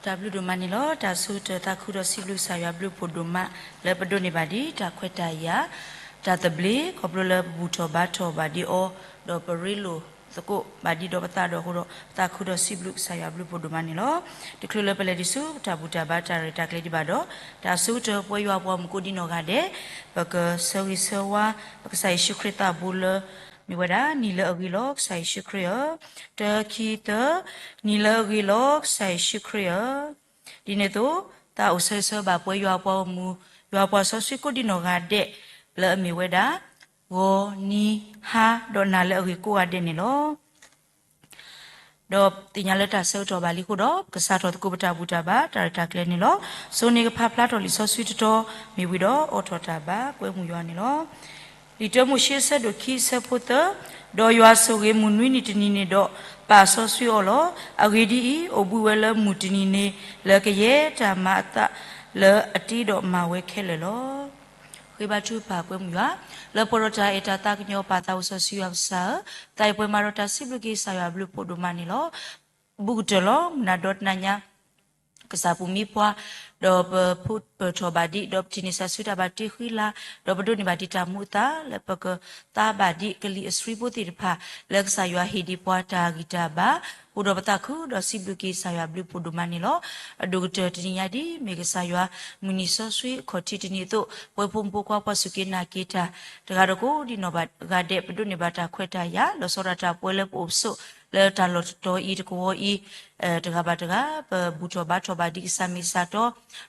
တၢ်ဘျုးဒိၣ်မးန့ၣ်လီၤ. တၢ်ဆိကတၢၢ်သးခုဒီးစံးဘျုးကစၢ်ယွၤဘျုးဖှိၣ်ဒိၣ်မး လၢပဒိးန့ၢ်ဘၣ်ဒ်တၢ်ခွဲးတၢ်ယာ် တၢ်သဘျ့ ခီဖျိလၢပဘူၣ်ထီၣ်ဘါထီၣ်ဘၣ်ဒ်အီၤ ဒီးပရ့လိာ်သကိးဘၣ်ဒ်ဒီးပသးဒီးအဃိဒီး ပသးခုဒီးစံးဘျုးကစၢ်ယွၤဘျုးဖှိၣ်ဒိၣ်မးန့ၣ်လီၤ. တချုးလၢပလဲၤဒံးဆူ ပတၢ်ဘူၣ်တၢ်ဘါတၢ်ရဲၣ်တၢ်ကျဲၤဒံးဘၣ်ဒီး တၢ်ဆိကတၢၢ်ပှဲၤယွၤပှၤမုၢ်ကိးဒံနီၢ်ဂၤဒဲး ပကဆၢဂ့ၤဆၢဝါ ပကစၢ်ယ့ၣ်ၡူးခရံာ်သးဘိလၢ မ့ၢ်ဝဲဒၣ် နံၤလၢအဂ့ၤလီၤ ကစၢ်ယ့ၣ်ၡူးခရံာ်ဧၢ, တၢ ခံ သၢ, နံၤလၢအဂ့ၤလီၤကစၢ်ယ့ၣ်ၡူးခရံာ်ဧၢ. ဒ်န့ၣ်အသိး သးအိၣ်ဆၢဂ့ၤဆၢဝါဘၣ်ပှဲၤယွၤပှၤဂီၢ်မုၢ် ယွၤပှၤစီဆှံကိးဒံနီၢ်ဂၤဒဲး လၢအမ့ၢ်ဝဲဒၣ် ဂီၤနံၤဟါ ဒီးနၤလၢအဂ့ၤကိးဂၤဒဲးန့ၣ်လီၤ. ဒီးသ့ၣ်ညါလၢတၢ်ဆၢကတီၢ်ဘၣ်လံအဃိဒီး ကစးထီၣ်သကိးပတၢ်ဘူၣ်တၢ်ဘါ တၢ်ရဲၣ်တၢ်ကျဲၤန့ၣ်လီၤ. စိၤန့ၣ်ကဖးဖျါထီၣ်လံာ်စီဆှံတတီၤ မ့ၢ်ဝံၤဒီးအိးထီၣ်တၢ်ဘါ ကွဲမုာ်ယွၤန့ၣ်လီၤ. လံာ်တၢမိၤၡ့အဆၢဒိၣ်ခံအဆၢဖိသၢ, ဒီးယွၤဆိၣ်ဂ့ၤမုၢ်နွံနံၤတနံၤန့ၣ်ဒီး ပာ်စီဆှံအီၤလီၤ. အဂ့ၢ်ဒ်အံၤ, အိၣ်ဘှံးဝဲလၢမုၢ်တနံၤန့ၣ် လၢကယဲၢ်တၢ်မၤအသးလၢအတ့ဒီးမၤဝဲခဲလၢာ်လီၤ. ဃ့ဘါထုကဖၣ်ကွဲမုာ်ယွၤ လၢပှဲၤဒီးတၢ်အဲၣ်တၢ်သးကညီၤပာ်သးအိၣ်စီဆှံယွၤပစၢ်ဧၢ, သးအံၤပှဲၤမးဒီးတၢ်စံးဘျုးက့ၤကစၢ်ယွၤဘျုးဖှိၣ်ဒိၣ်မးန့ၣ်လီၤ. ဘူးကတၢၢ်လီၤ မုၢ်နၤဒီတနၤညါ ကစၢ်ပူၤမံပှၤ, ဒီးပဖိးပၢၢ်ထီၣ်ဘၣ်ဒံး ဒီးပထံၣ်န့ၢ်ကစၢ်ဆူတၢ်ဘၣ်တ့ဃံလၤ, ဒီးပဒိးန့ၢ်ဘၣ်ဒံးတၢ်မူအသး လၢပကသါဘၣ်ဒံးကလံၤအဆှံဖိသ့ၣ်တဖၣ် လၢကစၢ်ယွၤဟ့ၣ်ဒံးပှၤတၢ်ဂံၢ်တၢ်ဘါ, အိၣ်ဒီးပသးခုဒီးစံးဘျုးက့ၤကစၢ်ယွၤဘျုးဖှိၣ်ဒိၣ်မးန့ၣ်လီၤ. အဒိၣ်ကတၢၢ်တနံၤညါဒ်မ့ၢ်ကစၢ်ယွၤ မုၢ်နံၤစီဆှံအခီၣ်ထံးတနံၤအသိး ပှဲၤဖိမုၣ်ဖိခွါပှၤစူၢ်က့ၤနာ်က့ၤတၢ် တဂၤဒီးကိးဒံနီၢ်ဂၤဒဲး ပဒိးန့ၢ်ဘၣ်တၢ်ခွဲးတၢ်ယာ် လီၤဆီဒၣ်တၢ်ပှဲၤလၢပအိၣ်ပဆိး လၢတၢ်လီၢ်တတီၤအံၤတကဝီၤအံၤ တဂၤဘၣ်တဂၤ ပဘူၣ်ထီၣ်ဘါထီၣ်ဘၣ်ဒံးကစၢ်မ့ၢ်စၢ်တီ,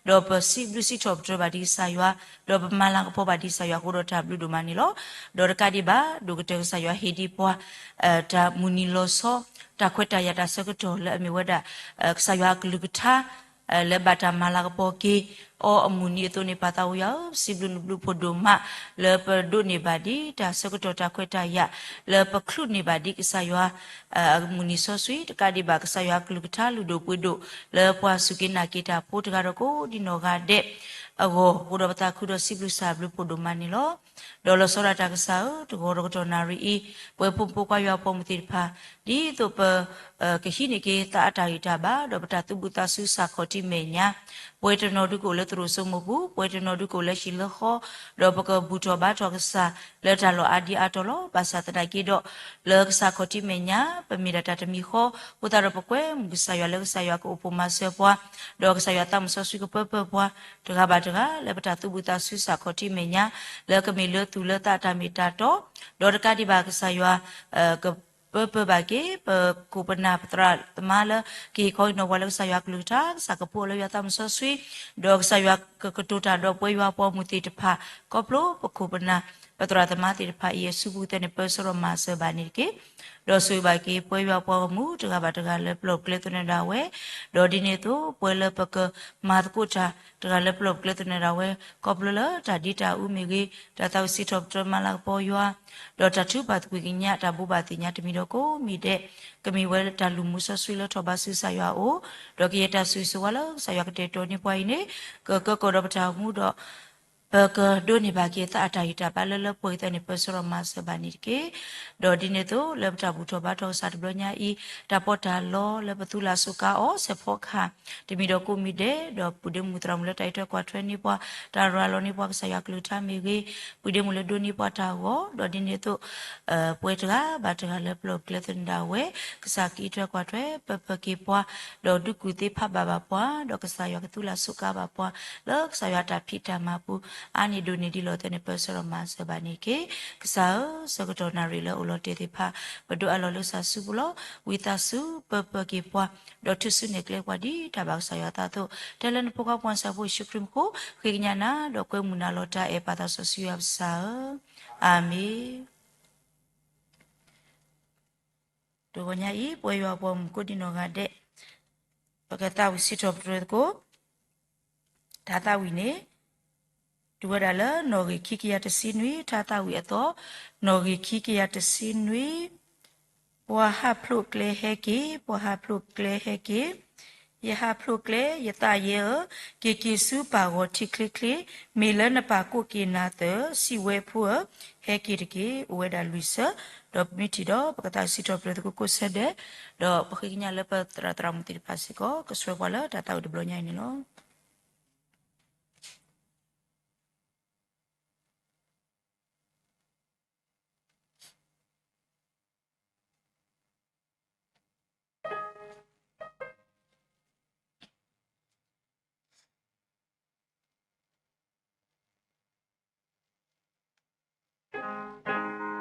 ဒီးပစံးဘျုးစံးထီၣ်ပတြၢၤဘၣ်ဒံးကစၢ်ယွၤ, ဒီးပမၤလၤကပီၤဘၣ်ဒံးကစၢ်ယွၤအဃိဒီးတၢ်ဘျုးဒိၣ်မးန့ၣ်လီၤ. ဒီးတကးဒံးဘၣ် ဒိၣ်ကတၢၢ်ကစၢ်ယွၤဟ့ၣ်ဒံးပှၤ တၢ်မုၢ်နံၤလီၤဆီ တၢ်ခွဲးတၢ်ယာ်တၢ်ဆၢကတီၢ်လၢအမ့ၢ်ဝဲဒၣ် ကစၢ်ယွၤအကလုၢ်ကထါ လၢဘၣ်တၢ်မၤလၤကပီၤက့ၤအီၤအမုၢ်နံၤအသိးန့ၣ် ပာ်သးဝံယွၤဧၢ, ပစံးဘျုးနဘျုးဖှိၣ်ဒိၣ်မး လၢပဒိးန့ၢ်ဘၣ်ဒံးတၢ်ဆၢကတီၢ်တၢ်ခွဲးတၢ်ယာ် လၢပချုးန့ၢ်ဘၣ်ဒံးကစၢ်ယွၤ အမုၢ်နံၤစီဆှံ တကးဒံးဘၣ်ကစၢ်ယွၤအကလုၢ်ကထါလုၢ်ဒိၣ်ပှ့ၤဒိၣ် လၢပှၤစူၢ်က့ၤနာ်က့ၤတၢ်ဖိတဂၤဒီးကိးဒံနီၢ်ဂၤဒဲးအဂီၢ် အဃိဒီးပသးခုဒီးစံးဘျုးကစၢ်ဘျုးဖှိၣ်ဒိၣ်မးန့ၣ်လီၤ. ဒီးလီၤဆီဒၣ်တၢ်ကစၢ်ဧၢ, တဂီၤဒီးကတီၢ်နၣ်ရံၣ်အံၤ ပှဲၤဖိမုၣ်ဖိခွါယွၤအပှၤမုၣ်သ့ၣ်တဖၣ် ဒ်သိးပ ကဟံးန့ၢ်က့ၤသးအတၢ်ဂံၢ်တၢ်ဘါ ဒီးပတၢ်သူၣ်ဘံၣ်သးဆူကစၢ်ခီၣ်ထံးမဲာ်ညါ, ပှဲၤတနီၤဒုးကအိၣ်လၢသရိာ်စိမိၤပူၤ, ပှဲၤတနီၤဒုးကအိၣ်လၢဟံၣ်လၢဃီ, ဒီးပကဘူၣ်ထီၣ်ဘါထီၣ်ကစၢ်လၢတၢ်လီၢ်အါဒံအါတီၤလီၤ. ဘၣ်ဆၣ်သနာ်က့ဒီး လၢကစၢ်ခီၣ်ထံးမဲာ်ညါ ပမ့ၢ်ဒၣ်တၢ်တမံၤဃီ, အဃိသတးဒီးပကွဲမုာ်ကစၢ်ယွၤလၢကစၢ်ယွၤကအိၣ်ဖှိၣ်မၤစၢၤပှၤ, ဒီးကစၢ်ယွၤသးမုၢ်စီဆှံကပၢပၢၢ်ပှၤ တဂၤဘၣ်တဂၤ လၢပတၢ်သူၣ်ဘံၣ်သးဆူကစၢ်ခီၣ်ထံးမဲာ်ညါ လၢကမ့ၢ်လၢသူၣ်လၢသးအတၢ်မ့ၢ်တၢ်တီ, ဒီးတကးဒံးဘၣ်ကစၢ်ယွၤ ကပၢပၢၢ်ဘၣ်က့ၤ ပခိၣ်ပနၢ်ပသရၣ်သမါလၢ ကဟ့ၣ်ခီဟ့ၣ်နီၤပှၤလၢကစၢ်ယွၤအကလုၢ်ကထါ ကစၢ်ကပူၤလၢယွၤသးမုၢ်စီဆှံ, ဒီးကစၢ်ယွၤကကတိၤတၢ်ဒီးပှဲၤယွၤပှၤမုၢ်သ့ၣ်တဖၣ် ခီဖျိပခိၣ်ပနၢ် ပသရၣ်သမါသ့ၣ်တဖၣ်အံၤ အစုပူၤသၢန့ၣ် ပၢဆှၢဒီးမၤစၢၤဘၣ်န့ၣ်တက့ၢ်. ဒီးဆိၣ်ဂ့ၤဘၣ်က့ၤ ပှဲၤယွၤပှၤဂီၢ်မုၢ် တဂၤဘၣ်တဂၤလၢပလီၢ်ပကျဲသနၢၤဒၣ်ဝဲ, ဒီးဒ်န့ၣ်အသိး ပှဲၤလၢပကမၤသကိးတၢ် တဂၤလၢပလီၢ်ပကျဲသနၢၤဒၣ်ဝဲ ခီဖျိလၢတၢ်ဒ်တၢ်အူမ့ၢ်ဂ့ၤ, တၢ်သးဝံၣ်စံးထီၣ်ပတြၢၤမၤလၤကပီၤယွၤ, ဒီးတၢ်ထုကဖၣ်သကွံာ်ကညး တၢ်ဘိးဘၣ်သ့ၣ်ညါတမံၤဒီးကိးမံၤဒဲး ကမ့ၢ်ဝဲတၢ်လုၢ်မူစီဆှံလၢထီၣ်ဘးဆူကစၢ်ယွၤအအိၣ်, ဒီးကယဲၢ်တၢ်ဆိၣ်ဂ့ၤဆိၣ်ဝါလၢကစၢ်ယွၤကတဲာ်ကတီၤန့ၢ်ပှၤအံၤန့ၣ် ကကၢကီၢ်ဒီးပတၢ်အိၣ်မူဒီး ပကဒိးန့ၢ်ဘၣ်က့ၤသးအတၢ်ဂံၢ်တၢ်ဘါလၢလၢပှဲၤပှဲၤသ့ၣ်န့ၣ် ပၢဆှၢဒီးမၤစၢၤဘၣ်န့ၣ်တက့ၢ်. ဒီးဒ်န့ၣ်အသိး လၢပတၢ်ဘူၣ်ထီၣ်ဘါထီၣ်ကစၢ်တဘျီညါအံၤ တၢ်ပီးတၢ်လီလၢပသူလၢ်စူးကါအီၤ စဲးဖီကဟၣ် တမံၤဒီးကိးမံၤဒဲး ဒီးပုၢ်ဒ့မုၣ်သရၣ်မုၣ်လၢတၢ်အံးထွဲကွၢ်ထွဲန့ၢ်ပှၤ တၢ်ရၤလီၤန့ၢ်ပှၤကစၢ်ယွၤကလုၢ်ကထါမ့ၢ်ဂ့ၤ, ပုၢ်ဒ့မုၣ်လၢဒိးန့ၢ်ပှၤတၢ်ဂီၤ, ဒီးဒ်န့ၣ်အသိး ပှဲၤတဂၤဘၣ်တဂၤလၢပလီၢ်ပကျဲသနၢၤဒၣ်ဝဲ ကစၢ်ကအံးထွဲကွၢ်ထွဲပၢပၢက့ၤပှၤ, ဒီးဒုးကူၣ်သ့ဖးဘၣ်ဘၣ်ပှၤ, ဒီးကစၢ်ယွၤကသူလၢ်စူးကါဘၣ်ပှၤ လၢကစၢ်ယွၤအတၢ်ဖံးတၢ်မၤပူၤ အါန့ၢ်ဒိၣ်န့ၢ်ဒ်လီၤသဲန့ၣ် ပၢဆှၢဒီးမၤစၢၤဘၣ်န့ၣ်တက့ၢ်. ကစၢ်ဧၢ, ဆၢကတီၢ်နၣ်ရံၣ်လၢအိၣ်လီၤတဲာ်သ့ၣ်တဖၣ် ပဒိးအးလီၤလၢကစၢ်စုပူၤလီၤ. ဝံသးစူၤပၢပၢက့ၤပှၤ, ဒီးထုးစုနဲၣ်ကျဲပှၤဒ်တၢ်ဘၣ်ကစၢ်ယွၤအသးအသိး, တဲလၢနဖိခွါပှၤစၢဖှိၣ်ယ့ၣ်ၡူးခရံာ်မူခိၣ် ဃ့ကညးနၤ ဒီးကွဲမုာ်နၤလီၤတၢ်အဲၣ်ပၢ်သးစီဆှံယွၤပစၢ်ဧၢ, အၤမ့ၣ်. တဂီၤညါအံၤ ပဝဲယွၤပှၤမုၣ်ကိးဒံနီၢ်ဂၤဒဲး ပကသးဝံၣ်စံးထီၣ်ပတြၢၤသကိး တၢ်သးဝံၣ်န့ၣ် တုၤဝဲဒၣ်လၢနီၣ်ဂံၢ်ခံကယၤတဆံနွံ, တၢ်သးဝံၣ်အသီ, နီၣ်ဂံၢ်ခံကယၤတဆံနွံ, ပှၤဟးဖျိးကျဲဟဲက့ၤ, ပှၤဟးဖျိးကျဲဟဲက့ၤ, ယဟးဖျိးကျဲ ယသးယဲဧၢ, က့ၤက့ၤဆူပၢ်ဂီၤထံချ့ချ့, မ့ၢ်လၢနပၢ်ကိးက့ၤနၤသၢၣ်, စံးဝဲဖိဧၢ, ဟဲက့ၤတက့ၢ်. အိၣ်ဝဲဒၣ်လွံၢ်ဆၢ ဒီးပမ့ၢ်ထံၣ်ဒီး ပကသးစံးထီၣ်ပတြၢၤသကိးဆၢဒဲး, ဒီးပဃ့ကညးလၢပသရၣ်သရၣ်မုၣ်သ့ၣ်တဖၣ်စ့ၢ်ကီး ကဆှၢပှၤလၢတၢ်သးဝံၣ်တဘျီညါအံၤန့ၣ်လီၤ.တၢ်ဘျုးဒိၣ်မးန့ၣ်လီၤ.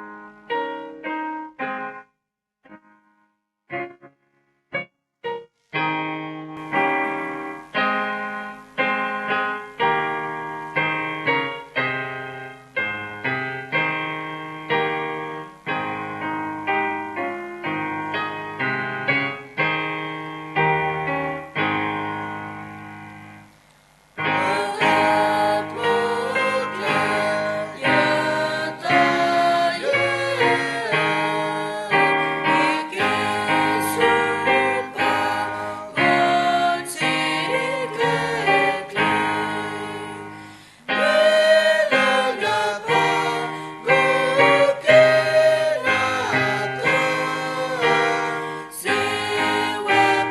ပစံးဘျုးဘၣ်ပ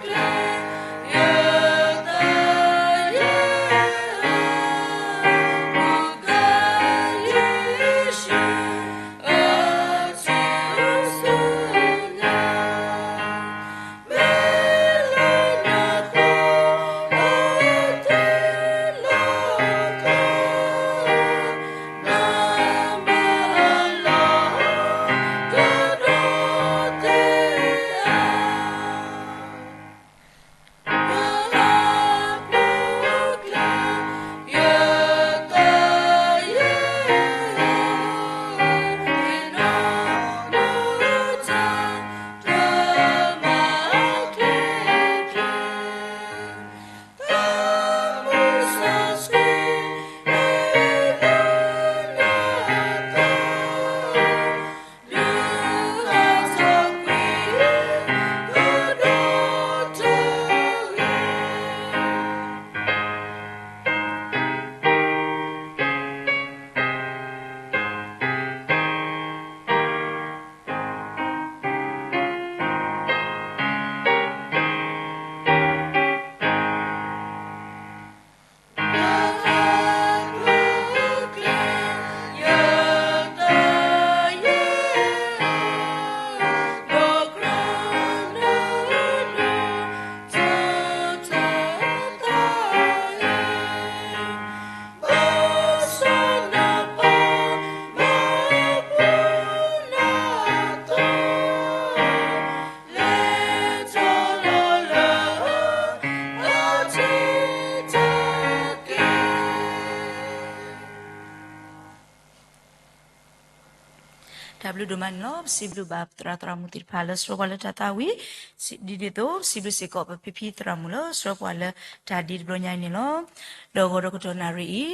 သရၣ်သရၣ်မုၣ်သ့ၣ်တဖၣ်လၢဆှၢပှၤလၢတၢ်သးဝံၣ်, ဒ်န့ၣ်အသိး ပစံးဘျုးစ့ၢ်ကီးပဖံဖံသရၣ်မုၣ်လၢဆှၢပှၤလၢတၢ်ဒ့တဘျီညါအံၤန့ၣ်လီၤ. ဒီးဂီၤဒီးကတီၢ်နၣ်ရံၣ်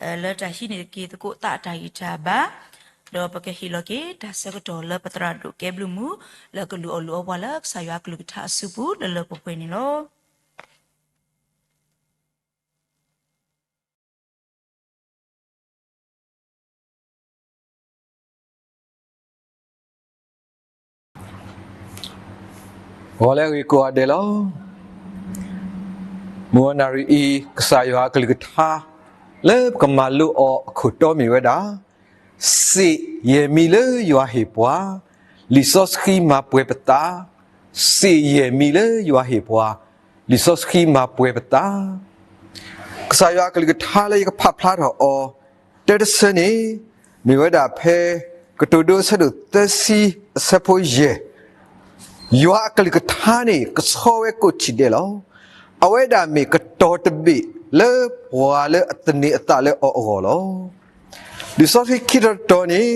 အံၤ လၢတၢ်ဟံးန့ၢ်က့ၤသကိးသးတၢ်ဂံၢ်တၢ်ဘါ, ဒီးပကဟ့ၣ်လီၤက့ၤတၢ်ဆၢကတီၢ်လၢပသရၣ်ဒိၣ်ကဲဘျုးမုၢ် လၢကလူၤအီၣ်လူၤအီပှၤလၢကစၢ်ယွၤအကလုၢ်ကထါအစုပူၤလၢလၢပှဲၤပှဲၤန့ၣ်လီၤ. ဂီၤလၢအဂ့ၤကိးဂၤဒဲးလီၤ. မုၢ်ဂီၤနၣ်ရံၣ်အံၤ ကစၢ်ယွၤအကလုၢ်ကထါ လၢပကမၤလိအီၤအခိၣ်တီမ့ၢ်ဝဲဒၣ် စ့ၣ်ယဲၢ်မံၤလၢယွၤဟ့ၣ်ပှၤ, လံာ်စီဆှံမၤပှဲၤပသး, စ့ၣ်ယဲၢ်မံၤလၢယွၤဟ့ၣ်ပှၤ, လံာ်စီဆှံမၤပှဲၤပသး. ကစၢ်ယွၤအကလုၢ်ကထါလၢယကဖးဖျါထီၣ်အီၤ တၢ်တဆၢန့ၣ် မ့ၢ်ဝဲဒၣ်ဖဲ ကတိၤဒိအဆၢဒိၣ်သၢဆံအဆၢဖိယဲၢ်, ယွၤအကလုၢ်ကထါန့ၣ် ကဆီဝဲကိးထံၣ်ဒဲးလီၤ. အဝဲဒၣ်မ့ၢ်ကတီၤတဘ့ၣ်လၢပှၤလၢအသန့ၤအသးလၢအီၤအဂီၢ်လီၤ. လံာ်စီဆှံခံတီၤတတီၤန့ၣ်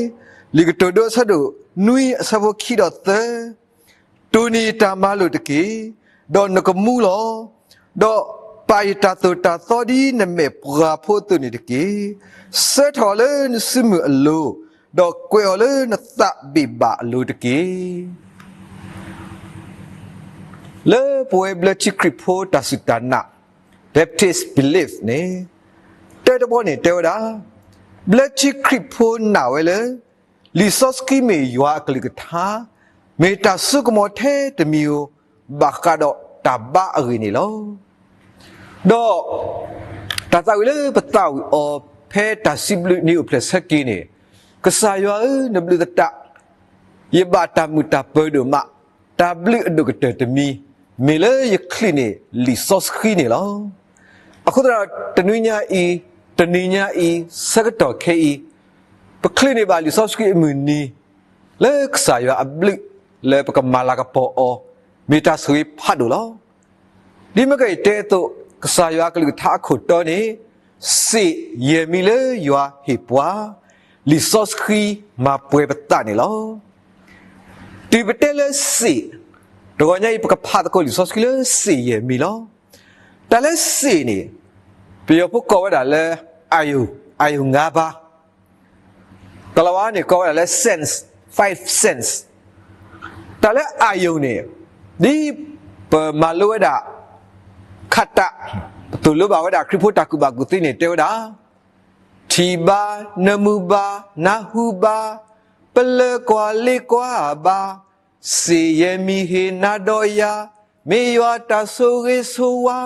လံာ်ကတိၤဒိအဆၢဒိၣ်နွံအဆၢဖိခံဒီးသၢ, တိၢ်န့ၢ်ယတၢ်မၤလိာ်တက့ၢ်, ဒီးနကမူလီၤ. ဒီးပာ်ယတၢ်သိၣ်တၢ်သီဒ်နမဲာ်ပှၢ်ဖိအသိးန့ၣ်တက့ၢ်. ဆၢထၢၣ်အီၤလၢနစုမုၢ်အလိၤ, ဒီးကွဲးအီၤလၢနသးဘ့ၣ်ဘၣ်အလိၤတက့ၢ်. လၢပဝဲဘျၢထံခရံာ်ဖိတၢ်စူၢ်တၢ်နာ် Baptist Belief န့ၣ် တၢတဘီန့ၣ်တဲဝဲဒၣ်, ဘျၢထံခရံာ်ဖိနာ်ဝဲလၢ လံာ်စီဆှံမ့ၢ်ယွၤအကလုၢ်ကထါ, မ့ၢ်တၢ်စိကမီၤထဲတမံၤဧိၤ ဘၣ်ဃးဒီးတၢ်ဘါအဂ့ၢ်န့ၣ်လီၤ. ဒီး တၢ်သးဝံၣ်လၢပသးဝံၣ်အီၤ ဖဲတၢ်စံးဘျုးနံၣ်အိၣ်ဖျဲၣ်ဆၢက့ၤန့ၣ်, ကစၢ်ယွၤဧၢ, နဘျုးသတး, ယဘၣ်တၢ်မုာ်တၢ်ပၢၤဒိၣ်မး, တၢ်ဘျုးအဒိၣ်ကတၢၢ်တမံၤ, မ့ၢ်လၢယချုးန့ၢ်လံာ်စီဆှံန့ၣ်လီၤ. အဃိသတးဒီး တနွံညါအံၤ, တနံၤညါအံၤ, ဆၢကတီၢ်ခဲအံၤ, ပချုးန့ၢ်ဘၣ်လံာ်စီဆှံအမုၢ်နံၤ လၢကစၢ်ယွၤအဘျုး လၢပကမၤလၤကပီၤအီၤ, မ့ၢ်တၢ်ဆိၣ်ဂ့ၤဖးဒိၣ်လီၤ. ဒ်မ့ၢ်ကယတဲအသိး, ကစၢ်ယွၤကလုၢ်ကထါအခိၣ်တီန့ၣ်, စ့ၣ်ယဲၢ်မံၤလၢယွၤဟ့ၣ်ပှၤ, လံာ်စီဆှံမၤပှဲၤပသးန့ၣ်လီၤ. တုၤပတဲလၢစ့ၣ်, တဂီၤညါအံၤ ပကဖးသကိးလံာ်စီဆှံလၢစ့ၣ်ယဲၢ်မံၤလီၤ. တၢ်လၢစ့ၣ်န့ၣ်, ပယီၤဖိကိးဝဲဒၣ်လၢ အာရုံ, အာရုံငါးပါး, ကိၤလၤဝါန့ၣ် ကိးဝဲဒၣ်လၢ sense, five sense. တၢ်လၢအာရုံန့ၣ်, ဒ်ပမၤလိဝဲဒၣ် ခးတး, ပသိၣ်လိဘၣ်ဝဲဒၣ် ခရံာ်ဖိတၢ်ကူၣ်ဘၣ်ကူၣ်သ့န့ၣ်တဲဝဲဒၣ်, ထံၣ်ဘါ, နၢမူဘါ, နၢ်ဟူဘါ, ပလၢကွၢ်လ့ကွၢ်ဘါ, စ့ၣ်ယဲၢ်မံၤဟ့ၣ်နၤဒီးယၤ, မ့ၢ်ယွၤတၢ်ဆိၣ်ဂ့ၤဆိၣ်ဝါ.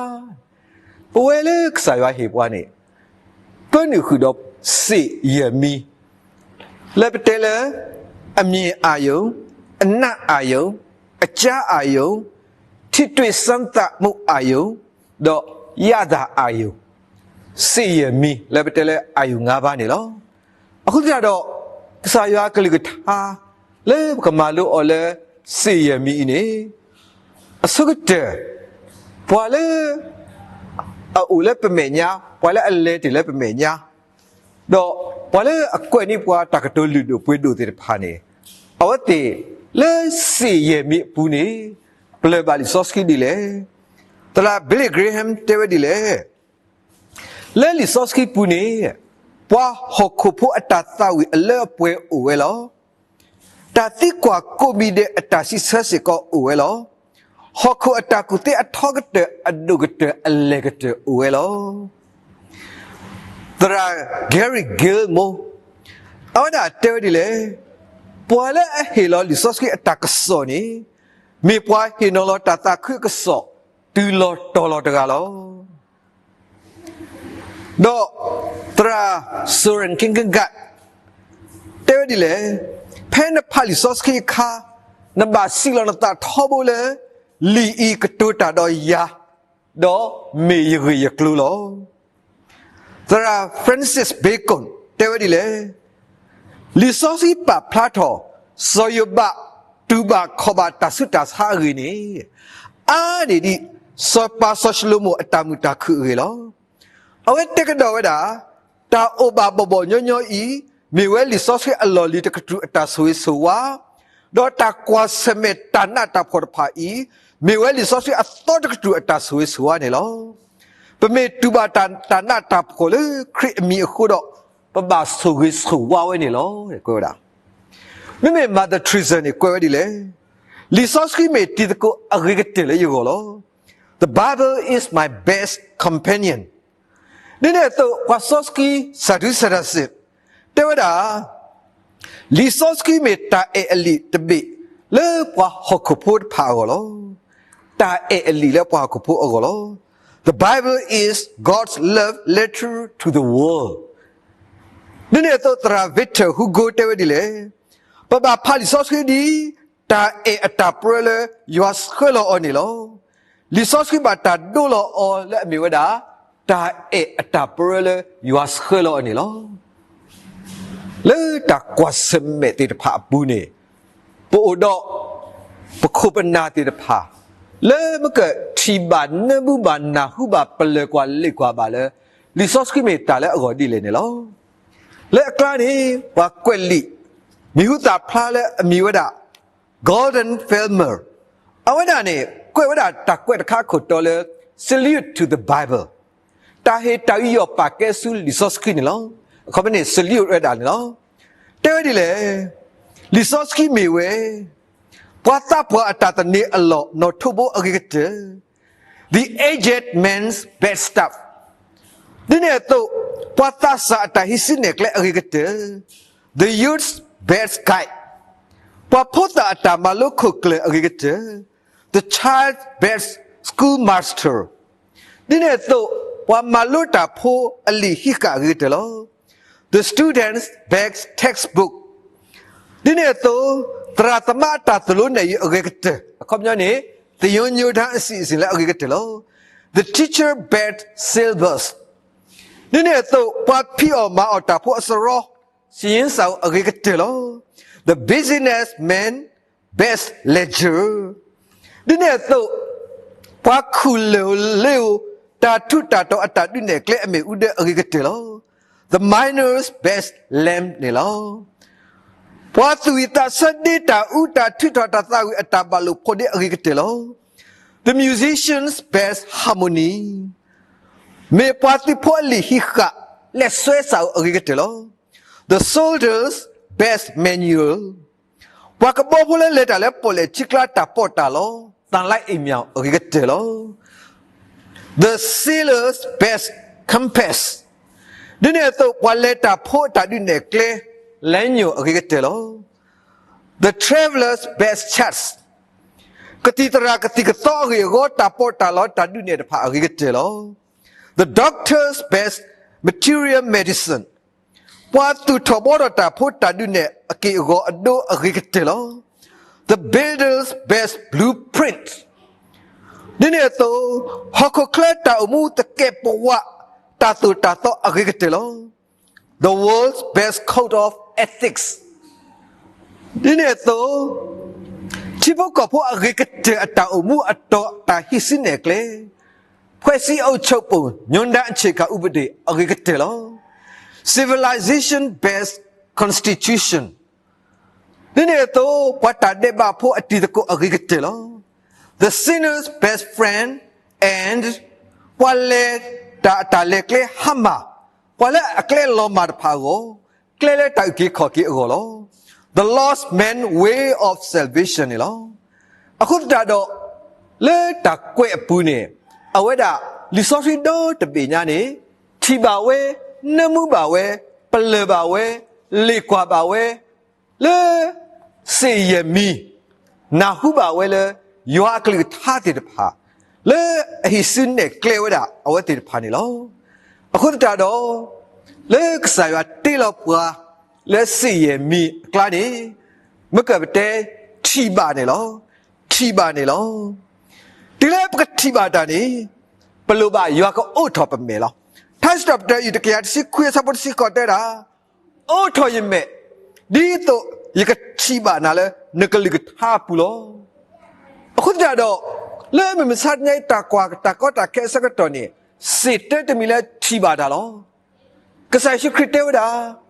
ပဝဲလၢကစၢ်ယွၤဟ့ၣ်ပှၤန့ၣ်, ပနုာ်ဃုာ်ဒီးစ့ၣ်ယဲၢ်မံၤ, လၢပတဲလၢ အမြင်အာရုံ, အနံအာရုံ, အကြားအာရုံ, ထိတွေ့စမ်းသပ်မှုအာရုံ, ဒီးရတာအာရုံ, စ့ၣ်ယဲၢ်မံၤ လၢပတဲလၢအာရုံငါးပါးန့ၣ်လီၤ. အဃိသတးဒီး, ကစၢ်ယွၤကလုၢ်ကထါ လၢပကမၤလိအီၤလၢ စ့ၣ်ယဲၢ်မံၤအံၤန့ၣ်, အဆိကတၢၢ်, ပှၤလၢ အအိၣ်လၢပမဲာ်ညါ, ပှၤလၢအလဲၤတ့ၢ်လၢပမဲာ်ညါ, ဒီးပှၤလၢအကွဲးန့ၢ်ပှၤတၢ်ကတိၤလုၢ်ဒိၣ်ပှ့ၤဒိၣ်သ့ၣ်တဖၣ်န့ၣ်, အဝဲသ့ၣ်လၢစ့ၣ်ယဲၢ်မံၤအပူၤန့ၣ်, ပျၢ်ဘၣ်လံာ်စီဆှံဒ်လဲၣ်. သရၣ် Billy Graham တဲဝဲဒ်လဲၣ်. လၢလံာ်စီဆှံပူၤန့ၣ်, ပှၤဟီၣ်ခိၣ်ဖိအတၢ်သးဝံၣ်အလၢအပှဲၤအိၣ်ဝဲလီၤ. တၢ်သံကွၢ်ကိးမံၤဒဲးအတၢ်စံးဆၢစ့ၢ်ကီးအိၣ်ဝဲလီၤ. ဟီၣ်ခိၣ်အတၢ်ကူၣ်သ့အထီကတၢၢ်အဒိၣ်ကတၢၢ်အလဲၢ်ကတၢၢ်အိၣ်ဝဲလီၤ. သရၣ် Gary Gilmour အဝဲဒၣ်တဲဝဲဒ်လဲၣ်. ပှၤလၢအဟ့ၣ်လီၤလံာ်စီဆှံအတၢ်ကစီၣ်န့ၣ်, မ့ၢ်ပှၤဟ့ၣ်နီၤလီၤတၢ်သးခုအကစီၣ် တုၤလီၤတီၤလီၤတဂၤလီၤ. ဒီး သရၣ် Soren Kierkegaard တဲဝဲဒ်လဲၣ်. ဖဲနဖးလံာ်စီဆှံအခါ, နဘၣ်စံးလီၤနသးထီဘိလၢ လံာ်အံၤကတိၤတၢ်ဒီးယၤ, ဒီးမ့ၢ်ယဂ့ၢ်ယကျိၤလီၤ. သရၣ် Francis Bacon တဲဝဲဒ်လဲၣ်. လံာ်စီဆှံပာ်ဖျါထီၣ် စီၤယိၤဘးတူၢ်ဘၣ်ခီၣ်ဘၣ်တၢ်ဆူးတၢ်ဆါအဂ့ၢ်န့ၣ်, အါန့ၢ်ဒံး စီၤပၤစီၤၡလိၤမိၣ်အတၢ်မုာ်တၢ်ခုၣ်အဂ့ၢ်လီၤ. အဝဲတဲကဒီးဝဲဒၣ်, တၢ်အိၣ်ဘၣ်ဘီၣ်ဘီၣ်ညီညီအံၤ, မ့ၢ်ဝဲလံာ်စီဆှံအလီၢ်လံၤတကတြူၢ်အတၢ်ဆိၣ်ဂ့ၤဆိၣ်ဝါ, ဒီးတၢ်ကွၢ်ဆၢၣ်မဲာ်တၢ်နးတၢ်ဖှီၣ်တဖၣ်အံၤ, မ့ၢ်ဝဲလံာ်စီဆှံအသီတကတြူၢ်အတၢ်ဆိၣ်ဂ့ၤဆိၣ်ဝါန့ၣ်လီၤ. ပမ့ၢ်တူၢ်ဘၣ်တၢ်နးတၢ်ဖှီၣ်လၢခရံာ်အမံၤအဃိဒီး, ပဘၣ်ဆိၣ်ဂ့ၤဆိၣ်ဝါဝဲန့ၣ်လီၤ. ကွဲးဝဲဒၣ်, မ့မ့ၢ် Mother Teresa န့ၣ်ကွဲးဝဲဒ်လဲၣ်. လံာ်စီဆှံမ့ၢ်တံၤသကိးအဂ့ၤကတၢၢ်လၢယဂီၢ်လီၤ. The Bible is my best companion. ဒ်န့ၣ်အသိး ပှၤစီဆှံ စၤဒူးစဒၤစ့ၣ် တဲဝဲဒၣ်, လံာ်စီဆှံမ့ၢ်တၢ်အဲၣ်အလံာ်တဘ့ၣ်လၢပှၤဟီၣ်ခိၣ်ဖိတဖၣ်အဂီၢ်လီၤ. တၢ်အဲၣ်အလံာ်လၢပှၤဟီၣ်ခိၣ်ဖိအဂီၢ်လီၤ. The Bible is God's love letter to the world. ဒ်န့ၣ်အသိး သရၣ် Victor Hugo တဲဝဲဒ်လဲၣ်. ပဘၣ်ဖးလံာ်စီဆှံဒ် တၢ်အဲၣ်အတၢ်ပြၢလၢယွၤဆှၢလီၤအီၤန့ၣ်လီၤ. လံာ်စီဆှံဘၣ်တၢ်ဒိလီၤအီၤလၢအမ့ၢ်ဝဲဒၣ် တၢ်အဲၣ်အတၢ်ပြၢလၢယွၤဆှၢလီၤအီၤန့ၣ်လီၤ. လၢတၢ်ကွၢ်ဆၢၣ်မဲာ်သ့ၣ်တဖၣ်အပူၤန့ၣ်, ပအိၣ်ဒီး ပခိၣ်ပနၢ်သ့ၣ်တဖၣ် လၢမ့ၢ်ကထံၣ်ဘၣ်နၢမူဘၣ်နၢ်ဟူဘၣ်ပလၢၢ်ကွၢ်လ့ၣ်ကွၢ်ဘၣ်လၢ လံာ်စီဆှံမ့ၢ်တၢ်လၢအဂီၢ်ဒ်လဲၣ်န့ၣ်လီၤ. လၢအကျါန့ၣ် ပှၤကွဲးလံာ် မံၤဟူသၣ်ဖျါလၢအမံၤဝဲဒၣ် Gordon Filmer အဝဲဒၣ်န့ၣ် ကွဲးဝဲဒၣ်တၢ်ကွဲးတခါအခိၣ်တီလၢ Salute to the Bible တၢ်ဟ့ၣ်တၢ်ယူးယီၣ်ပာ်ကဲဆူလံာ်စီဆှံန့ၣ်လီၤ. အခီပညီန့ၣ် salute ဝဲဒၣ်န့ၣ်လီၤ. တဲဝဲဒ်လဲၣ်, လံာ်စီဆှံမ့ၢ်ဝဲ ပှၤသးပှၢ်အတၢ်သန့ၤအလီၢ်နီၣ်ထိးဘိအဂ့ၤကတၢၢ်, The Aged Man's Best Stuff. ဒ်န့ၣ်အသိး ပှၤသးစၢ်အတၢ်ဟံးစုနဲၣ်ကျဲအဂ့ၤကတၢၢ်, The Youth's Best Guide. ပှၤဖိသၣ်အတၢ်မၤလိခိၣ်ကျၢၢ်အဂ့ၤကတၢၢ်, The Child's Best Schoolmaster. ဒ်န့ၣ်အသိး ပှၤမၤလိတၢ်ဖိအလံာ်ဟံးဃာ်အဂ့ၤကတၢၢ်လီၤ. The Student's Best Textbook. ဒ်န့ၣ်အသိး သရၣ်သမါအတၢ်သိၣ်လိနဲၣ်ယုာ်အဂ့ၤကတၢၢ်, အခီပညီန့ၣ် သညိညိတ�ၢ်အစံးအစံးလၢအဂ့ၤကတၢၢ်လီၤ. The Teacher's Best Syllabus. ဒ်န့ၣ်အသိး ပှၤဖံးအီၣ်မၤအီၣ်တၢ်ဖိအစရီ စံယံစးအဂ့ၤကတၢၢ်လီၤ. The Businessman's Best Ledger. ဒ်န့ၣ်အသိး ပှၤခူၣ်လ့ၤဧိၤလ့ၤဧိၤ တၢ်ထူးတၢ်တီၤအတၢ်ဒုးနဲၣ်ကျဲအမ့ၣ်အူဒၢအဂ့ၤကတၢၢ်လီၤ. The Miner's Best Lamp န့ၣ်လီၤ. ပှၤသူၣ်ဝံၣ်သးဆၢဒ့တၢ်အူ တၢ်ထုးထီၣ်တၢ်သးဝံၣ်အတၢ်ဘၣ်လိာ်ဖိးဒ့အဂ့ၤကတၢၢ်လီၤ. The Musician's Best Harmony. မ့ၢ်ပှၤသုးဖိအလံာ်ဟံးဃာ် လဲၤစွဲစးအဂ့ၤကတၢၢ်လီၤ. The Soldier's Best Manual. ပှၤကဘီဖိလၢလဲၤတၢ်လၢပီၣ်လဲၣ်ထံကျါတၢ်ပီးတၢ်လီ သၣ်လါအ့ၣ်မၠၣ်အဂ့ၤကတၢၢ်လီၤ. The Sailor's Best Compass. ဒ်န့ၣ်အသိး ပှၤလဲၤတၢ်ဖိအတၢ်ဒုးနဲၣ်ကျဲ လမ်းညွှန် အဂ့ၤကတၢၢ်လီၤ. The Traveler's Best Charts. ကသံၣ်သရၣ်ကသံၣ်ကသီအဂ့ၢ်အဂီၢ် တၢ်ပီးတၢ်လီတၢ်ဒုးနဲၣ်တဖၣ်အဂ့ၤကတၢၢ်လီၤ. The Doctor's Best Material Medicine. ပှၤသူၣ်ထီၣ်ဘှီထီၣ်တၢ်ဖိတၢ်ဒုးနဲၣ်အက့ၢ်အဂီၤအဒိအဂ့ၤကတၢၢ်လီၤ. The Builder's Best Blueprint. ဒ်န့ၣ်အသိး ဟီၣ်ခိၣ်ချၢတၢ်အိၣ်မူသကဲးပဝး တၢ်သိၣ်တၢ်သီအဂ့ၤကတၢၢ်လီၤ. The World's Best Code of Ethics. ဒ်န့ၣ်အသိး ထံဖိကီၢ်ဖိအဂ့ၤကတၢၢ်အတၢ်အိၣ်မူအတီၤ တၢ်ဟံးစုနဲၣ်ကျဲ ဖွဲ့စည်းအုပ်ချုပ်ပုံ ညွှန်းတမ်းအခြေခံဥပဒေ အဂ့ၤကတၢၢ်လီၤ. Civilization Best Constitution. ဒ်န့ၣ်အသိး ပှၤတၢ်ဒဲးဘးဖိအတံၤသကိးအဂ့ၤကတၢၢ်လီၤ. The Sinner's Best Friend and ပှၤလဲၤတၢ်အတၢ်လဲၤကျဲဟါမၢ်, ပှၤလၢအကျဲလီၤမၢ်တဖၣ်အဂီၢ်, ကျဲလၢတၢ်အုၣ်က့ၤခီၣ်က့ၤအဂီၢ်လီၤ. The Lost Man's Way of Salvation န့ၣ်လီၤ. အဃိသတးဒီး လၢတၢ်ကွဲးအပူၤန့ၣ် အဝဲဒၣ် လံာ်စီဆှံဒီတဘ့ၣ်ညါန့ၣ် ထံၣ်ဘၣ်ဝဲ, နၢမူဘၣ်ဝဲ, ပလၢၢ်ဘၣ်ဝဲ, လ့ၣ်ကွၢ်ဘၣ်ဝဲ လၢ စ့ၣ်ယဲၢ်မံၤ နၢ်ဟူဘၣ်ဝဲလၢ ယွၤအကလုၢ်ကထါသ့ၣ်တဖၣ် လၢအဟံးစုနဲၣ်ကျဲဝဲဒၣ်အဝဲသ့ၣ်တဖၣ်န့ၣ်လီၤ. အဃိသတးဒီး လၢကစၢ်ယွၤတ့လီၤပှၤ လၢစ့ၣ်ယဲၢ်မံၤအကျါန့ၣ် မ့ၢ်ကပတဲ ထံၣ်ဘၣ်န့ၣ်လီၤ. ထံၣ်ဘၣ်န့ၣ်လီၤ. တုၤလၢပကထံၣ်ဘၣ်တၢ်န့ၣ် ပလိၣ်ဘၣ်ယွၤကအိးထီၣ်ပမဲာ်လီၤ. ထါစံးထီၣ်ပတြၢၤ အတကယၤတဆံခွံ အဆၢဖိတဆံဃိးတဲဒၣ် အိးထီၣ်ယမဲာ် ဒ်သိးယကထံၣ်ဘၣ်နၤလၢနကလုၢ်ကထါအပူၤလီၤ. အဃိသတးဒီး လၢမုၢ်မဆါတနံၤအံၤ တၢ်ကွၢ်တၢ်ကီတၢ်ခဲအဆၢကတီၢ်န့ၣ် စံးတၢ်တမံၤလၢထံၣ်ဘၣ်တၢ်လီၤ. ကစၢ်ယ့ၣ်ၡူးခရံာ်တဲဝဲဒၣ်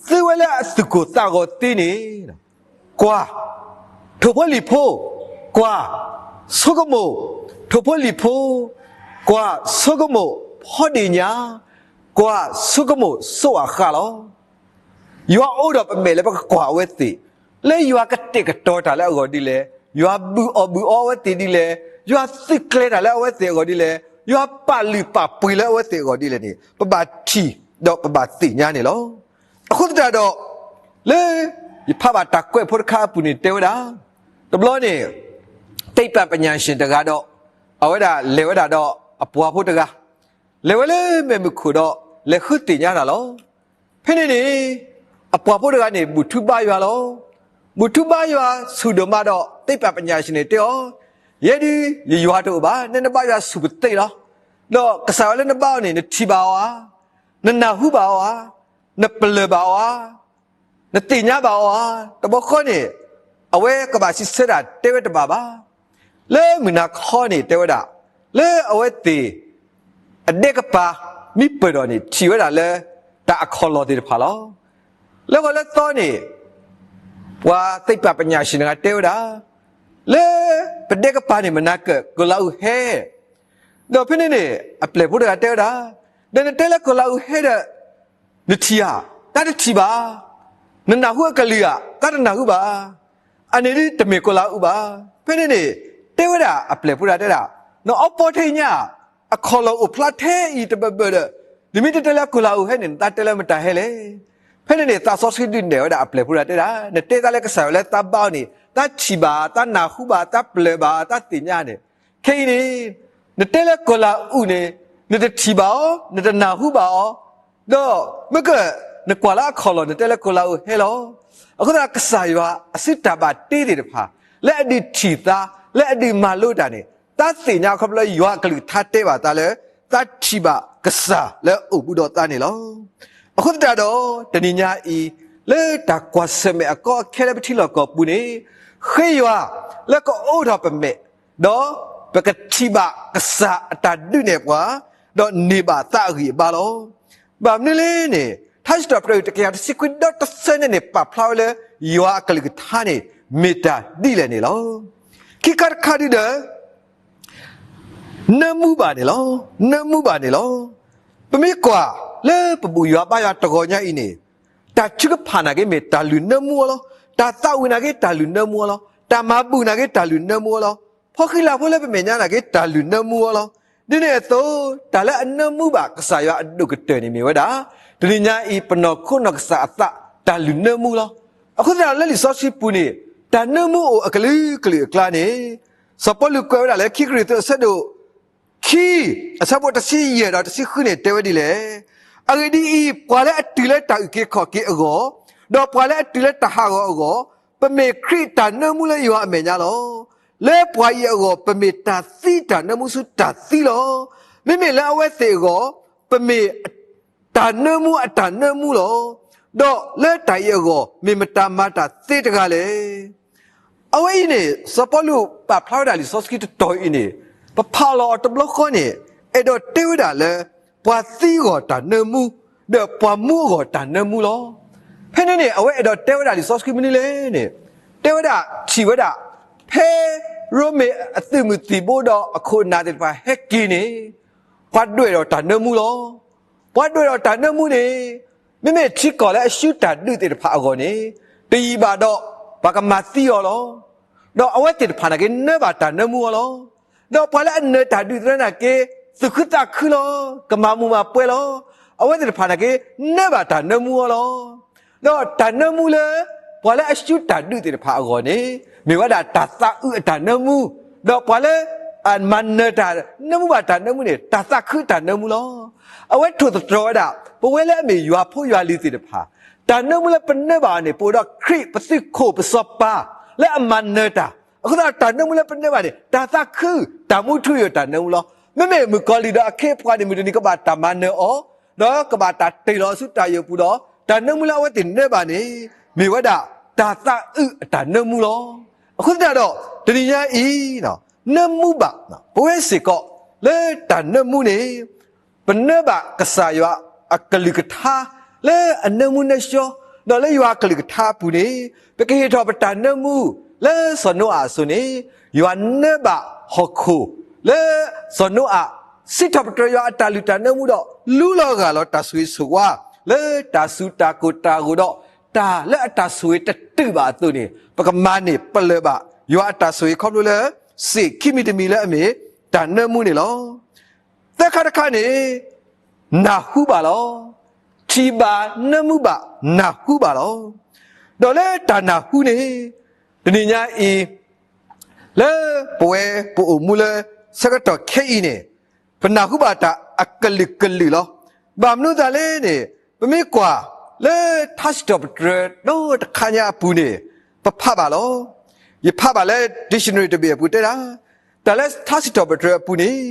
သုဝဲလၢအသူၣ်ကိၢ်သးဂီၤသ့န့ၣ် ကွၢ်, ထိၣ်ဖိလံၣ်ဖိ, ကွၢ်, ဆိကမိၣ်, ထိၣ်ဖိလံၣ်ဖိ, ကွၢ်, ဆိကမိၣ်, ဖီဒ့ၣ်ညါ, ကွၢ်, ဆိကမိၣ်, စိးအဃၣ်လီၤ. ယွၤအိးထီၣ်ပမဲာ်လၢပကကွၢ်အဝဲသ့ၣ်, လၢယွၤကတဲာ်ကတီၤတၢ်လၢအဂီၢ်ဒ်လဲၣ်, ယွၤဘုၣ်အီၣ်ဘုၣ်အီအဝဲသ့ၣ်ဒ်လဲၣ်, ယွၤသုးကျဲၤတၢ်လၢအဝဲသ့ၣ်အဂီၢ်ဒ်လဲၣ်, ယွၤပာ်လုၢ်ပာ်ပှ့ၤလၢအဝဲသ့ၣ်အဂီၢ်ဒ်လဲၣ်န့ၣ် ပဘၣ်ထံၣ်ဒီးပဘၣ်သ့ၣ်ညါန့ၣ်လီၤ. အဃိသတးဒီး လၢယဖးဘၣ်တၢ်ကွဲးဖိတခါအပူၤန့ၣ်တဲဝဲဒၣ်, တဘျီန့ၣ် သိပ္ပံပညာရှင်တဂၤဒီး အဝဲဒၣ်လဲၤဝဲဒၣ်ဒီးအပှၤဖိတဂၤ, လဲၤဝဲလၢမဲာ်မုၢ်ခိၣ်ဒီး လဲၤဃုသ့ၣ်ညါတၢ်လီၤ. ဖဲန့ၣ်န့ၣ် အပှၤဖိတဂၤန့ၣ် ဘူၣ်ထူဘါယွၤလီၤ. ဘူၣ်ထူဘါယွၤဆူၣ်ဒိၣ်မးဒီး သိပ္ပံပညာရှင်န့ၣ်တဲအီၤ, ယဲဒုး ယယွၤတအိၣ်ဘၣ်, နနဘါယွၤဆူၣ်ပသ့လီၤ. ဒီးကစၢ်ယွၤလၢနဘါအီၤန့ၣ် နထံၣ်ဘၣ်အီၤဧါ, နနၢ်ဟူဘၣ်အီၤဧါ, နပလၢၢ်ဘၣ်အီၤဧါ, နသ့ၣ်ညါဘၣ်အီၤဧါ, တဘျီဃီန့ၣ် အဝဲကဘၣ်စံးဆၢတၢ်တဲဝဲတဘၣ်ဘၣ်. လၢမုၢ်နၤခီန့ၣ်တဲဝဲဒၣ်, လၢအဝဲသ့ၣ် အဒဲကပၤမံပၢၢ်ဒီးန့ၣ် ထံၣ်ဝဲဒၣ်လၢ တၢ်အခီၣ်လီၢ်သ့ၣ်တဖၣ်လီၤ. လၢဂီၤလၢသီန့ၣ် ပှၤသိပ္ပံပညာရှင်တဂၤတဲဝဲဒၣ်, လၢပဒဲကပၤန့ၣ် မနၤကၢၢ်ကလးအူဟဲ, ဒီးဖဲန့ၣ်န့ၣ် အပျဲၢ်ဖိတဂၤတဲဝဲဒၣ်, ဒီးနတဲလၢကလးအူဟဲဒီး နထံၣ်ဧါ, တၢ်တထံၣ်ဘၣ်. နနၢ်ဟူအကလုၢ်ဧါ, တၢ်တနၢ်ဟူဘၣ်. အန့ၣ်ဒ်တမ့ၢ်ကီၤလၤအူၣ်ဘၣ်. ဖဲန့ၣ်န့ၣ် တဲဝဲဒၣ်အပျဲၢ်ဖိဒၣ်တဲဒၣ်, နအီပီၣ်ထဲညါ အခီၣ်လီၢ်အိၣ်ဖျါထဲအံၤတဘၢၣ်ဘၢၣ်ဒီး နမ့ၢ်တတဲလၢကီၤလၤအူၣ်ဟဲန့ၣ် နသးတဲလၢမတၤဟဲလဲၣ်. ဖဲန့ၣ်န့ၣ် သးစီဆှံဒုးနဲၣ်ဝဲဒၣ်အပျဲၢ်ဖိဒၣ်တဲဒၣ်, နတဲသးလၢကစၢ်ယွၤလၢသးဘါအီၤန့ၣ် သးထံၣ်ဘၣ်, သးနၢ်ဟူဘၣ်, သးပျၢၢ်ဘၣ်, သးသ့ၣ်ညါန့ၣ်, ခဲအံၤန့ၣ် နတဲလၢကီၤလၤအူၣ်န့ၣ် နတထံၣ်ဘၣ်အီၤ, နတနၢ်ဟူဘၣ်အီၤ, ဒီးမ့ၢ်က နကွၢ်လၢအခီၣ်လီၢ် နတဲလၢကီၤလၤအူၣ်ဟဲလီၤ. အဃိသတး ကစၢ်ယွၤအစုတၢ်ဘၣ်တ့သ့ၣ်တဖၣ် လၢအဒုးထံၣ်သး, လၢအဒုးမၤလိတၢ်န့ၣ် သးသ့ၣ်ညါခီဖျိလၢယွၤအကလုၢ်ကထါတဲဘၣ်သးလၢ သးထံၣ်ဘၣ်ကစၢ်လၢအအိၣ်ဘူးဒီးသးန့ၣ်လီၤ. အဃိသတးဒီး တနံၤညါအံၤ လၢတၢ်ကွၢ်ဆၢၣ်မဲာ်အကီအခဲလၢပထံလီၢ်ကီၢ်ပူၤန့ၣ် ဃ့ယွၤလၢကအိးထီၣ်ပမဲာ်, ဒီးပကထံၣ်ဘၣ်ကစၢ်အတၢ်ဒုးနဲၣ်ပှၤ, ဒီးန့ၢ်ဘၣ်သးအဂံၢ်အဘါလီၤ. ဘၣ်မနုၤလဲၣ်န့ၣ် ထါစံးထီၣ်ပတြၢၤတကယၤတဆံခွံဒီတဆၢန့ၣ်န့ၣ် ပာ်ဖျါဝဲလၢ ယွၤအကလုၢ်ကထါန့ၣ် မ့ၢ်တၢ်ဒ်လဲၣ်န့ၣ်လီၤ. ခံခါတခါဒုဒီး နၢမူဘၣ်န့ၣ်လီၤ. နၢမူဘၣ်န့ၣ်လီၤ. ပမ့ၢ်ကွၢ်လၢပဘူၣ်ယွၤဘါယွၤတဂီၤညါအံၤန့ၣ် တၢ်ထုကဖၣ်နာ်က့မ့ၢ်တၢ်လုၢ်နၢမူအီၤလီၤ. တၢ်သးဝံၣ်နာ်က့တၢ်လုၢ်နၢမူအီၤလီၤ. တၢ်မၤဘူၣ်နာ်က့တၢ်လုၢ်နၢမူအီၤလီၤ. ဖီဃံလၤဖိလၢပမဲာ်ညါနာ်က့တၢ်လုၢ်နၢမူအီၤလီၤ. ဒ်န့ၣ်အသိး တၢ်လၢအနၢမူဘၣ်ကစၢ်ယွၤအဒိၣ်ကတၢၢ်န့ၣ်မ့ၢ်ဝဲဒၣ် တနံၤညါအံၤ ပနီၢ်ခိနီၢ်ကစၢ်အသးတၢ်လုၢ်နၢမူလီၤ. အဃိသတးလၢလံာ်စီဆှံပူၤန့ၣ် တၢ်နၢမူအိၣ်အကလုာ်ကလုာ်အကျါန့ၣ် စီၤပီလူးကွဲးဝဲဒၣ်လၢခံကရံၣ်သူးအဆၢဒိၣ် ခံ အဆၢဖိတဆံယဲၢ်ဒီးတဆံဃုန့ၣ် တဲဝဲဒ်လဲၣ်. အဂ့ၢ်ဒ်အံၤ, ပှၤလၢအတုၤလၢတၢ်အုၣ်က့ၤခီၣ်က့ၤအဂီၢ်, ဒီးပှၤလၢအတုၤလၢတၢ်ဟးဂီၤအဂီၢ်, ပမ့ၢ်ခရံာ်အတၢ်နၢမူလၢယွၤအမဲာ်ညါလီၤ. လၢပှၤအံၤအဂီၢ် ပမ့ၢ်တၢ်သံတၢ်နၢမူဆူတၢ်သံလီၤ. မ့မ့ၢ်လၢအဝဲသ့ၣ်အဂီၢ် ပမ့ၢ် တၢ်နၢမူအတၢ်နၢမူလီၤ. ဒီးလၢတၢ်အံၤအဂီၢ် မ့ၢ်မတၤမၤတၢ်သ့တဂၤလဲၣ်. အဝဲအံၤန့ၣ် စီၤပီလူးပာ်ဖျါဝဲဒၣ်လံာ်စီဆှံတတီၤအံၤန့ၣ် ပဖးလီၤအီၤတဘျီဃီန့ၣ် အဲၣ်ဒိးတဲဝဲဒၣ်လၢ ပှၤသံအဂီၢ်တၢ်နၢမူ ဒီးပှၤမူအဂီၢ်တၢ်နၢမူလီၤ. ဖဲန့ၣ်န့ၣ် အဝဲအဲၣ်ဒိးတဲဝဲဒၣ်လံာ်စီဆှံမနုၤလဲၣ်န့ၣ် တဲဝဲဒၣ်ထံၣ်ဝဲဒၣ် ဖဲရိမ့ၤအသုးမုၢ်သံၣ်ဘိဒီးအခိၣ်အနၢ်သ့ၣ်တဖၣ်ဟဲက့ၤန့ၣ် ပှၤဒွဲၣ်ဒီးတၢ်နၢမူလီၤ. ပှၤဒွဲၣ်ဒီးတၢ်နၢမူန့ၣ် မ့မ့ၢ်ထံကီၢ်လၢအဆူတၢ်ဒုးသ့ၣ်တဖၣ်အဂီၢ်န့ၣ် တယံာ်ဘၣ်ဒီး ပှၤကမၤသံအီၤလီၤ. ဒီးအဝဲသ့ၣ်တဖၣ်နာ်က့ နၢဘၣ်တၢ်နၢမူအီၤလီၤ. ဒီးပှၤလၢအနၢၤတၢ်ဒုးသ့ၣ်တဖၣ်နာ်က့ သူၣ်ခုသးခုလီၤ. ကမၤမူးမၤပွဲလီၤ. အဝဲသ့ၣ်တဖၣ်နာ်က့ နၢဘၣ်တၢ်နၢမူအီၤလီၤ. ဒီးတၢ်နၢမူလၢ ပှၤလၢအဆူတၢ်ဒုးသ့ၣ်တဖၣ်အဂီၢ်န့ၣ် မ့ၢ်ဝဲဒၣ်တၢ်သးအုးအတၢ်နၢမူ, ဒီးပှၤလၢ အမၤနၢၤတၢ် နၢမူဘၣ်တၢ်နၢမူန့ၣ် တၢ်သးခုအတၢ်နၢမူလီၤ. အဝဲထိၣ်သတြီၤဝဲဒၣ် ပဝဲလၢအမ့ၢ်ယွၤဖိယွၤလံၤသ့ၣ်တဖၣ် တၢ်နၢမူလၢပနၢဘၣ်အီၤန့ၣ် ပအိၣ်ဒီးခရံာ်ပသုးခိၣ်ပစီၤပၤ လၢအမၤနၢၤတၢ်, အဃိသတးတၢ်နၢမူလၢပနၢဘၣ်န့ၣ် တၢ်သးခု တၢ်မူထူယိာ်တၢ်နၢမူလီၤ. မ့မ့ၢ်မုၣ်ကီၤလံၢ်ဒီးအခ့အပှၤန့ၣ် မုၢ်တနံၤကဘၣ်တၢ်မၤနၢၤအီၤ, ဒီးကဘၣ်တၢ်တ့ၢ်လီၤဆူတၢ်ယိာ်ပူၤဒီး တၢ်နၢမူလၢအဝဲသ့ၣ်နၢဘၣ်န့ၣ် မ့ၢ်ဝဲဒၣ် တၢ်သးအုးအတၢ်နၢမူလီၤ. အဃိသတးဒီး တနံၤညါအံၤ နၢမူဘၣ် ပဝဲစ့ၢ်ကီး လၢတၢ်နၢမူန့ၣ် ပနၢဘၣ်ကစၢ်ယွၤအကလုၢ်ကထါ လၢအနၢမူနၢဆှီ, ဒီးလၢယွၤအကလုၢ်ကထါအပူၤန့ၣ် ပကဟ့ၣ်ထီၣ်ပတၢ်နၢမူ လၢစီၤနိအၤအစိၤန့ၣ် ယွၤနၢဘၣ်ဟီၣ်ခိၣ် လၢစီၤနိအၤ စံးထီၣ်ပတြၢၤယွၤအတၢ်လုၢ်တၢ်နၢမူဒီး လူလီၤဂၢ်လီၤတၢ်ဆိၣ်ဂ့ၤဆိၣ်ဝါ လၢတၢ်စူၤတၢ်ကိၢ်တၢ်ဂီၤဒီး တၢ်လၢအတၢ်ဆိၣ်ဂ့ၤတတုာ်ဘၣ်အသိးန့ၣ် ပကမၤန့ၢ်ပလၢၢ်ဘၣ် ယွၤအတၢ်ဆိၣ်ဂ့ၤခီဖျိလၢ စ့ၣ်ခံမံၤတမံၤလၢအမ့ၢ် တၢ်နၢမူန့ၣ်လီၤ. သၢခါတခါန့ၣ် နၢ်ဟူဘၣ်လီၤ. ထံၣ်ဘၣ်နၢမူဘၣ်နၢ်ဟူဘၣ်လီၤ. ဒီးလၢတၢ်နၢ်ဟူန့ၣ် တနံၤညါအံၤ လၢပဝဲပအိၣ်မူလၢ ဆၢကတီၢ်ခဲအံၤန့ၣ် ပနၢ်ဟူဘၣ်တၢ်အကလုာ်ကလုာ်လီၤ. ဘၣ်မနုၤသတးလဲၣ်န့ၣ် ပမ့ၢ်ကွၢ်လၢထါစံးထီၣ်ပတြၢၤဒီတခါညါအပူၤန့ၣ် ပဖးဘၣ်လီၤ. ယဖးဘၣ်လၢ dictionary တဘ့ၣ်အပူၤတဲဒၣ် တၢ်လၢထါစံးထီၣ်ပတြၢၤအပူၤန့ၣ်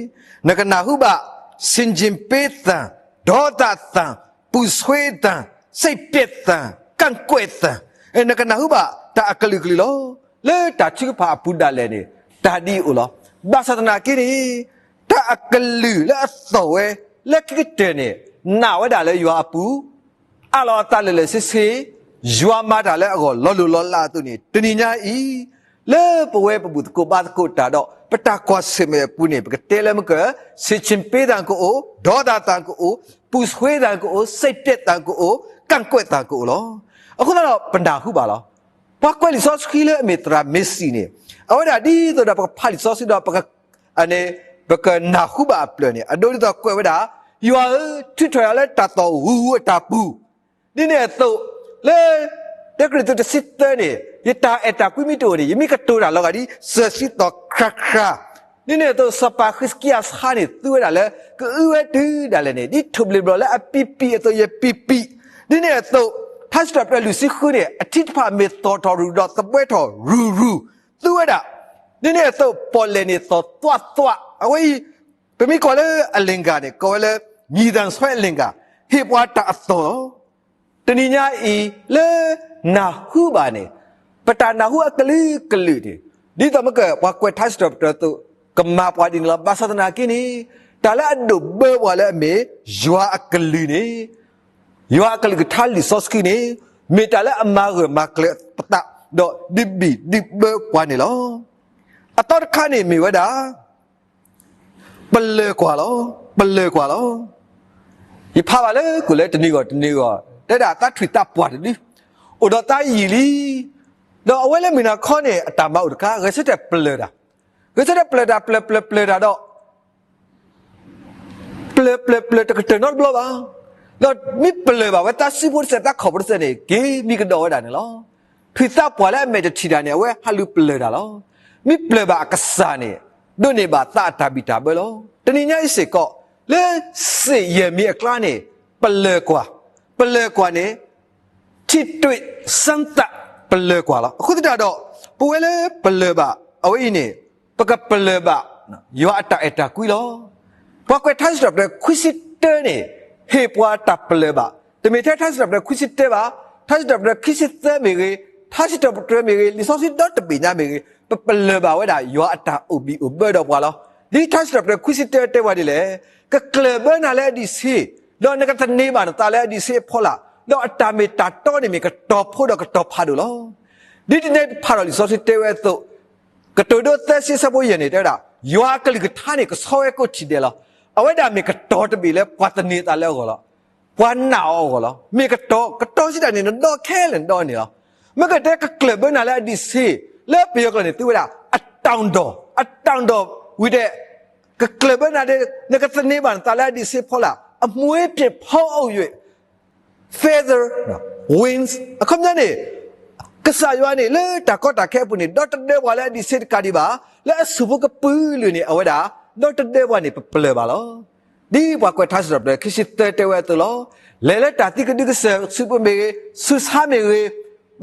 နကနၢ်ဟူဘၣ် ဆင်ခြင်ပေးသံ, ဒေါသသံ, ပူဆွေးသံ, စိတ်ပျက်သံ, ကန့်ကွက်သံ, နကနၢ်ဟူဘၣ်တၢ်အကလုာ်ကလုာ်လီၤ. လၢတၢ်ထုကဖၣ်အပူၤဒၣ်လဲာ်န့ၣ် တၢ်ဒ်အံၤအိၣ်လီၤ. ဘၣ်ဆၣ်သနာ်က့န့ၣ် တၢ်အကလုာ်လၢအသီၣ်ဝဲ လၢခံကတၢၢ်န့ၣ် နာ်ဝဲဒၣ်လၢယွၤအပူၤ အးလီၤအသးလၢာ်လၢာ်ဆ့ဆ့, ယွၤမၤတၢ်လၢအဂီၢ်လီၤလိၤလီၤလးအသိးန့ၣ် တနံၤညါအံၤ လၢပဝဲပဘူၣ်သကိးဘါသကိးတၢ်ဒီး ပတၢ်ကွၢ်ဆၢၣ်မဲာ်အပူၤန့ၣ် ပကတဲလၢမ့ၢ်က ဆင်ခြင်ပေးသံကအိၣ်, ဒေါသသံကအိၣ်, ပူဆွေးသံကအိၣ်, စိတ်ပျက်သံကအိၣ်, ကန့်ကွက်သံကအိၣ်လီၤ. အဃိသတးဒီး ပနၢ်ဟူဘၣ်လီၤ. ပှၤကွဲးလံာ်စီဆှံလၢအမ့ၢ်သရၣ်မ့ၢ်စံၣ်န့ၣ်, အဝဲဒၣ်ဒ်သိးဒီးပကဖးလံာ်စီဆှံဒီး ပကနၢ်ဟူဘၣ်အပျၢၢ်န့ၣ် အဒိဒ်သိးကွဲးဝဲဒၣ်, ယွၤဧၢ, ထုးထီၣ်ယၤလၢတၢ်သီၣ်ဂူာ်ဂူာ်အတၢ်ပူၤ, ဒ်န့ၣ်အသိး, လၢ တၢကရံၣ်သူးတဆံသၢန့ၣ်, ယတၢ်အဲၣ်တၢ်ကွံမ့ၢ်တအိၣ်န့ၣ် ယမ့ၢ်ကတိၤတၢ်လီၤဂာ်ဒ်စၢၤဆံသီၣ်ခရးခရး, ဒ်န့ၣ်အသိး စီၤပၤဃံးစကံယၤစဟါန့ၣ် သူဝဲဒၣ်လၢ ကအုဝဲတုၤဒၣ်လဲာ်န့ၣ် ဒ်ထိၣ်ဘျံးဘျီၣ်လၢအပံာ်ပံာ်အသိး ယပံာ်ပံာ်, ဒ်န့ၣ်အသိး ထါစံးထီၣ်ပတြၢၤလွံၢ်ဆံဃုန့ၣ် အထံတဖၣ်မ့ၢ်သီၣ်ထီၣ်ရူၢ်ဒီးသဘှဲထီၣ်ရူၢ်ရူၢ်, သူဝဲဒၣ်, ဒ်န့ၣ်အသိး ပီၣ်လဲၣ်န့ၣ်သီၣ်သွးသွး, အဝဲအံၤ ပမ့ၢ်ကိးလၢအလ့ၣ်ဂၤန့ၣ် ကိးဝဲလၢ ညီသန်ဆွဲအလ့ၣ်ဂၤ, ဟ့ၣ်ပှၤတၢ်အသီၣ်လီၤ. တနံၤညါအံၤလၢ နၢ်ဟူဘၣ်န့ၣ်, ပတၢ်နၢ်ဟူအကလုာ်ကလုာ်န့ၣ်, ဒ်သိးမ့ၢ်ကပှၤကွဲးထါစံးထီၣ်ပတြၢၤအသိး, ကမၤပှၤဒ်န့ၣ်လီၤ. ဘၣ်ဆၣ်သနာ်က့န့ၣ်, တၢ်လၢအဒိၣ်ဘၢပှၤလၢအမ့ၢ် ယွၤအကလုၢ်န့ၣ်, ယွၤအကလုၢ်ကထါလံာ်စီဆှံန့ၣ်, မ့ၢ်တၢ်လၢအမၤဂၢၢ်မၤကျၢၤပသး, ဒီးဒုးဘံၣ်ဒုးဘၢပှၤန့ၣ်လီၤ. အသီတခါန့ၣ်မ့ၢ်ဝဲဒၣ် ပလၢၢ်ကွၢ်လီၤ, ပလၢၢ်ကွၢ်လီၤ. ယဖးဘၣ်လၢကိၣ်လၢတနံၤဂီၢ်တနံၤဂီၢ်, တဲဒၣ်သးထွံၣ်သးပှၢ်တဒု, အိၣ်ဒီးသးယံာ်လံ, ဒီးအဝဲလၢမုၢ်နၤခီန့ၣ် အတၢ်မၤအိၣ်တခါ ဂဲၤဆၢထၢၣ်ပလၢၢ်တၢ်, ဂဲၤဆၢထၢၣ်ပလၢၢ်တၢ် ပလၢၢ်ပလၢၢ်ပလၢၢ်တၢ်ဒီး ပျၢၤပျၢၤပျၢၤတကတၢၢ်နီတဘျီဘၣ်. ဒီးမ့ၢ်ပျၢၤဘၣ်ဝဲသးစုဖိတစဲး သးခီၣ်ဖိတစဲးန့ၣ် က့ၤမံကဒီးဝဲဒၣ်န့ၣ်လီၤ. ထွံၣ်သးပှၢ်လၢအမဲာ်တထံၣ်တၢ်န့ၣ် အဝဲဟးလူၤပျၢၤတၢ်လီၤ. မ့ၢ်ပျၢၤဘၣ်အကစၢ်န့ၣ် ဒိးန့ၢ်ဘၣ်သးအတၢ်ဘံၣ်တၢ်ဘၢလီၤ. တနံၤညါအံၤစ့ၢ်ကီး လၢစ့ၣ်ယဲၢ်မံၤအကျါန့ၣ် ပလၢၢ်ကွၢ်, ပလၢၢ်ကွၢ်န့ၣ် ထံၣ်တွ့ၣ်စမ်းသပ် ပလၢၢ်ကွၢ်လီၤ. အဃိသတးဒီး ပဝဲလၢပလၢၢ်ဘၣ် အဝဲအံၤန့ၣ် ပကပလၢၢ်ဘၣ် ယွၤအတၢ်အဲၣ်တၢ်ကွံလီၤ. ပှၤကွဲးထါစံးထီၣ်ပတြၢၤခွံဆံတၢန့ၣ် ဟ့ၣ်ပှၤတၢ်ပလၢၢ်ဘၣ်. တမ့ၢ်ထဲထါစံးထီၣ်ပတြၢၤခွံဆံတၢဘၣ်, ထါစံးထီၣ်ပတြၢၤခံဆံသၢမ့ၢ်ဂ့ၤ, ထါစံးထီၣ်ပတြၢၤမ့ၢ်ဂ့ၤ, လံာ်စီဆှံဒီတဘ့ၣ်ညါမ့ၢ်ဂ့ၤ, ပပလၢၢ်ဘၣ်ဝဲဒၣ် ယွၤအတၢ်အိၣ်ဘံၣ်အိၣ်ဘၢဒီးပှၤလီၤ. ဒ်ထါစံးထီၣ်ပတြၢၤခွံဆံတၢတဲဝဲဒ်လဲၣ်, ကကျၢၢ်ဘၢနၤလၢအဒံးဆ့, ဒီးနကသန့ၤဘၣ်နသးလၢအဒံးဆ့အဖီလာ်, ဒီးအတၢ်မ့ၢ်တၢ်တီန့ၣ်မ့ၢ်ကတီၤဖိဒီးကတီၤဖးဒိၣ်လီၤ. ဒ်တနံၤဖးဒီးလံာ်စီဆှံတဲဝဲအသိး, ကတိၤဒိသၢဆံအဆၢဖိယဲၢ်န့ၣ် တဲဝဲဒၣ်, ယွၤအကလုၢ်ကထါန့ၣ် ကဆီဝဲကိးထံၣ်ဒဲးလီၤ. အဝဲဒၣ်မ့ၢ်ကတီၤတဘ့ၣ်လၢပှၤသန့ၤအသးလၢအဂီၢ်လီၤ. ပှၤနာ်အီၤအဂီၢ်လီၤ. မ့ၢ်ကတီၤ, ကတီၤစံးတၢ်န့ၣ် နဒီခဲလၢာ်နဒီန့ၣ်လီၤ. မ့ၢ်ကတဲကကျၢၢ်ဘၢနၤလၢအဒံးဆ့, လၢပယီၤကျိာ်န့ၣ် သုဝဲဒၣ် အတောင်တော်, အတောင်တော် ဝံၤဒီး ကကျၢၢ်ဘၢနၤဒီး နကသန့ၤဘၣ်နသးလၢအဒံးဆ့အဖီလာ်, အမှွေးပျံၤဖီအီၣ်ယွဲၢ် feather, winds အခီပညီန့ၣ်, ကစၢ်ယွၤန့ၣ် လၢတၢ်ကီတၢ်ခဲအပူၤန့ၣ် ဒီတဒၢပှၤလၢအဒံးဆ့တကးဒံးဘၣ်, လၢအဆူၣ်ဖိကပုာ်လွံၢ်န့ၣ် အဝဲဒၣ် ဒီတဒၢပှၤန့ၣ် ပပလၢၢ်ဘၣ်လီၤ. ဒ်ပှၤကွဲးထါစံးထီၣ်ပတြၢၤခံဆံသၢတဲဝဲအသိးလီၤ. လဲၤလၢတၢ်သံကဒုကစၢၢ်စုပူၤမ့ၢ်ဂ့ၤ, ဆူးဆါမ့ၢ်ဂ့ၤ,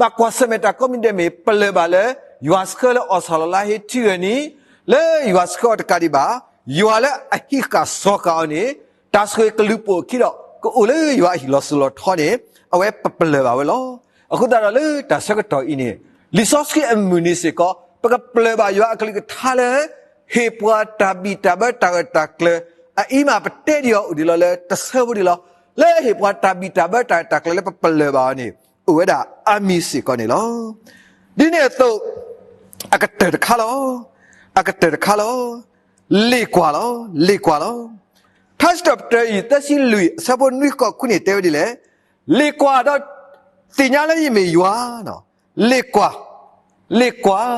ဘၣ်ကွၢ်ဆၢၣ်မဲာ်တၢ်ကိးမံၤဒဲးမ့ၢ် ပလၢၢ်ဘၣ်လၢ ယွၤဆှၢလၢအီၣ်ဆၣ်လီၤလါဟ့ထံဂၢၢ်နံၤ, လၢယွၤဆှၢအီၤတကးဒံးဘၣ်, ယွၤလၢအဟံးဃာ်စီၤဃာ်အီၤန့ၣ် တၢ်ဆိၣ်ဂ့ၤကလုၢ်ပှိၢ်အခံဒီး ကအိၣ်လၢယွၤအဟံၣ်လီၤစိၤလီၤထီန့ၣ် အဝဲပပလၢၢ်ဘၣ်ဝဲလီၤ. အဃိသတးဒီးလၢတၢ်ဆၢကတီၢ်အံၤန့ၣ် လံာ်စီဆှံအမုၢ်နံၤစ့ၢ်ကီး ပကပလၢၢ်ဘၣ်ယွၤအကလုၢ်ကထါလၢ ဟ့ၣ်ပှၤတၢ်ဘံၣ်တၢ်ဘၢတၢ်ဂၢၢ်တၢ်ကျၢၤ, အအံၤမးပတဲဒံးအီၤအိၣ်ဒံးလီၤလၢတဆၢဖိဒံးလီၤ. လၢဟ့ၣ်ပှၤတၢ်ဘံၣ်တၢ်ဘၢတၢ်ဂၢၢ်တၢ်ကျၢၤလၢပပလၢၢ်ဘၣ်အီၤန့ၣ် အိၣ်ဝဲဒၣ်အါမံၤစ့ၢ်ကီးန့ၣ်လီၤ. ဒ်န့ၣ်အသိး အကတၢၢ်တခါလီၤ. အကတၢၢ်တခါလီၤ. လ့ၣ်ကွၢ်လီၤ. လ့ၣ်ကွၢ်လီၤ. ထါစံးထီၣ်ပတြၢၤအံၤ သၢဆံလွံၢ်အဆၢဖိနွံဃိးခွံန့ၣ် တဲဝဲဒ်လဲၣ်, လ့ၣ်ကွၢ်ဒီးသ့ၣ်ညါလၢယမ့ၢ်ယွၤ, လ့ၣ်ကွၢ်, လ့ၣ်ကွၢ်,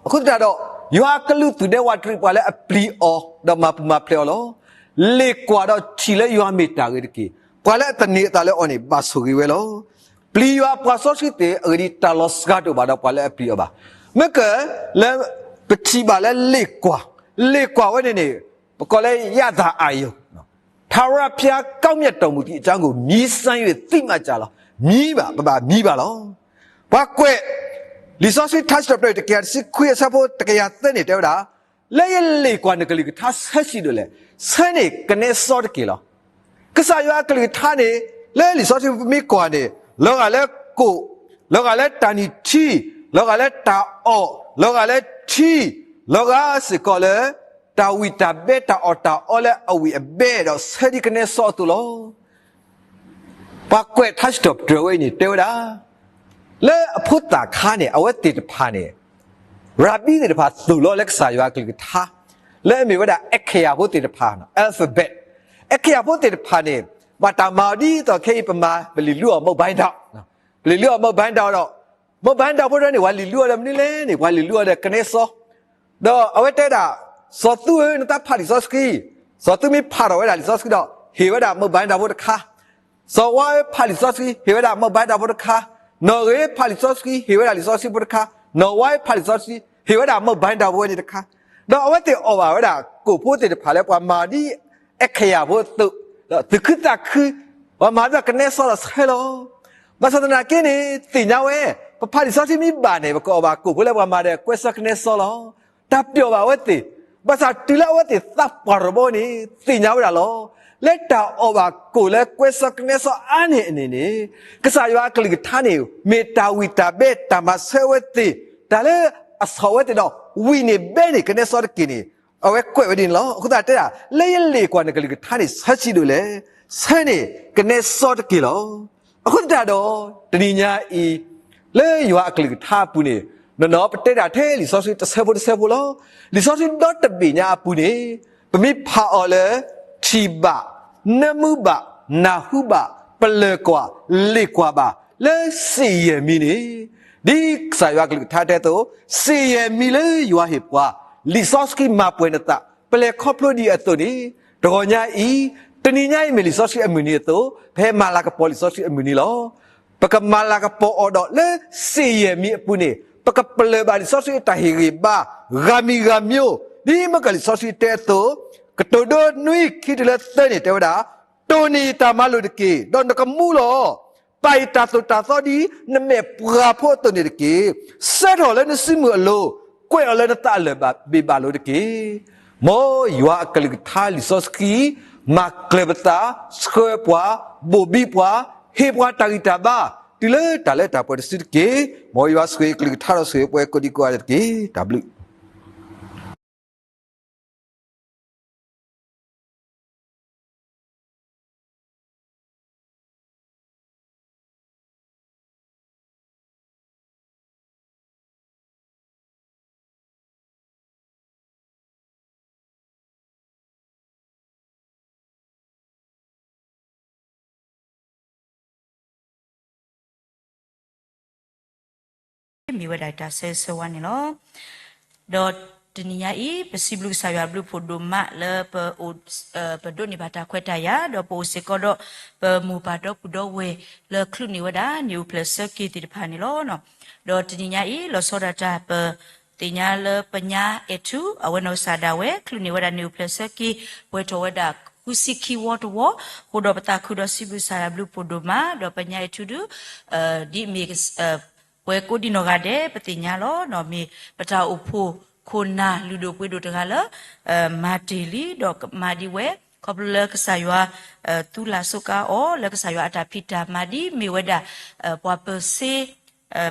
အဃိသတးဒီး ယွၤအကလုၢ်သူၣ်ဒဲဝးတရံးပှၤလၢအပျံၤအီၤ ဒီးမၤပူၤမၤဖျဲးအီၤလီၤ. လ့ၣ်ကွၢ်ဒီးထံၣ်လၢယွၤမ့ၢ်တၢ်ဂ့ၤတက့ၢ်. ပှၤလၢအသန့ၤအသးလၢအီၤန့ၣ် ဘၣ်ဆိၣ်ဂ့ၤဝဲလီၤ. ပျံၤယွၤအပှၤစီဆှံသ့ၣ် အဂ့ၢ်ဒ်အံၤတၢ်လီၤစှၤတအိၣ်ဘၣ်ဒီးပှၤလၢအပျံၤအီၤဘၣ်. မ့ၢ်ကလၢ ပထံၣ်ဘၣ်လၢလ့ၣ်ကွၢ်, လ့ၣ်ကွၢ်ဝဲန့ၣ်န့ၣ် ပကိးလၢယသၣ်အယိာ်, ထာဝရဘုရားကောင်းမြတ်တော်မူသည့်အကြောင်းကို မြည်းစမ်း၍ သိမှတ်ကြလော့. မြည်းဘၣ်, ပဘၣ်မြည်းဘၣ်လီၤ. ပှၤကွဲး လံာ်စီဆှံထါစံးထီၣ်ပတြၢၤတကယၤတဆံခွံအဆၢဖိတကယၤသၢန့ၣ် တဲဝဲဒၣ်, လၢယလ့ၣ်ကွၢ်နကလုၢ်ကထါဆၢဆံးဒိၣ်လဲၣ်, ဆၢန့ၢ်ကနဲစီတက့ၢ်လီၤ. ကစၢ်ယွၤအကလုၢ်ကထါန့ၣ် လၢလံာ်စီဆှံပမ့ၢ်ကွၢ်န့ၣ် လီၤဂာ်လၢကိၣ်, လီၤဂာ်လၢတၢ်နံၣ်ထံ, လီၤဂာ်လၢတၢ်အီၣ်, လီၤဂာ်လၢထံ, လီၤဂာ်စ့ၢ်ကီးလၢ တၢ်ဝံၣ်တၢ်ဘဲတၢ်အီၣ်တၢ်အီလၢအဝံၣ်အဘဲဒီးဆၢဒ်ကနဲစီအသိးလီၤ. ပှၤကွဲးထါစံးထီၣ်ပတြၢၤဝဲအံၤန့ၣ် တဲဝဲဒၣ်, လၢအဖိသၣ်ခါန့ၣ် အဝဲသ့ၣ်တဖၣ်န့ၣ် ရၤဘံသ့ၣ်တဖၣ်သိၣ်လီၤလၢကစၢ်ယွၤအကလုၢ်ကထါ လၢအမ့ၢ်ဝဲဒၣ် အခရာဖိသ့ၣ်တဖၣ်, alphabet, အခရာဖိသ့ၣ်တဖၣ်န့ၣ် ဘၣ်တၢ်မၤအီၤဒ်သိးခဲအံၤပမၤ ပလံာ်လုၢ်အီၣ် မုတ်ဘိုင်းထောင်, ပလံာ်လုၢ်အီၣ် မုတ်ဘိုင်းထောင် ဒီး မုၢ်ဘၣ်ဒၣ်ဖိတဂၤန့ၣ် ပှၤလံၤလုၢ်အီၤဒီးမနုၤလဲၣ်န့ၣ် ပှၤလံၤလုၢ်အီၤဒီးကနဲစီ, ဒီးအဝဲတဲဒၣ်, စီၤသူဧၢ နတၢ်ဖးလံာ်စီဆှံ, စီၤသူမ့ၢ်ဖးထီၣ်ဝဲဒၣ်လံာ်စီဆှံဒီး ဟ့ၣ်ဝဲဒၣ်မုၢ်ဘၣ်ဒၣ်ဖိတခါ, စီၤဝါဧၢ ဖးလံာ်စီဆှံ ဟ့ၣ်ဝဲဒၣ်မုၢ်ဘၣ်ဒၣ်ဖိတခါ, နီၢ်ဂ့ၤ ဖးလံာ်စီဆှံ ဟ့ၣ်ဝဲဒၣ်လံာ်စီဆှံဖိတခါ, နီၢ်ဝါဧၢ ဖးလံာ်စီဆှံ ဟ့ၣ်ဝဲဒၣ်မုၢ်ဘၣ်ဒၣ်ဖိဝဲန့ၣ်တခါ, ဒီးအဝဲသ့ၣ်အီၣ်ဘၣ်ဝဲဒၣ်ကိၣ်ဖိသ့ၣ်တဖၣ်လၢပှၤမၤဒ်အဲၣ်ခယၣ်ဖိအသိး, ဒီးသူၣ်ခုသးခု, ပှၤမၤဒီးကနဲစီဒီးဆှၢလီၤ. ဘၣ်ဆၣ်သနာ်က့န့ၣ် သ့ၣ်ညါဝဲ, ပဖးလံာ်စီဆှံမ့ၢ်ဘၣ်န့ၣ် ပကအီၣ်ဘၣ်ကိၣ်ဖိလၢပှၤမၤဒီးကွဲစီကနဲစီလီၤ. တၢ်ပျီၣ်ဘၣ်အဝဲသ့ၣ်, ဘၣ်ဆၣ်တုၤလၢအဝဲသ့ၣ်သးပှၢ်တဘီန့ၣ် သ့ၣ်ညါဝဲဒၣ်လီၤ. လၢတၢ်အီၣ်ဘၣ်ကိၣ်လၢကွဲစီကနဲစီအါန့ၢ်အန့ၣ်န့ၣ်, ကစၢ်ယွၤအကလုၢ်ကထါန့ၣ် မ့ၢ်တၢ်ဝံၣ်တၢ်ဘဲတၢ်မၤဆၢအဝဲသ့ၣ်, တၢ်လၢအဆီၣ်ဝဲသ့ၣ်ဒီး ဝံၣ်န့ၢ်ဘဲန့ၢ်ကနဲစီတက့ၢ်န့ၣ်, အဝဲကွဲးဝဲဒ်န့ၣ်လီၤ. အဃိသတးတဲဒၣ် လၢယလ့ၣ်ကွၢ်နကလုၢ်ကထါန့ၣ် ဆၢဆံးဒိၣ်လဲၣ်, ဆၢန့ၢ်ကနဲစီတက့ၢ်လီၤ. အဃိသတးဒီး တနံၤညါအံၤ လၢယွၤအကလုၢ်ကထါအပူၤန့ၣ်, နီၢ်နီၢ်ပတဲဒၣ်ထဲလံာ်စီဆှံတဆၢဖိတဆၢဖိလီၤ. လံာ်စီဆှံဒီတဘ့ၣ်ညါအပူၤန့ၣ်, ပမ့ၢ်ဖးအီၤလၢ ထံၣ်ဘၣ်, နၢမူဘၣ်, နၢ်ဟူဘၣ်, ပလၢၢ်ကွၢ်, လ့ၣ်ကွၢ်ဘၣ်, လၢစ့ၣ်ယဲၢ်မံၤန့ၣ်, ဒ်ကစၢ်ယွၤကလုၢ်ကထါတဲအသိး, စ့ၣ်ယဲၢ်မံၤလၢယွၤဟ့ၣ်ပှၤ, လံာ်စီဆှံမၤပှဲၤနသး, ပလဲၤခီဖျိဒ်အသိးန့ၣ်, တဂီၤညါအံၤ, တနံၤညါအံၤမ့ၢ်လံာ်စီဆှံအမုၢ်နံၤအသိး, ပဟဲမၤလၤကပီၤလံာ်စီဆှံအမုၢ်နံၤလီၤ. ပကမၤလၤကပီၤအီၤဒီးလၢစ့ၣ်ယဲၢ်မံၤအပူၤန့ၣ်, ပကပလၢၢ်ဘၣ်လံာ်စီဆှံအတၢ်ဟ့ၣ်ဂံၢ်ဘါ, ဂၤမံၤဂၤမံၤ, ဒ်မ့ၢ်ကလံာ်စီဆှံတဲအသိး, ကတိၤဒိနွံ ခံတုၤလၢသၢန့ၣ်တဲဝဲဒၣ်, တိၢ်န့ၢ်ယတၢ်မၤလိာ်တက့ၢ်, ဒီးနကမူလီၤ. ပာ်ယတၢ်သိၣ်တၢ်သီဒ်နမဲာ်ပှၢ်ဖိအသိးန့ၣ်တက့ၢ်. စဲထီၣ်လၢနစုမုၢ်အလိၤ, ကွဲးအီၤလၢနသးအလၢၢ်ဘၣ်ဘ့ၣ်ဘၣ်လိၤတက့ၢ်. မ်ယွၤအကလုၢ်ကထါလံာ်စီဆှံ, မၤကျၢၤပသး, ဆှၢပှၤ, ဘိၣ်ဘံပှၤ, ဟ့ၣ်ပှၤတၢ်ဂံၢ်တၢ်ဘါ, တုၤလၢတၢ်လၢတၢ်ပှဲၤတစုတက့ၢ်. မ်ယွၤဆိၣ်ဂ့ၤအကလုၢ်ကထါဒီးဆိၣ်ဂ့ၤပှၤကိးဒံကိးဂၤဒဲးတက့ၢ်. တၢ်ဘျုး မ့ၢ်ဝဲဒၣ်တၢ်ဆၢဂ့ၤဆၢဝါန့ၣ်လီၤ. ဒီးတနံၤညါအံၤ ပစံးဘျုးကစၢ်ယွၤအဘျုးအဖှိၣ်ဒိၣ်မးလၢပအိၣ်, ပဒိးန့ၢ်ဘၣ်တၢ်ခွဲးတၢ်ယာ်, ဒီးပအိၣ်စ့ၢ်ကီးဒီး ပမိၢ်ပၢ်ဒီပုၢ်ဒီဝဲၢ်လၢချုးန့ၢ်ဝဲဒၣ် နံၣ်အိၣ်ဖျဲၣ်ဆၢက့ၤသ့ၣ်တဖၣ်န့ၣ်လီၤ. ဒီးတနံၤညါအံၤ လီၤဆီဒၣ်တၢ် ပသ့ၣ်ညါလၢပညါအဲၣ်ထူ အဝဲနီၢ်ကစၢ်ဒၣ်ဝဲ ချုးန့ၢ်ဝဲဒၣ်နံၣ်အိၣ်ဖျဲၣ်ဆၢက့ၤ ပှဲၤထီၣ်ဝဲဒၣ်ဃုဆံခံဝီတဝီ, အဃိဒီးပသးခုဒီးစံးဘျုးကစၢ်ယွၤအဘျုးအဖှိၣ်ဒိၣ်မး, ဒီးပညါအဲၣ်ထူဒုး ဒ်မ့ၢ် ပှၤကိးဒံနီၢ်ဂၤဒဲး ပသ့ၣ်ညါလီၤ. မ့ၢ်ပတၢ်အိၣ်ဖှိၣ်ခိၣ်နၢ်လုၢ်ဒိၣ်ပှ့ၤဒိၣ်တဂၤလၢ မၤတ့ၢ်လံ ဒီးကမၤဒ်ဝဲ ခီဖျိလၢကစၢ်ယွၤ သူလၢ်စိကါအီၤ လၢကစၢ်ယွၤအတၢ်ဖံးတၢ်မၤဒ်မ့ၢ်ဝဲဒၣ် ပှၤပၢၤစ့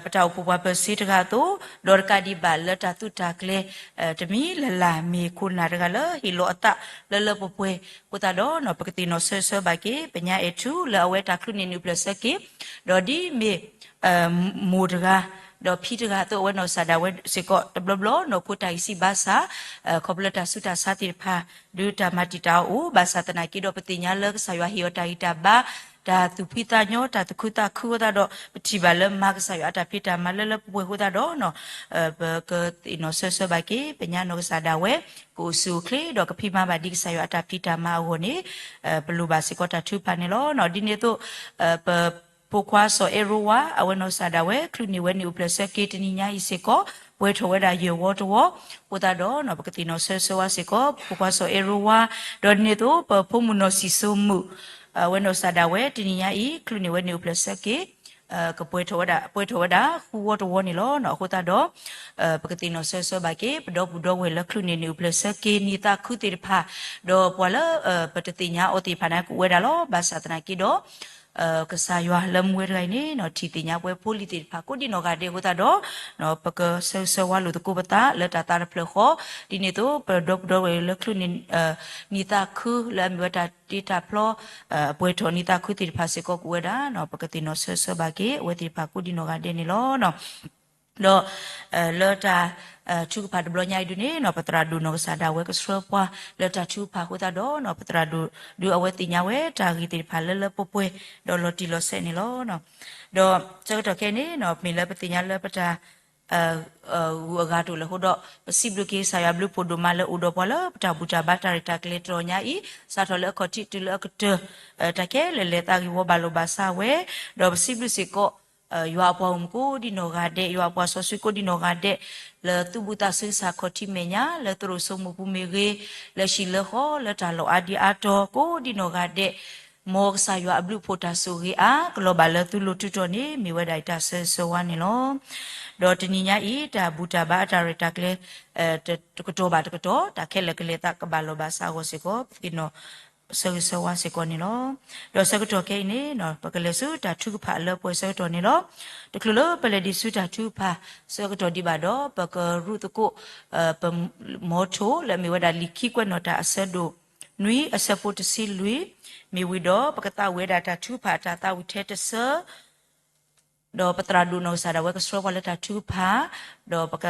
ပတၢ်အိၣ်ဖှိၣ်ပှၤပၢၤစ့တဂၤအသိး, ဒီးတကးဒံးဘၣ်လၢတၢ်သုးတၢ်ကျဲၤ တမံၤလၢ်လၢ်မ့ၢ်ခိၣ်နၢ်တဂၤလၢဟ့ၣ်လီၤအသးလၢလၢပှဲၤပှဲၤအဃိသတးဒီး ပကသ့ၣ်နီၣ်ဆၢဂ့ၤဆၢဝါဘၣ်က့ၤ ပညါအဲၣ်ထူလၢအဝဲတၢ်ချုးန့ၢ်နံၣ်အိၣ်ဖျဲၣ်ဆၢက့ၤ, ဒီးဒ်မ့ၢ် မိၢ်တဂၤ, ဒီးဖံတဂၤအသိး အဝဲနီၢ်ကစၢ်ဒၣ်ဝဲစ့ၢ်ကီး တဘျီဘျီနီၢ်ခိတၢ်ဂံၢ်စၢ်ဘါစၢ်, ခီဖျိလၢတၢ်ဆူးတၢ်ဆါသ့ၣ်တဖၣ် ဒုးတၢ်မၤတံာ်တာ်အအိၣ်, ဘၣ်ဆၣ်သနာ်က့ဒီးပသ့ၣ်ညါလၢကစၢ်ယွၤဟ့ၣ်အီၤတၢ်ဂံၢ်တၢ်ဘါ, တၢ်သူၣ်ဖှံသးညီ, တၢ်သူၣ်ခုသးခုအဃိသတးဒီး ပထံၣ်ဘၣ်လၢမၤကစၢ်ယွၤအတၢ်ဖံးတၢ်မၤလၢလၢပှဲၤပှဲၤအဃိသတးဒီး ပကသ့ၣ်နီၣ်ဆၢဂ့ၤဆၢဝါဘၣ်က့ၤ ပညါနီၢ်ကစၢ်ဒၣ်ဝဲ ကအိၣ်ဆူၣ်အိၣ်ချ့ ဒီးကဖံးမၤဘၣ်ဒ်ကစၢ်ယွၤအတၢ်ဖံးတၢ်မၤအဂီၢ်န့ၣ် ပလိၣ်ဘၣ်စ့ၢ်ကီးတၢ်ထုကဖၣ်န့ၣ်လီၤ. ဒ်န့ၣ်အသိး ပဖိခွါစီၤအဲၣ်ရိဝါ အဝဲနီၢ်ကစၢ်ဒၣ်ဝဲ ချုးန့ၢ်ဝဲနံၣ်အိၣ်ဖျဲၣ်ဆၢက့ၤတနံၤညါအံၤစ့ၢ်ကီး ပှဲၤထီၣ်ဝဲဒၣ်ယဲၢ်ဝီတဝီအဃိသတးဒီး ပကသ့ၣ်နီၣ်ဆၢဂ့ၤဆၢဝါစ့ၢ်ကီး ပဖိခွါစီၤအဲၣ်ရိဝါ, ဒီးဒ်န့ၣ်အသိး ပဖိမုၣ်နီၢ်စံၣ်စိမုၣ် အဝဲနီၢ်ကစၢ်ဒၣ်ဝဲ တနံၤညါအံၤ ချုးန့ၢ်ဝဲနံၣ်အိၣ်ဖျဲၣ်ဆၢက့ၤ ကပှဲၤထီၣ်ဝဲဒၣ် ပှဲၤထီၣ်ဝဲဒၣ်ဃုဝီတဝီန့ၣ်လီၤ. အဃိသတးဒီး ပကသ့ၣ်နီၣ်ဆၢဂ့ၤဆၢဝါဘၣ်က့ၤ ပဒီပုၢ်ဒီဝဲၢ်လၢချုးန့ၢ်နံၣ်အိၣ်ဖျဲၣ်ဆၢက့ၤ နံၣ်သးခုသ့ၣ်တဖၣ်, ဒီးပှၤလၢ ပတသ့ၣ်ညါအီၤသ့ၣ်တဖၣ်န့ၣ် ကအိၣ်ဝဲဒၣ်လီၤ. ဘၣ်ဆၣ်သနာ်က့ဒီး ကစၢ်ယွၤလၢမူဝဲတဂၤအံၤန့ၣ် ထံၣ်သ့ၣ်ညါပှဲၤဖိလံၤသ့ၣ်တဖၣ်ကိးဒံနီၢ်ဂၤဒဲးအဃိသတးဒီး ပကဆၢဂ့ၤဆၢဝါလိာ်သကိးပသးလၢတၢ်သးတဖျၢၣ်ဃီ, ဒ်န့ၣ်အသိး ပဒီပုၢ်ဒီဝဲၢ်လၢချုးန့ၢ် နံၣ်သးခုလၢအမ့ၢ်ဝဲတၢ်တ့တၢ်ဖျီ ပှဲၤထီၣ်နံၣ်သးခုသ့ၣ်တဖၣ်စ့ၢ်ကီးကအိၣ်ဝဲဒၣ် ပကသ့ၣ်နီၣ်ဆၢဂ့ၤဆၢဝါဘၣ်က့ၤ အဝဲသ့ၣ်တဖၣ်ကိးဒံနီၢ်ဂၤဒဲးန့ၣ်လီၤ. ဒီး လၢတၢ် ထုကဖၣ်တဘျီညါအံၤဒုန့ၣ်နီၤ ပသရၣ်ဒိၣ်နီၢ်ကစၢ်ဒၣ်ဝဲကဆှၢပှၤလၢတၢ်ထုကဖၣ်အဃိသတးဒီးနီၤ ပသရၣ်ဒိၣ်ဒုးအဝဲသ့ၣ်ညါဝဲတၢ်ဂ့ၢ်သ့ၣ်တဖၣ်လၢလၢပှဲၤပှဲၤ ဒီးလီၤတံၢ်လီၤဆဲးန့ၣ်လီၤ. ဒီးဆၢကတီၢ်ခဲအံၤန့ၣ်နီၤ မ့ၢ်လၢပသ့ၣ်ညါလၢပတၢ် ဂုၤအဂၤတအိၣ်လၢၤအဃိဒီး ပစံးဘျုးက့ၤကစၢ်ယွၤဘျုးဖှိၣ်ဒိၣ်မးလၢအိၣ်ဒီးပှၤလၢပတၢ်ဘူၣ်တၢ်ဘါတၢ်ရဲၣ်တၢ်ကျဲၤတြီညါအံၤ စးထီၣ်လၢအခီၣ်ထံးတုၤလၢအကတၢၢ် တၢ်ခဲလၢာ်လဲၤသးဂ့ၢ်ဝီဘၣ်လိာ်ဘၣ်စးဝဲ, ဒီးပစံးဘျုးစ့ၢ်ကီး ယွၤအပှၤဂီၢ်မုၢ်ကိးဒံနီၢ်ဂၤဒဲး, ယွၤအပှၤစီဆှံကိးဒံနီၢ်ဂၤဒဲး, လၢသူၣ်ဘံၣ်သးစူၤကစၢ်ခီၣ်ထံးမဲာ်ညါ, လၢသရိာ်စိမိၢ်ပူၤမ့ၢ်ဂ့ၤ, လၢဟံၣ်လၢဃီ လၢတၢ်လီၢ်အါဒံအါတီၤကိးဒံနီၢ်ဂၤဒဲး, မ်ကစၢ်ယွၤအဘျုးအဖှိၣ်တၢ်ဆိၣ်ဂ့ၤအါကလီၤဘၣ်လၢသုလိၤထူးတီၤန့ၣ် မ့ၢ်ဝဲဒၣ်အတၢ်ဆၢဂ့ၤဆၢဝါန့ၣ်လီၤ. ဒီးတနံၤညါအံၤ တၢ်ဘူၣ်တၢ်ဘါအတၢ်ရဲၣ်တၢ်ကျဲၤ တကတီၢ်ဘၣ်တကတီၢ် တၢ်ခဲလၢာ်ကလဲၤသးကဘၣ်လိာ်ဘၣ်စးအဂီၢ်စ့ၢ်ကီး ပသ့ၣ်နီၣ်ဆၢဂ့ၤဆၢဝါစ့ၢ်ကီးန့ၣ်လီၤ. ဒီးဆၢကတီၢ်ခဲအံၤန့ၣ် ပကလဲၤဆူတၢ်ထုကဖၣ်လၢပှဲၤဆၢကတီၢ်န့ၣ်လီၤ. တချုးလၢပလဲၤဒံးဆူတၢ်ထုကဖၣ်ဆၢကတီၢ်ဒံးဘၣ်ဒီး ပကရူၢ်သကိး ပ မီထိၣ်လၢအမ့ၢ်ဝဲဒၣ်လံာ်ခံကွဲးနီၣ်တၢ်အဆၢဒိၣ်နွံအဆၢဖိတဆံလွံၢ်, မ့ၢ်ဝံၤဒီးပကသးဝံၣ်ဝဲဒၣ်တၢ်ထုကဖၣ်အတၢ်သးဝံၣ်ထဲတဆၢ ဒီးပသရၣ်ဒိၣ်နီၢ်ကစၢ်ဒၣ်ဝဲကဆှၢပှၤလၢတၢ်ထုကဖၣ်, ဒီးပက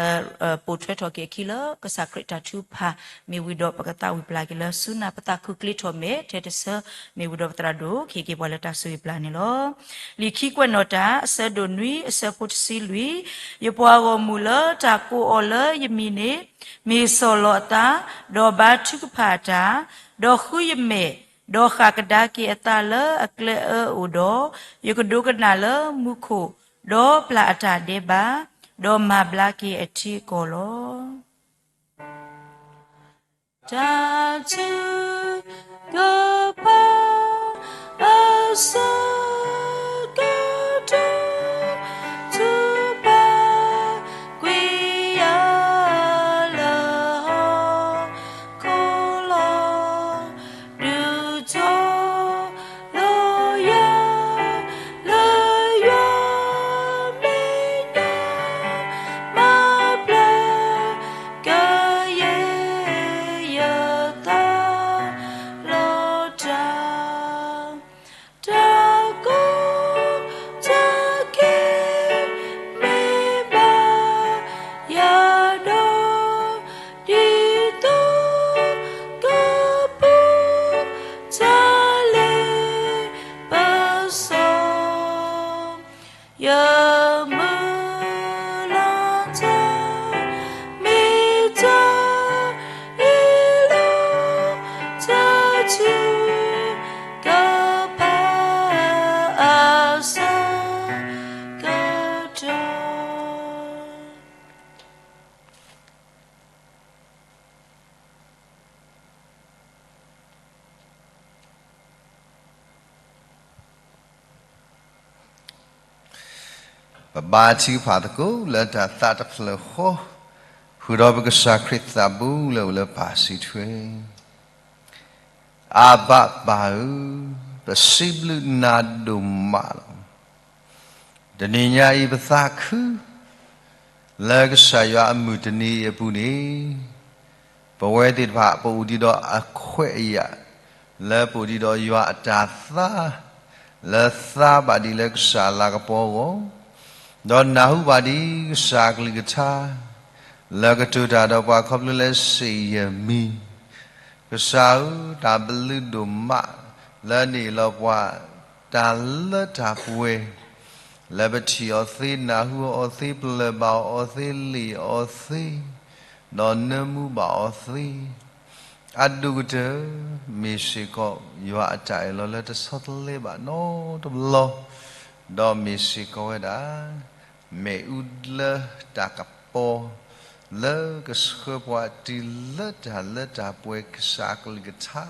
ပိာ်ထွဲထီၣ်က့ၤအခံလၢကစၢ်ခရံာ်တၢ်ထုကဖၣ်, မ့ၢ်ဝံၤဒီးပကသးဝံၣ်ပျၢ်က့ၤလၢဆူနၢ်ပသးခုကျ့ထီၣ်မဲာ်ထဲတဆၢ, မ့ၢ်ဝံၤဒီးပသရၣ်ဒိၣ်ကဟ့ၣ်က့ၤပှၤလၢတၢ်ဆိၣ်ဂ့ၤပျၢ်န့ၣ်လီၤ. လံာ်ခံကွဲးနီၣ်တၢ်အဆၢဒိၣ်နွံအဆၢဖိတဆံလွံၢ်, ယပှၤဂီၢ်မုၢ်လၢတၢ်ကိးအီၤလၢယမံၤန့ၣ် မ့ၢ်ဆီၣ်လီၤအသး, ဒီးဘါထုကဖၣ်အတၢ်, ဒီးဃုယမဲာ်, ဒီးဃၣ်ကဒါက့ၤအသးလၢအကျဲအၢအအိၣ်ဒီး, ယကဒိကနၣ်လၢမူခိၣ်, ဒီးပျၢ်အတၢ်ဒဲးဘး, ဒီးမၤဘျါက့ၤအထံအကီၢ်လီၤ. တၢ်ထုကဖၣ်အဆၢကတီၢ် ထုကဖၣ်ကွံာ်ယၤလၢဟီၣ်ခိၣ်လီၤ. ဒုးထီၣ်လီၤယၤလၢယွၤမဲာ်ညါ, မၤဘျါကယဲၢ် ယသးလီၤတၢ်, တၢ်ကိၢ်တၢ်ဂီၤ မ့ၢ်ဘၣ်ယၤဒီး ဒ်သိးကပူၤ တၢ်လ့ပစီ ယမုၢ်လၢ်တၢ် မ့ၢ်တၢ်အ့ၣ်လိာ် တၢ်ထုကဖၣ်အဆၢကတီၢ်. ပဘါထုကဖၣ်သကိးလၢတၢ်သးတဖျၢၣ်ဃီ, ဃုာ်ဒီးပကစၢ်ခရံာ်သးဘိလၢအအိၣ်လၢပၢ်စုထွဲ, အဘၤပၢ်ဧၢ, ပစံးဘျုးနၤဒိၣ်မးလီၤ. တနံၤညါအံၤပသးခု လၢကစၢ်ယွၤအမုၢ်တနံၤအံၤအပူၤန့ၣ်, ပဝဲသ့ၣ်တဖၣ်ပအိၣ်ဒံးဒီးအခွဲးအယာ်, လၢပအိၣ်ဒံးဒီးယွၤအတၢ်သါ, လၢသါဘၣ်ဒံးလၢကစၢ်လၤကပီၤအဂီၢ်, ဒီးနၢ်ဟူဘၣ်ဒံးကစၢ်အကလုၢ်ကထါ, လၢကတိၤတၢ်ဒီးပှၤခီဖျိလၢစ့ၣ်ယမံၤ, ကစၢ်ဧၢ, တၢ်ဘျုးဒိၣ်မး လၢနဟ့ၣ်လီၤပှၤ တၢ်လၢတၢ်ပှဲၤ လၢပထံၣ်အီၤသ့, နၢ်ဟူအီၤသ့, ပလၢၢ်ဘၣ်အီၤသ့, လ့ၣ်အီၤသ့, ဒီးနၢမူဘၣ်အီၤသ့, အဒိၣ်ကတၢၢ် မ့ၢ်စ့ၢ်ကီးယွၤအတၢ်အၢၣ်လီၤလၢတဆီတလဲဘၣ်နီတဘျီ, ဒီးမ့ၢ်စ့ၢ်ကီးဝဲဒၣ် မ့ၣ်အူလၢတၢ်ကပီၤ လၢကဆှၢပှၤတုၤလၢတၢ်လၢတၢ်ပှဲၤ ကစၢ်အကလုၢ်ကထါ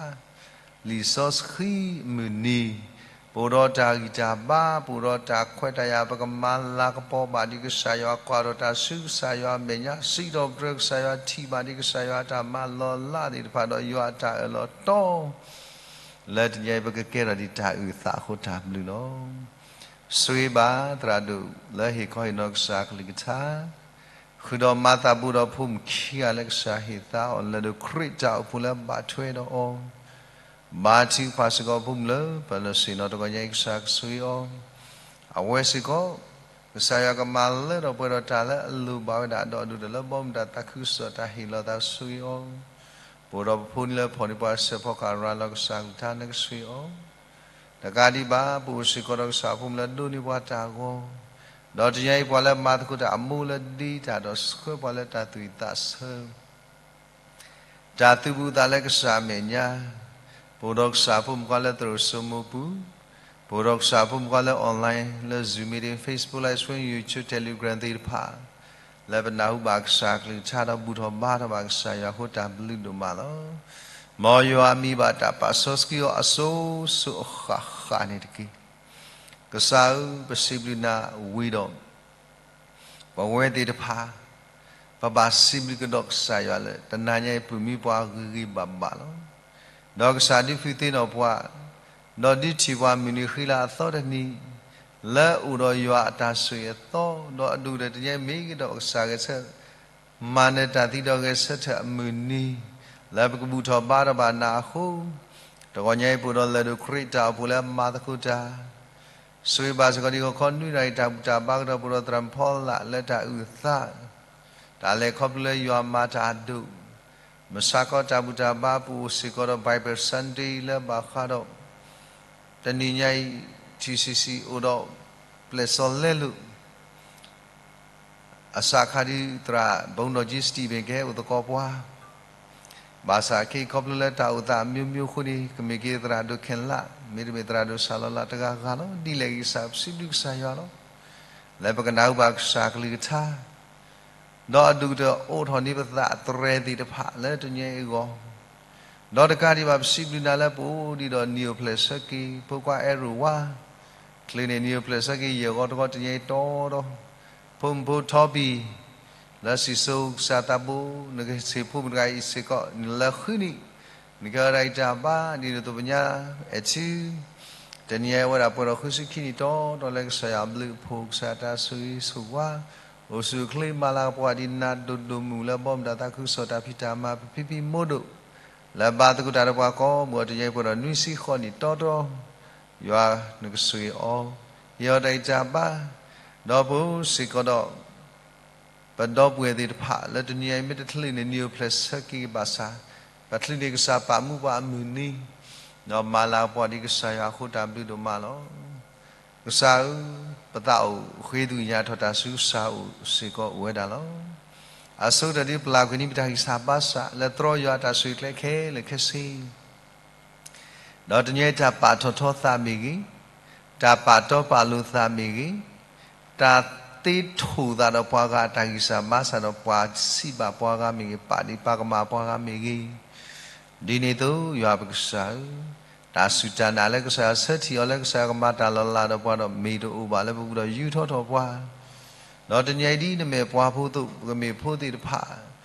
လံာ်စီဆှံမုၢ်နံၤ, ပအိၣ်ဒီးတၢ်ဂံၢ်တၢ်ဘါ, ပအိၣ်ဒီးတၢ်ခွဲးတၢ်ယာ်, ပကမၤလၤကပီၤဘၣ်ဒံးကစၢ်ယွၤ, ကွၢ်ထီၣ်တၢ်ဆူကစၢ်ယွၤအမဲာ်ညါ, စံးထီၣ်ပတြၢၤကစၢ်ယွၤ, ထံၣ်ဘၣ်ဒံးကစၢ်ယွၤအတၢ်မၤလီၤလးသ့ၣ်တဖၣ်ဒီးယွၤအတၢ်အၢၣ်လီၤတီ, လၢတနံၤအံၤပကကဲထီၣ်ဒံးတၢ်အုၣ်သးအဃိတၢ်ဘျုးလီၤ. ဆိၣ်ဂ့ၤဘၣ်သရၣ်ဒိၣ်လၢဟ့ၣ်ခီဟ့ၣ်နီၤကစၢ်အကလုၢ်ကထါ, ဃုာ်ဒီးမၤသးဘူးဒီးဖိမုၣ်ခံဂၤလၢကစၢ်ဟ့ၣ်သါအီၤ လၢဒိးခရံာ်တၢ်အိၣ်ဖှိၣ်လၢဘၣ်ထွဲဒီးအီၤ, ဘါထုကဖၣ်စ့ၢ်ကီးဖိမုၣ်လၢပလီၢ်ဆ့ၣ်နီၤတဂီၤညါအံၤ ကစၢ်ကဆိၣ်ဂ့ၤအီၤ, အဝဲစ့ၢ်ကီး ကစၢ်ယွၤကမၤလၢထီၣ်ပှဲၤထီၣ်တၢ်လၢအလိၣ်ဘၣ်ဝဲဒၣ် ဒီးအဒိၣ်ကတၢၢ်လၢဘီမုၢ်တၢ်သးခုကစီၣ်တၢ်ဟ့ၣ်လီၤသးဆိၣ်ဂ့ၤအီၤ, ပအိၣ်ဒီးပဖိန့ၣ်လၢဖီၣ်န့ၢ်ပှၤစဲးဖီကဟၣ်ရၤလီၤ ကစၢ်အကလုၢ်ကထါနကဆိၣ်ဂ့ၤအီၤ, တကးဒံးဘၣ် ပအိၣ်စ့ၢ်ကီးဒီးကစၢ်အဖိမုၣ်လၢအဒိးန့ၢ်ပှၤတၢ်ဂီၤ, ဒီးတနံၤအံၤပှၤလၢမၤသကိးတၢ်အမိၢ်လၢဒ့တၢ်ဒီးဆှၢပှၤလၢတၢ်သူၣ်ဝံၣ်သးဆၢ တၢ်သူၣ်ဘူၣ်သးလၢကစၢ်အမဲာ်ညါ, ပအိၣ်ဒီးကစၢ်အဖိမုၣ်ခွါလၢသရိာ်စိမိပူၤ, ပအိၣ်ဒီးကစၢ်အဖိမုၣ်ခွါလၢ online လၢ Zoom meeting, Facebook Live Stream, YouTube, Telegram သ့ၣ်တဖၣ်, လၢပနၢ်ဟူဘၣ်ကစၢ်အကလုၢ်ကထါဒီးဘူၣ်ထီၣ်ဘါထီၣ်ဘၣ်ကစၢ်ယွၤအဃိ တၢ်ဘျုးဒိၣ်မးလီၤ. မ်ယွၤမံၤဘၣ်တၢ်ပာ်စီဆှံအီၤအစိၤစိၤအဃၣ်ဃၣ်န့ၣ်တက့ၢ်. ကစၢ်ဧၢ, ပစံးဘျုးနၤဝံၤဒီး ပဝဲသ့ၣ်တဖၣ် ပဘၣ်စံးဘျုးကဒီးကစၢ်ယွၤလၢ တနၤညါအံၤ ပမ့ၢ်ပှၤဂ့ၤဂ့ၤဘၣ်ဘၣ်လီၤ. ဒီးကစၢ်ဒုးဃုသ့ၣ်နီၣ်ပှၤ, ဒီးဒုးထံၣ်ပှၤမုၢ်နံၤဃံလၤအသီတနံၤ, လၢအိၣ်ဒီးယွၤအတၢ်ဆိၣ်ဂ့ၤအသီ, ဒီးအဒိၣ်ကတၢၢ်တနံၤညါအံၤ မ့ၢ်ကဒီးကစၢ်ဂဲၤဆၢ မၤနၢၤတၢ်သံဒီးဂဲၤဆၢထၢၣ်အမုၢ်နံၤ, လၢပကဘူၣ်ထီၣ်ဘါထီၣ်ဘၣ်နၤအဃိ, တဂီၤညါအံၤ ပအိၣ်ဒီးလၢၢ်ဒိၣ်ခရံာ်တၢ်အိၣ်ဖှိၣ်လၢအမၤသကိးတၢ် ဆိၣ်ဂ့ၤဘၣ်စ့ၢ်ကီးဒ်ဂီၤခီနွံနၣ်ရံၣ် တၢ်ဘူၣ်တၢ်ဘါကဒီး ပအိၣ်ဒီးသရၣ်မုၣ်ဖီလာ်လၢတၢ်အုၣ်အသး, တၢ်လဲၤခီဖျိလၢယွၤမၤတၢ်အဒိၣ်, မဆါခီတၢ်ဘူၣ်တၢ်ဘါ ပအိၣ်စ့ၢ်ကီးဒီး Bible Sunday လၢဘၣ်ဃးဒီး တနံၤညါအံၤ ထံၣ်ဆံးဆံး အိၣ်ဒီးပျဲၢ်စီၤလဲလိာ် အစးခါဒ်သရၣ်ဘိဒီးကၠံ Stephen ကဟဲအိၣ်သကိးပှၤ, ဘၣ်ဆၣ်ခဲအံၤခီဖျိလၢတၢ်အိၣ်သးအမျိုးမျိုးအဃိန့ၣ် ကမ့ၢ်က့ၤသရၣ်ဒိၣ်ခဲလး မ့တမ့ၢ်သရၣ်ဒိၣ်စၢ်လီၤလးတဂၤဂၤလီၤ. ဒ်လဲၣ်ဂ့ၤကစၢ် ပစံးဘျုးကစၢ်ယွၤလီၤ. လၢပကနၢ်ဟူဘၣ်ကစၢ်အကလုၢ်ကထါ ဒီးအဒိၣ်ကတၢၢ်အိးထီၣ်န့ၢ်ပသးအသရဲသ့ၣ်တဖၣ်လၢတနံၤအံၤအဂီၢ်, ဒီးတကးဒံးဘၣ် ပစံးဘျုးနၤလၢပအိၣ်ဒံးဒီးနံၣ်အိၣ်ဖျဲၣ်ဆၢက့ၤ ဖိခွါအဲရိၣ်ဝါ ချုးန့ၢ်နံၣ်အိၣ်ဖျဲၣ်ဆၢက့ၤယဲၢ်ဂီၤတဂီၤတနံၤအံၤတီဒီး ဖိမုၣ်ဖိထီဘံၣ် လၢစံၣ်စိၤကစၢ်သးဘိ နကဟ့ၣ်ဖိမုၣ်တဂၤအံၤစ့ၢ်ကီး နလၢဃုနံၣ်, နကဟဲဒၣ်အံၤတၢ်ဘါ ဒ်နသိးပညါ အဲၣ်ထံ တနံၤအံၤဝဲဒၣ်ပှဲၤဒီးဃုဆံခံနံၣ်တီဒီး လၢကစၢ်ယွၤအဘျုးအဖှိၣ် ကစၢ်တၢ်ဆိၣ်ဂ့ၤဆိၣ်ဝါ အိၣ်ဆူၣ်အိၣ်ချ့မၤလၤကပီၤဒ်နၤ ဒိၣ်ဒိၣ်မုၢ်လၢဘီမုၢ်တၢ်သးခုကစီၣ်တၢ်ဖံးတၢ်မၤ ပဖံဖံမိၢ်ဒိၣ် လၢဘါသကိးတၢ်ဒီးပှၤကိးမုၢ်အီၤ တနံၤအံၤပှဲၤဒီးနွံဆံဃိးနံၣ်တီတီ ယွၤနကဆိၣ်ဂ့ၤအီၤ, ဟ့ၣ်အီၤတၢ်အံၤတၢ်ဘါ, ဒီးပစ့ၢ်ကီးဒီး ပဒီပုၢ်ဝဲၢ်သ့ၣ်တဖၣ် လၢတနံၤအံၤမ့ၢ်တချုးန့ၢ်နံၣ်အိၣ်ဖျဲၣ်ဆၢက့ၤဘၣ်ဆၣ်, ပချုးန့ၢ်ကစၢ်ပာ်မူပှၤအမုၢ်နံၤ, ဒီးမၤလၤကပီၤဒ်ကစၢ်ယွၤအဃိ တၢ်ဘျုးဒိၣ်မးလီၤ. ကစၢ်ဧၢ, ပသးအိၣ်ဃ့သကွံာ်ညါထီၣ်တၢ်ဆူကစၢ်အအိၣ်စ့ၢ်ကီးအိၣ်ဝဲဒၣ်လီၤ. အဆိကတၢၢ်ဒ်ပလၢ်ကွံာ်န့ၣ် ပတၢ်ဂံၢ်စၢ်ဘါစၢ် လၢသြီယွၤအတၢ်ဆိၣ်ဂ့ၤကျဲခဲလၢာ်ခဲဆ့ ဒီးတနံၤအံၤတၢ်ပာ်ထီၣ်ထီသးမ့ၢ်ဂ့ၤ, တၢ်ပာ်တီပာ်လိၤသးမ့ၢ်ဂ့ၤ, တၢ်သ့ထိၣ်သးဒီးပှၤဂၤအတၢ်ဂံၢ်စၢ်ဘါစၢ်ဒီးပှၤစံးဘၣ်ပှၤဂၤမ့ၢ်ဂ့ၤ, ပာ်ဒံးပာ်ကမၣ်ပှၤဂၤမ့ၢ်ဂ့ၤ, ဒ်န့ၣ်အသိး ယွၤပကစၢ်ဧၢ, တၢ်စူၢ်တၢ်နာ်လၢကစၢ်ယွၤဆၢထံၣ်အီၤ လၢကစၢ်ယွၤကမၤတၢ်လီၤလးဒီးပှၤဒီး မ့ၢ်တအိၣ်ဘၣ်လၢပပူၤဒီးယူၤထီၣ်ထီၣ်ပှၤ ဒီးတနံၤအံၤဒ်နမဲာ်ပှၤဖိအသိး ပကမ့ၢ်ဖိသ့ၣ်တဖၣ်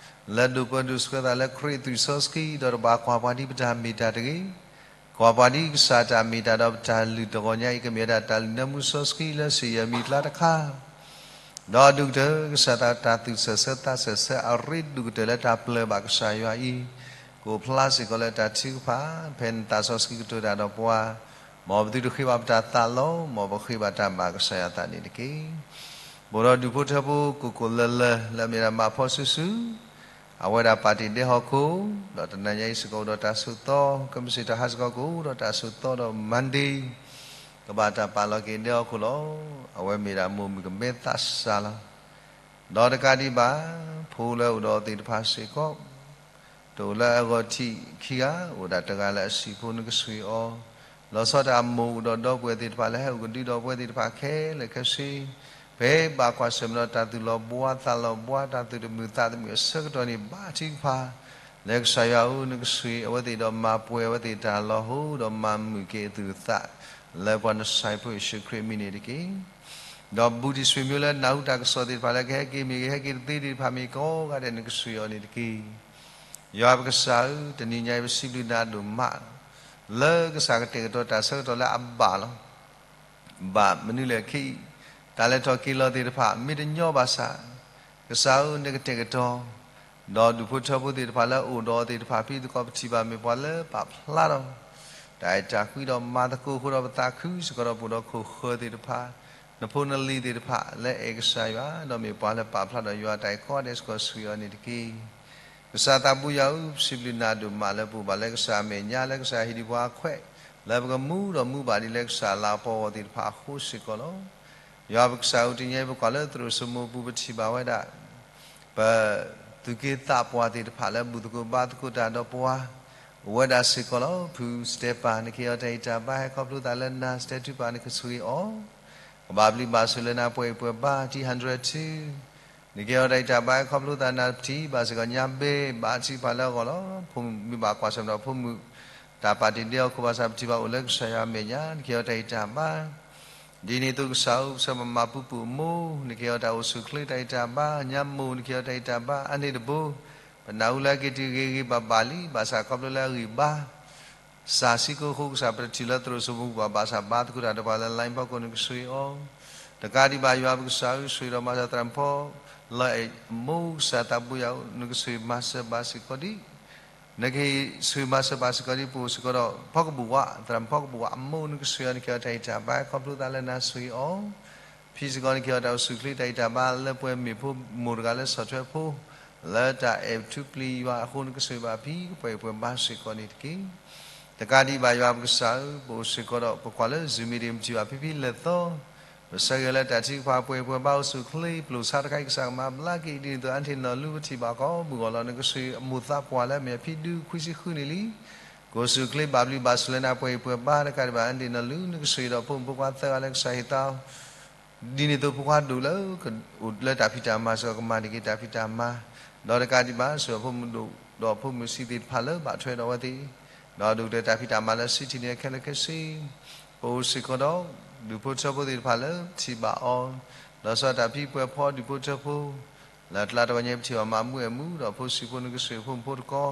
လၢဒိးပၢဒိးဆှၢသးလၢခရံာ်အသွံၣ်စီဆှံ ဒီးတဘၣ်ကွၢ်ပှၤဒ်ပတၢ်မ့ၢ်တၢ်တဂ့ၤ, ကွၢ်ပှၤဒ်ကစၢ်တၢ်မ့ၢ်တၢ်ဒီးပတၢ်လုၢ်တဂီၤညါအံၤ ကမ့ၢ်ဝဲဒၣ်တၢ်လုၢ်နၢမူစီဆှံလၢစံၣ်ယဲၢ်မံၤအကျါတခါ ဒီးအဒိၣ်ကတၢၢ် ကစၢ်သးတၢ်သူၣ်စၢၢ်ဆၢသးစၢၢ်ဆၢ အရ့ဒိၣ်ကတၢၢ်လၢတၢ်ပျၢၤဘၣ်ကစၢ်ယွၤအံၤ ကအိၣ်ဖျါစ့ၢ်ကီးလၢတၢ်ထုကဖၣ် ဖဲနသးစီဆှံကတိၤတၢ်ဒီးပှၤ, မ်ပသုတဃ့ဘၣ်ပတၢ်သးလီၤ, မ်ပဃ့ဘၣ်တၢ်ဘၣ်ကစၢ်ယွၤအသးန့ၣ်တက့ၢ်. ပအိၣ်ဒီးဒူၣ်ဖိထၢဖိကိၢ်ကိၢ်လၢၤလၢၤ လၢအမ့ၢ်ဒၣ်မၤဖီစုာ်စုာ် အဝဲဒၣ်ပာ်တ့ၢ်ဒဲဟီၣ်ခိၣ်, ဒီးတနံၤညါအံၤစ့ၢ်ကီးအိၣ်ဒီးတၢ်ဆိးသီ, ကမ့ၢ်စ့ၢ်တဟါစ့ၢ်ကီးကအိၣ်ဒီးတၢ်ဆိးသီဒီး Monday ကဘၣ်တၢ်ပာ်လီၤက့ၤဒဲဟီၣ်ခိၣ်လီၤ. အဝဲမ့ၢ်ဒၣ်မိၢ်မုၣ်ကမဲသးစၢ်လီၤ. ဒီးတကးဒံးဘၣ် ဖိလၢအိၣ်ဒီးအီၤသ့ၣ်တဖၣ်စ့ၢ်ကီး တအိၣ်လၢအဂီၢ်ထံးခံဂၤ, အိၣ်ဒၣ်တဂၤလၢအဆံးဖိနကဆိၣ်ဂ့ၤအီၤ, လီၤဆီဒၣ်တၢ်အမိၢ်အိၣ်ဒီးဒီပုၢ်ဝဲၢ်သ့ၣ်တဖၣ်လၢဟဲအိၣ်ကဒုဒီးပဝဲသ့ၣ်တဖၣ်ခဲလၢာ်ခဲဆ့, ဖဲဘၣ်ကွၢ်ဆၢၣ်မဲာ်ဒီးတၢ်သူၣ်လီၤဘှါသးလီၤဘှါ တၢ်သူၣ်တမုာ်သးတမုာ်အဆၢကတီၢ်န့ၣ် ဘါထုကဖၣ် လၢကစၢ်ယွၤဧၢ နကဆိၣ်ဂ့ၤအဝဲသ့ၣ်ဒီးမၤပှဲၤအဝဲသ့ၣ်တၢ်လီၤဟိ ဒီးမၤမုာ်က့ၤအသူၣ်အသး လၢပှၤနစၢ်ဖိယ့ၣ်ၡူးခရံာ်အမံၤန့ၣ်တက့ၢ်. ဒီးဘူးတံၢ်ဆွေမျိုးလၢနၢ်ဟူတၢ်ကစီၣ်သ့ၣ်တဖၣ်လၢကဟဲက့ၤမ့ၢ်ဂ့ၤ ဟဲက့ၤတသ့သ့ၣ်တဖၣ်မ့ၢ်ဂ့ၤ ကိးဂၤဒဲးနကဆိၣ်ဂ့ၤအီၤန့ၣ်တက့ၢ်. ယွၤပကစၢ်ဧၢ, တနံၤညါအံၤပစံးဘျုးနၤဒိၣ်မး လၢကစၢ်ကတဲာ်ကတီၤတၢ်ဆၢကတီၢ်လၢအဘၣ်လီၤ. ဘၣ်မနုၤလဲၣ်ခဲအံၤ တၢ်လဲၤထီၣ်က့ၤလီၤသ့ၣ်တဖၣ် မ့ၢ်တညီဘၣ်ဆၣ်, ကစၢ်ဧၢ နကတဲာ်ကတီၤ ဒီးဒူၣ်ဖိထၢဖိသ့ၣ်တဖၣ်လၢအအိၣ်ဒီးအီၤသ့ၣ်တဖၣ် ဖဲသကိးပထံၣ်ဘၣ်မ့ၢ်ပှၤလၢပာ်ဖျါထီၣ် တၢ်အဲၣ်တၢ်ကွံဒီးမၤသကိးအဃိဒီး ပသးခုစ့ၢ်ကီးဒီးပအိၣ်ဒီးခိၣ်ဃၢၤသ့ၣ်တဖၣ် နဖိနလံၤသ့ၣ်တဖၣ်လၢအဲၣ်ကစၢ်ယွၤ ဒီးမ့ၢ်ပှၤလၢပာ်ဖျါဒီးယွၤအတၢ်အဲၣ်ကိးဂၤဒဲးစ့ၢ်ကီး ဆိၣ်ဂ့ၤအီၤန့ၣ်တက့ၢ်. ကစၢ်သးဘိယွၤဧၢ, ပစံးဘျုးနၤဒိၣ်မးလၢပအိၣ်ဘၣ်လၢကစၢ်အမဲာ်ညါ လၢကစၢ်ဟ့ၣ်ဒံးပှၤအခွဲး လၢပကမူဒီးမူဘၣ်ဒ်လၢကစၢ်လၤကပီၤအဂီၢ်သ့ၣ်တဖၣ်အဃိစ့ၢ်ကီးလီၤ. ယွၤပကစၢ်ဧၢ, တနံၤအံၤပကွၢ်လၢသရိာ်စိမိၤပူၤ ပထံၣ်ဘၣ်ဝဲဒၣ် ပ သုးက့သးပှၢ်သ့ၣ်တဖၣ်လၢဘူၣ်သကိးဘါသကိးတၢ်ဒီးပှၤ အိၣ်ဝဲဒၣ်စ့ၢ်ကီးလီၤ. ဖုစတဲပၤ နကဟ့ၣ်အီၤတၢ်ဂံၢ်တၢ်ဘါ ဟဲခီဖျိသးလၢနၤ စတဲထူပၤ နကဆိၣ်ဂ့ၤအီၤ ကဘၣ်ဘျုးဘၣ်ဆိၣ်လၢနၤ ပှဲၤအံၤပှဲၤဘါ ထံ hundred two နကဟ့ၣ်အီၤတၢ်ဂံၢ်တၢ်ဘါ ဟဲခီဖျိသးနၤ ပထံၣ်ဘၣ်စ့ၢ်ကီးညါဘဲ ဘၣ်ထံဖးလၢအဂီၢ်လီၤ. ဖိမုၣ်မ့ၢ်ဘၣ်ကွၢ်ဆၢၣ်မဲာ်ဒီးဖိမုၣ် တၢ်ပာ်တ့ၢ်ဒဲးအီၤခိၣ်ဘၣ်ဆၣ် ပထံၣ်ဘၣ်အိၣ်လၢကစၢ်ယွၤအမဲာ်ညါ နကဟ့ၣ်အီၤတၢ်ဂံၢ်တၢ်ဘါ ဒ်န့ၣ်အသိးကစၢ်ဧၢ, ပဆၢမၤပူၤပိာ်အမိၢ် နကဟ့ၣ်အီၤတၢ်အိၣ်ဆူၣ်အိၣ်ချ့တၢ်ဂံၢ်တၢ်ဘါ, ညါမိၢ် နကဟ့ၣ်အီၤတၢ်ဂံၢ်တၢ်ဘါ အါန့ၢ်တဘိ, ပနၢ်ဟူလၢအက့ၤတုၤဂ့ၤဂ့ၤဘၣ်ဘၣ်လံ ဘၣ်ဆၣ်ခီဖျိလၢအဂံၢ်ဘါ စၢ်ဆံကိၢ်ဃိကစၢ် ပတထံၣ်လၢသရိာ်စိမိၤပူၤဘၣ် ဘၣ်ဆၣ်ဘါသကိးတၢ်ဒီးပှၤလၢ line ဖီခိၣ် နကဆိၣ်ဂ့ၤအီၤ, တကးဒံးဘၣ်ယွၤပကစၢ်ဧၢ, ဆိၣ်ဂ့ၤဒီးမၤစၢၤသရၣ်ဖိ လၢအမိၢ်ကစၢ်သးဘိယွၤဧၢ, နကဆိၣ်ဂ့ၤမၤစၢၤဘၣ်စ့ၢ်ကီးဒံး နကဟ့ၣ်ဆိၣ်ဂ့ၤမၤစၢၤဘၣ်စ့ၢ်ကီးဒံး ပအိၣ်စ့ၢ်ကီးဒီး ဖီကဘူးဝး, သရၣ်ဖိကဘူးဝးအမိၢ် နကဆိၣ်ဂ့ၤအီၤ နကဟ့ၣ်အီၤတၢ်ဂံၢ်တၢ်ဘါ ခီဖျိသးလၢနၤ ဆိၣ်ဂ့ၤအီၤ, ဖံစ့ၢ်ကီး နကဟ့ၣ်အီၤတၢ်အိၣ်ဆူၣ်အိၣ်ချ့တၢ်ဂံၢ်တၢ်ဘါ လၢပှဲၤမ့ၢ်ဖိမိၢ်တဂၤလၢဆီၣ်ထွဲဖိ လၢတၢ်အဲၣ်ထူပျံၤယွၤအဃိ နကဆိၣ်ဂ့ၤဘၣ်ဖံ ကပှဲၤအံၤပှဲၤဘါစ့ၢ်ကီးန့ၣ်တက့ၢ်. တကးဒံးဘၣ်ယွၤပကစၢ်ဧၢ, ပအိၣ်စ့ၢ်ကီးဒီး ပကွၢ်လၢ Zoom meeting ပထံၣ်ဘၣ်ဖံဖံလဲၤသီ ပဆၢဂ့ၤလၢတၢ်ထုကဖၣ်ပှဲၤအံၤပှဲၤဘါ အိၣ်ဆူၣ်အိၣ်ချ့ ပျိာ်ဆါတခါအံၤ ကစၢ်ကမၤဘျါက့ၤ ဒ်န့ၣ်အသိး အါန့ၢ်နီၢ်လူပထံၣ်ဘၣ်ကီး မုၢ်ဂီၤလီၤ နကဆိၣ်ဂ့ၤအမိၢ်သးပှၢ်လၢအမ့ၢ်အဖံဒူခွံဆံဃုနံၣ်လံ ကအိၣ်ဆူၣ်အိၣ်ချ့ ဘၣ်ဘျုးဘၣ်ဆိၣ်လၢနၤ ပှဲၤအံၤပှဲၤဘါ တကးဒံးဘၣ် အါန့ၢ်နီၢ်လူ နကဆိၣ်ဂ့ၤဒီးဖိမုၣ်ဖိခွါသၢဂၤလၢကစၢ်ဟ့ၣ်သး ဒ်န့ၣ်အသိးဖိခွါဒိၣ်လၢ အိၣ်လၢတၢ်ဖံးတၢ်မၤစ့ၢ်ကီး ကမၤန့ၢ်က့ၤတၢ်ဖံးတၢ်မၤ, ဒီးတကးဒံးဘၣ် ဆိၣ်ဂ့ၤဖိမုၣ်ဒိၣ် ဒီးဖိမုၣ်ဆံးသ့ၣ်တဖၣ်လၢဘၣ်ထွဲဒီးအဝဲသ့ၣ်, ဒီးဒိၣ်ကတၢၢ်တၢ်ဖံးတၢ်မၤလၢ city န့ၣ်ခဲလၢာ်ခဲဆ့, ပအိၣ်စ့ၢ်ကီးဒီး ဒူၣ်ဖိထၢဖိသ့ၣ်တဖၣ်လၢပထံၣ်ဘၣ်အီၤ, ဒီးစီၤတၢ်ဖံပှဲၤဖီဒူၣ်ဖိထၢဖိ လၢအကျါတဝဲညါ ပထံၣ်ဘၣ်မၤမူအဲၣ်မူ ဒီးဖိဆံးဖိ နကဆိၣ်ဂ့ၤဖိမုၣ်ဖိတကီ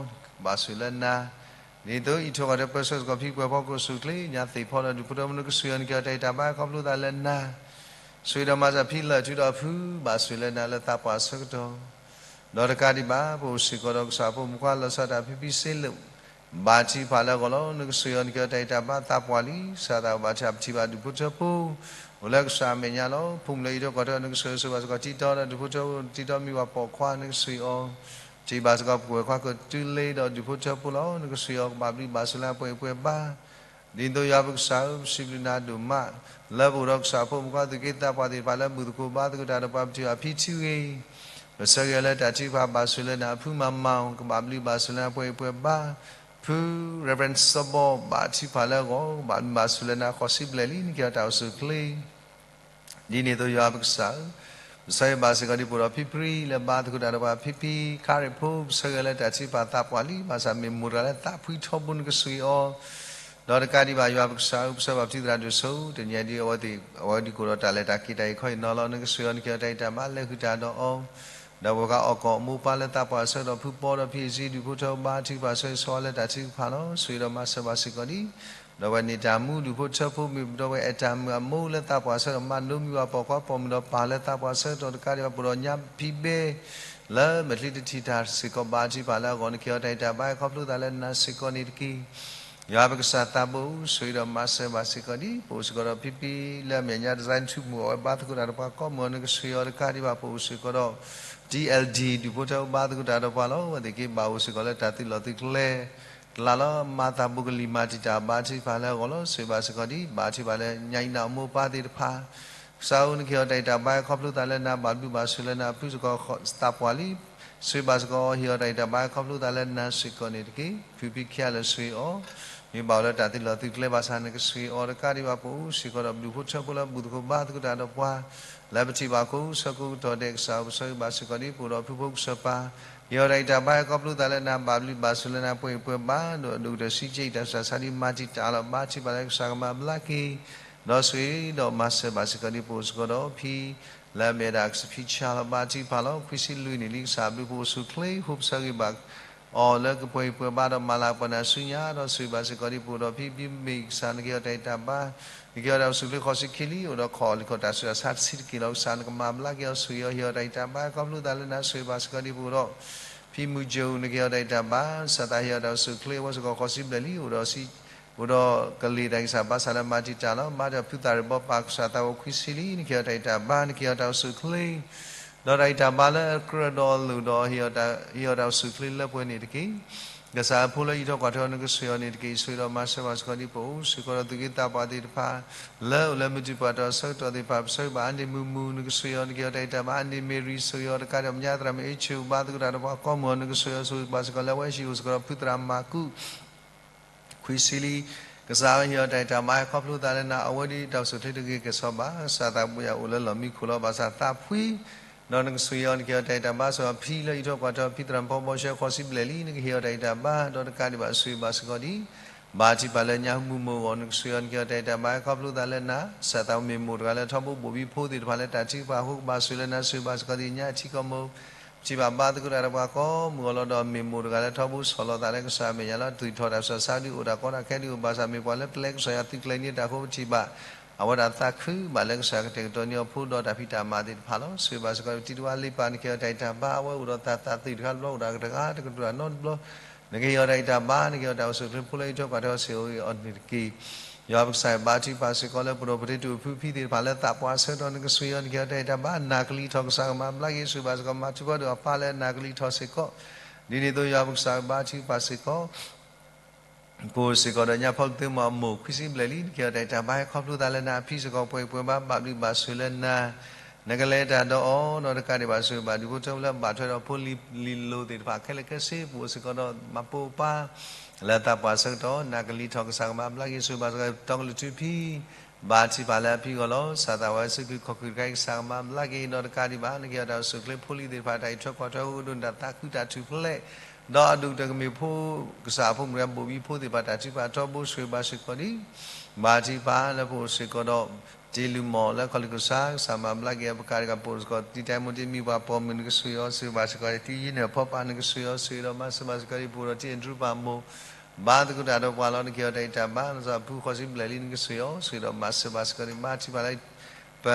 ဘၣ်ဆိၣ်လၢနၤ, ဒ်သိး အံးထိးကီၢ်ဒီးပၢဆှၢစ့ၢ်ကီးဖံပှဲၤဖီ ကအိၣ်ဆူၣ်အိၣ်ချ့ ညါသ့ၣ်ဖီဒီးဒူၣ်ဖိထၢဖိ နကဆိၣ်ဂ့ၤအီၤ နကဟ့ၣ်အီၤတၢ်ဂံၢ်တၢ်ဘါ ခီဖျိသးလၢနၤ, ဆိၣ်ဂ့ၤဒီးမၤစၢၤဖံလၢာ်ထူဒီးဖု ဘၣ်ဆိၣ်လၢနၤလၢသးပှၢ်အဆၢကတီၢ် ဒီးတကးဒံးဘၣ် ပအိၣ်စ့ၢ်ကီးဒီးကစၢ်ဖိမုၣ်ခွါလီၤဆီဒၣ်တၢ်ဖံဖံစ့လၢာ် ဘၣ်ထံဖးလၢအဂီၢ်လီၤ. နကဆိၣ်ဂ့ၤအီၤ နကဟ့ၣ်အီၤတၢ်ဂံၢ်တၢ်ဘါ သးပှၢ်လံ ကစၢ်သးဘၣ်ထံ ပထံၣ်ဘၣ်ဒူၣ်ဖိထၢဖိ အိၣ်လၢကစၢ်အမဲာ်ညါလီၤ. ဖိမုၣ်လၢအံးထိးကီၢ်ဒီး နကဆိၣ်ဂ့ၤဆိၣ်ဘၣ်စ့ၢ်ကီးတံတီဒီးဒူၣ်ဖိထၢဖိ တံတီမ့ၢ်ဘၣ်ပိာ်ခွါ နကဆိၣ်ဂ့ၤအီၤ, ထံၣ်ဘၣ်စ့ၢ်ကီးပှဲၤခွါကတုၤလ့ဒီးဒူၣ်ဖိထၢဖိလီၤ. နကဆိၣ်ဂ့ၤအီၤ ကဘၣ်ဘျုးဘၣ်ဆိၣ်လၢအပှဲၤအံၤပှဲၤဘါ ဒ်သိးယွၤပကစၢ်ဧၢ, ပစံးဘျုးနၤဒိၣ်မး လၢပအိၣ်ဒီးကစၢ်ဖိမုၣ်ခွါ သုးက့သးပှၢ်သ့ၣ်တဖၣ်လၢဘူၣ်သကိးဘါသကိးတၢ်ဒီးပှၤ ပထံၣ်ဘၣ်ဖံထံဂ့ၤ, ပဆၢဂ့ၤအီၤလၢတၢ်ထုကဖၣ် ဘၣ်ဆိၣ်လၢနၤ ဖုမၤမၤအီၤ ကဘၣ်ဘျုးဘၣ်ဆိၣ်လၢနၤ ပှဲၤအံၤပှဲၤဘါ, ဖု Reverend စီၤဘီ ဘၣ်ထံဖးလၢအဂီၢ် ကဘၣ်ဘျုးဘၣ်ဆိၣ်လၢနၤ ဃိးဆံဘျဲၣ်လံ နကဟ့ၣ်အီၤတၢ်အိၣ်ဆူၣ်အိၣ်ချ့ ဒ်န့ၣ်အသိးယွၤပကစၢ်ဧၢ, ပဆၢဂ့ၤဘၣ်စ့ၢ်ကီးဒ်ပအိၣ်ဒီးဖံဖံလၢဘါသကိးတၢ်ဒီးပှၤ ဖံဖံခါရ့ၣ်ဖိ ပဆၢဂ့ၤလၢတၢ်ထုကဖၣ်သးပှၢ်လံ ဘၣ်ဆၣ်မ့ၢ်မိၢ်တဂၤလၢသးဖှံထီဘိ နကဆိၣ်ဂ့ၤအီၤ, ဒီးတကးဒံးဘၣ်ယွၤပကစၢ်ဧၢ, ပဆၢဘၣ်ပထံသရၣ်ဒိၣ်စိ တနံၤအံၤဒ်အဝဲသ့ၣ် အဝဲဒ်ကိးဒီးတၢ်လဲၤတၢ်က့ၤတၢ်အံၤခီအံၤနီၤလီၤ နကဆိၣ်ဂ့ၤအီၤ နကဟ့ၣ်အီၤတၢ်ဂံၢ်တၢ်ဘါ လဲၤဃုာ်တၢ်ဒီးအီၤ, ဒီးပှၤကအိၣ်ကီၢ်အမိၢ်ပၢ်လၢသးပှၢ်ဆၢကတီၢ် ဖုပီဒီးဖံအစ့ ဒူၣ်ဖိထၢဖိဘါထုကဖၣ် ဆၢဂ့ၤဆၢဝါလၢတၢ်ထုကဖၣ်လီၤ. ဆိၣ်ဂ့ၤဒီးမၤစၢၤဘၣ်စ့ၢ်ကီးဒ် ဒီးဝဲန့ၣ်တၢ်မူဒူၣ်ဖိထၢဖိ မ့ၢ်ပဒီပုၢ်ဝဲၢ်အဲၣ်တၢ်မုာ်အမိၢ်လၢသးပှၢ်ဆၢကတီၢ် မၤဒိမံၤဘၣ်ပိာ်ခွါပိာ်မုၣ်ဒီးပၢ်လၢသးပှၢ်ဆၢကတီၢ် တကးဒံးဘၣ်ပအိၣ်ဒီးညါဖံဘဲ လၢမဲာ်ချံတထံၣ်တၢ်စ့ၢ်ကီး ဘၣ်ထုကဖၣ်လၢအဂီၢ် နကဟ့ၣ်အီၤတၢ်ဂံၢ်တၢ်ဘါ ခီဖျိသးလၢနၤစ့ၢ်ကီးန့ၣ်တက့ၢ်. ယွၤပကစၢ်သးဘိဧၢ, ဆိၣ်ဂ့ၤဒီးမၤစၢၤဘၣ်စ့ၢ်ကီးဒ် ပအိၣ်စ့ၢ်ကီးဒီးဖံဖံလၢအမဲာ်ညါ design ထူမူၤ အဝဲဘါသကိးတၢ်ဒီးပှၤကိးမုၢ်အီၤ နကဆိၣ်ဂ့ၤအီၤ တကးဒံးဘၣ်ပအိၣ်စ့ၢ်ကီးဒီး တီအဲလ်တီ ဒူၣ်ဖိထၢဖိဘါသကိးတၢ်ဒီးပှၤလီၤ. အဝဲသ့ၣ်က့ဘၣ်အိၣ်စ့ၢ်ကီးလၢတၢ်သုးလီၢ်သုးကျဲ ကျါလီၤ မၤသးဘိကလံၤမၤတံာ်တာ် ဘါထုကဖၣ်လၢအဂီၢ်လီၤ. ဆိၣ်ဂ့ၤဘၣ်စ့ၢ်ကီးဒ် ဘါထုကဖၣ်လၢညါအံၤန့ၣ်အမိၢ်ပၢ်သ့ၣ်တဖၣ် ကစၢ်ဧၢ နကဟ့ၣ်အီၤတၢ်ဂံၢ်တၢ်ဘါ ခီဖျိသးလၢနၤ ဘၣ်ဘျုးဘၣ်ဆိၣ်လၢနၤ ဖုစ့ၢ်ကီးသးပှၢ်လံ ဆိၣ်ဂ့ၤဘၣ်စ့ၢ်ကီး ဟ့ၣ်အီၤတၢ်ဂံၢ်တၢ်ဘါ ခီဖျိသးလၢနၤစ့ၢ်ကီးန့ၣ်တက့ၢ်. ဖုဖံခံဂၤလၢာ်ဆိၣ်ဂ့ၤအီၤ မ့ၢ်ဘၣ်အိၣ်လၢတၢ်သုးလီၢ်သုးကျဲဘၣ်ဆၣ် နကဆိၣ်ဂ့ၤအီၤ တကးဒံးဘၣ်ပအိၣ်စ့ၢ်ကီးဒီး ဒူၣ်ဖိထၢဖိလၢဘူၣ်သကိးဘါသကိးတၢ်ဒီးပှၤ လၢပထံၣ်ဘၣ်ခိၣ်ဆၢကိးကတီၢ်ဒဲး ကစၢ်ဧၢ ပဆၢဂ့ၤဘၣ်စ့ၢ်ကီးဒ် ပအိၣ်ဒီးဖုဖိကစၢ်ပၢ် ဟ့ၣ်အီၤတၢ်ဂံၢ်တၢ်ဘါ ခီဖျိသးလၢနၤ ဘၣ်ဘျုးဘၣ်ဆိၣ်လၢနၤ ပှဲၤအံၤပှဲၤဘါ ဒီးဒိၣ်ကတၢၢ်စံးကဲအံၤ တၢ်ဆူးတၢ်ဆါဒ်မၤတံာ်တာ်လီၤ ဘါထုကဖၣ်လၢကစၢ်ကမၤဘျါက့ၤ ဒီးဆိၣ်ဂ့ၤဒီးမၤစၢၤဘၣ်စ့ၢ်ကီးဒ် ပအိၣ်စ့ၢ်ကီးဒီးဖံ လၢအမ့ၢ်ဝဲဒၣ်ဖံဆါလီၤ ဘါထုကဖၣ်လီၤ ခွံဆံလွံၢ်နံၣ်လံ ကစၢ်ဘျုးဖှိၣ်အိၣ်ဆူၣ်အိၣ်ချ့ ဖိပဆၢဂ့ၤဘၣ်အီၤလၢကပှဲၤအံၤပှဲၤဘါဒီးမၤလၤကပီၤနၤဆူညါ ဒီးဆိၣ်ဂ့ၤဘၣ်စ့ၢ်ကီးဒ်ပအိၣ်ဒီးဖံဖံမ့ၢ်ကစၢ် နကဟ့ၣ်အီၤတၢ်ဂံၢ်တၢ်ဘါ နကဟ့ၣ်အီၤတၢ်အိၣ်ဆူၣ်အိၣ်ချ့ ဃိးဆံခံလံ အိၣ်ဒီးခီၣ်လံခီၣ်တၢ်ဆူးတၢ်ဆါတဆံးတက့ၢ်လီၤ ကစၢ်နကမၤဘျါက့ၤအီၤ ဆိၣ်ဂ့ၤအီၤ ဟ့ၣ်အီၤတၢ်ဂံၢ်တၢ်ဘါ ခီဖျိသးလၢနၤ ဆိၣ်ဂ့ၤဘၣ်စ့ၢ်ကီးဒ်ပအိၣ်ဒီး ဖံမုၢ်ကၠိ နကဟ့ၣ်အီၤတၢ်ဂံၢ်တၢ်ဘါ ကစၢ်သးဟ့ၣ်အီၤတၢ်အိၣ်ဆူၣ်အိၣ်ချ့ အဝဲစ့ၢ်ကီးဃိးဆံဘျဲၣ်လံ အိၣ်ဒီးဆံ အိၣ်ဒီးကလံၤတၢ်ဂံၢ်စၢ်ဘါစၢ်လၢမၤတံာ်တာ်လီၤ. ဘါတၢ်ဖုသၣ်ရ့ၣ်ဘီပာ်ကစၢ်သးအိၣ်ခွံဆံလံ နကဟ့ၣ်အီၤတၢ်ဂံၢ်တၢ်ဘါ နကဟ့ၣ်အီၤတၢ်အိၣ်ဆူၣ်အိၣ်ချ့ ဒီးတၢ်ဂံၢ်တၢ်ဘါလၢအကြၢးဒီးအလိၤဒီး ဟ့ၣ်အီၤတၢ်အိၣ်ဆူၣ်အိၣ်ချ့လၢပှဲၤန့ၣ်တက့ၢ်. ကစၢ်အဖိလၢအအံးထွဲကွၢ်ထွဲအီၤ နကဆိၣ်ဂ့ၤအီၤန့ၣ်တက့ၢ်. ဆိၣ်ဂ့ၤဒီးမၤစၢၤဘၣ်စ့ၢ်ကီးဒ်ပအိၣ်စ့ၢ်ကီးဒီးသူၣ်က့သးပှၢ်သ့ၣ်တဖၣ် လၢအိၣ်လၢမုၢ်တံၢ်ပှၢ်တၢၢ်အဆၢကတီၢ်သ့ၣ်တဖၣ် ပဆၢဂ့ၤဘၣ်အါန့ၢ်မုာ်မုာ် နကဆိၣ်ဂ့ၤအီၤ နကဟ့ၣ်အီၤတၢ်ဂံၢ်တၢ်ဘါ အါန့ၢ်မ့ၢ်ရံ ဆိၣ်ဂ့ၤအီၤတကးဒံး ပညါသရၣ်မုၣ်အ့ၣ်ဆူၣ် ဘါသကိးတၢ်ဒီးပှၤကိးမုၢ်အီၤ နကဆိၣ်ဂ့ၤအီၤ ဆိၣ်ဂ့ၤဘၣ်စ့ၢ်ကီးလၢအဝဲဟံၣ်အိၣ်စ့ၢ်ကီးဒီးဖုသရၣ်မၤကူး ခွံဆံလံ. ကစၢ်ဟ့ၣ်အီၤတၢ်ဂံၢ်တၢ်ဘါ ဟဲခီဖျိသးလၢနၤ အဝဲဒ်တၢ်အိၣ်ဆူၣ်အိၣ်ချ့တဂ့ၤကဲၣ်ဆိးဘၣ် ကစၢ်သးပှၢ်ယၤအိၣ်လၢလီၢ်မံခိၣ်လီၤ ဘၣ်ဆၣ်သးဖှံ ဒီးနကဆိၣ်ဂ့ၤအီၤ နကဟ့ၣ်အီၤတၢ်ဂံၢ်တၢ်ဘါ ဆိၣ်ဂ့ၤအီၤဖံလၢအံးထွဲကွၢ်ထွဲအီၤ ဖံသရၣ်မုၣ်ဖီဘီရှဲ ဃိးဆံဘျဲၣ်လံ နကဟ့ၣ်အီၤတၢ်ဂံၢ်တၢ်ဘါ ဒီးတကးဒံးဘၣ်ဆိၣ်ဂ့ၤဘၣ်စ့ၢ်ကီးဒ် ဘါထုကဖၣ်လၢညါမုာ်မုာ်အဂီၢ် နကဆိၣ်ဂ့ၤအီၤ နကဟ့ၣ်အီၤတၢ်ဂံၢ်တၢ်ဘါ ဟဲခီဖျိသးလၢနၤ ကစၢ်သးမ့ၢ်မိၢ်တဂၤလၢထီဘိဘိၣ်ဘံဖိသ့ၣ်တဖၣ်လၢတၢ်ထုကဖၣ်အဃိ ကဘၣ်ဆိၣ်ဂ့ၤလၢနၤ ဆိၣ်ဂ့ၤဘၣ်စ့ၢ်ကီးဒ်ညါအထံကီၢ်မုၢ် ပထံၣ်ဘၣ်ဘါသကိးတၢ်ဒီးပှၤကိးမုၢ်အီၤလီၤ ဒီးမ့ၢ်မိၢ်တဂၤလၢထီဘိဆီၣ်လီၤသးလၢကစၢ်အမဲာ်ညါလီၤ သူၣ်ထီၣ်တၢ်ဆူးတၢ်ဆါဒ်အိၣ်တၢ်ကီတၢ်ခဲဒ်အိၣ် ဘၣ်ဆၣ်မ့ၢ်ပှၤလၢပျဲကစၢ်ယွၤသုးကျဲၤန့ၢ်တၢ်အဃိ ပထံၣ်ဘၣ် အဝဲဒၣ်သးခုဘၣ်လၢကစၢ်ကတဲာ်ကတီၤန့ၢ်အီၤဖိဒီးတၢ်ဖံးတၢ်မၤသ့ၣ်တဖၣ်လီၤ. ဆိၣ်ဂ့ၤဘၣ်စ့ၢ်ကီး တံၤတဝါလ့ပၢ် နကဟ့ၣ်အီၤတၢ်ဂံၢ်တၢ်ဘါ အဝဲအိၣ်ဒီးသးသးသုးတခါတဘျီ အိၣ်ဒီးတဂၤတကတြူၢ်နီတဘျီ နကဟ့ၣ်အီၤတၢ်ဂံၢ်တၢ်ဘါ နကဟ့ၣ်အီၤတၢ်အိၣ်ဆူၣ်အိၣ်ချ့ဖိလၢအံးထွဲကွၢ်ထွဲအီၤ ဆိၣ်ဂ့ၤအီၤန့ၣ်တက့ၢ်. ယွၤပကစၢ်ဘါထုကဖၣ်စ့ၢ်ကီးလၢပဒိၣ်ပတ့တိၣ်ဖုဖံသ့ၣ်တဖၣ်လၢ သးပှၢ်ဆၢကတီၢ် နကဆိၣ်ဂ့ၤအီၤ နကဟ့ၣ်အီၤတၢ်ဂံၢ်တၢ်ဘါ နၢ်ကလံၤထီၣ် ကစၢ်ကမၤဘျါက့ၤ ဆိၣ်ဂ့ၤဘၣ်စ့ၢ်ကီး မၤထူးဖီဒိၣ်အပၢ်လၢအနၢ်ကလံၤထီၣ်စ့ၢ်ကီး ဒ်န့ၣ်အသိး ယွၤပကစၢ်ဘါထုကဖၣ်စ့ၢ်ကီး ပအိၣ်စ့ၢ်ကီးဒီးညါဖီကသ့မိၢ်အမိၢ် ခွံဆံဘျဲၣ်လံ နကဟ့ၣ်အီၤတၢ်ဂံၢ်တၢ်ဘါ ဟဲခီဖျိသးလၢနၤ အဖံစ့ၢ်ကီးပှဲၤပှဲၤဘၣ် ဘၣ်ဘျုးဘၣ်ဆိၣ်လၢနၤ နကလဲၤတၢ်ဒီးအီၤ ဒီးတကးဒံးဘၣ်ဆိၣ်ဂ့ၤဘၣ်ဒံးဖိထၢဖိလၢ ဘၣ်ထွဲဒီးဖိလံၤလံၤလိၤသ့ၣ်တဖၣ်ခဲလၢာ်ခဲဆ့ ပအိၣ်စ့ၢ်ကီးဒီးမၤပိာ်ပၢ် လၢသးပှၢ်ဆၢကတီၢ် နၢ်ကလံၤထီၣ် ကစၢ်ကမၤဘျါက့ၤ ဆိၣ်ဂ့ၤဘၣ်စ့ၢ်ကီး တီကလုာ်ထူဖံ ဘါထုကဖၣ်လၢအဖံအဂီၢ်လီၤ. ကစၢ်သးဝဲစ့ၢ်ကီး ခီၣ်ခုၣ်တခါအံၤ ကစၢ်ကမၤဘျါက့ၤ ဒီးတကးဒံးဘၣ် နကဟ့ၣ်အီၤတၢ်အိၣ်ဆူၣ်အိၣ်ချ့ဖိလံၤသ့ၣ်တဖၣ် တၢ်အံးထွဲကွၢ်ထွဲအဃိ ကဒိးန့ၢ်တၢ်သးခုတၢ်ထူၣ်ဖျဲး ဒီးအဒိၣ်ကတၢၢ်ကမ့ၢ်ဖိ ကစၢ်အဖိမုၣ်တဂၤဘိၣ်ဘံဖိသ့ၣ်တဖၣ် တၢ်ထုကဖၣ်ထီဘိ ဆိၣ်ဂ့ၤဘၣ်စ့ၢ်ကီးဒံး ဘါထုကဖၣ်လၢပအိၣ်စ့ၢ်ကီးဒီး တ့လုၢ်မီၢ်လၢခီၣ်လုၢ်ကစၢ် ကစၢ်မၤဘျါက့ၤ ပကးဒံးကပအိၣ်စ့ၢ်ကီး တံၤတၢ်မိၢ်တ့မံၤပှၤပိာ်မုၣ် နကဆိၣ်ဂ့ၤအီၤ ဆိၣ်ဂ့ၤဘၣ်စ့ၢ်ကီး တံၤယံၤန့ၣ်ဖီပၢ် နကဆိၣ်ဂ့ၤအီၤ ဆိၣ်ဂ့ၤဒီးမၤစၢၤဘၣ်စ့ၢ်ကီးဒံး ပအိၣ်ဒီးတံၤအဒြူပၢ်မိၢ် ဘါသကိးတၢ်ဒီးပှၤလီၤ နကဟ့ၣ်အီၤတၢ်ဂံၢ်တၢ်ဘါ နစီၤဖူဃိးဆံဘျဲၣ်လံ နကဆိၣ်ဂ့ၤအီၤ ဆိၣ်ဂ့ၤဒီးမၤစၢၤဘၣ်စ့ၢ်ကီးဒံး ဘါထုကဖၣ်လၢ ပ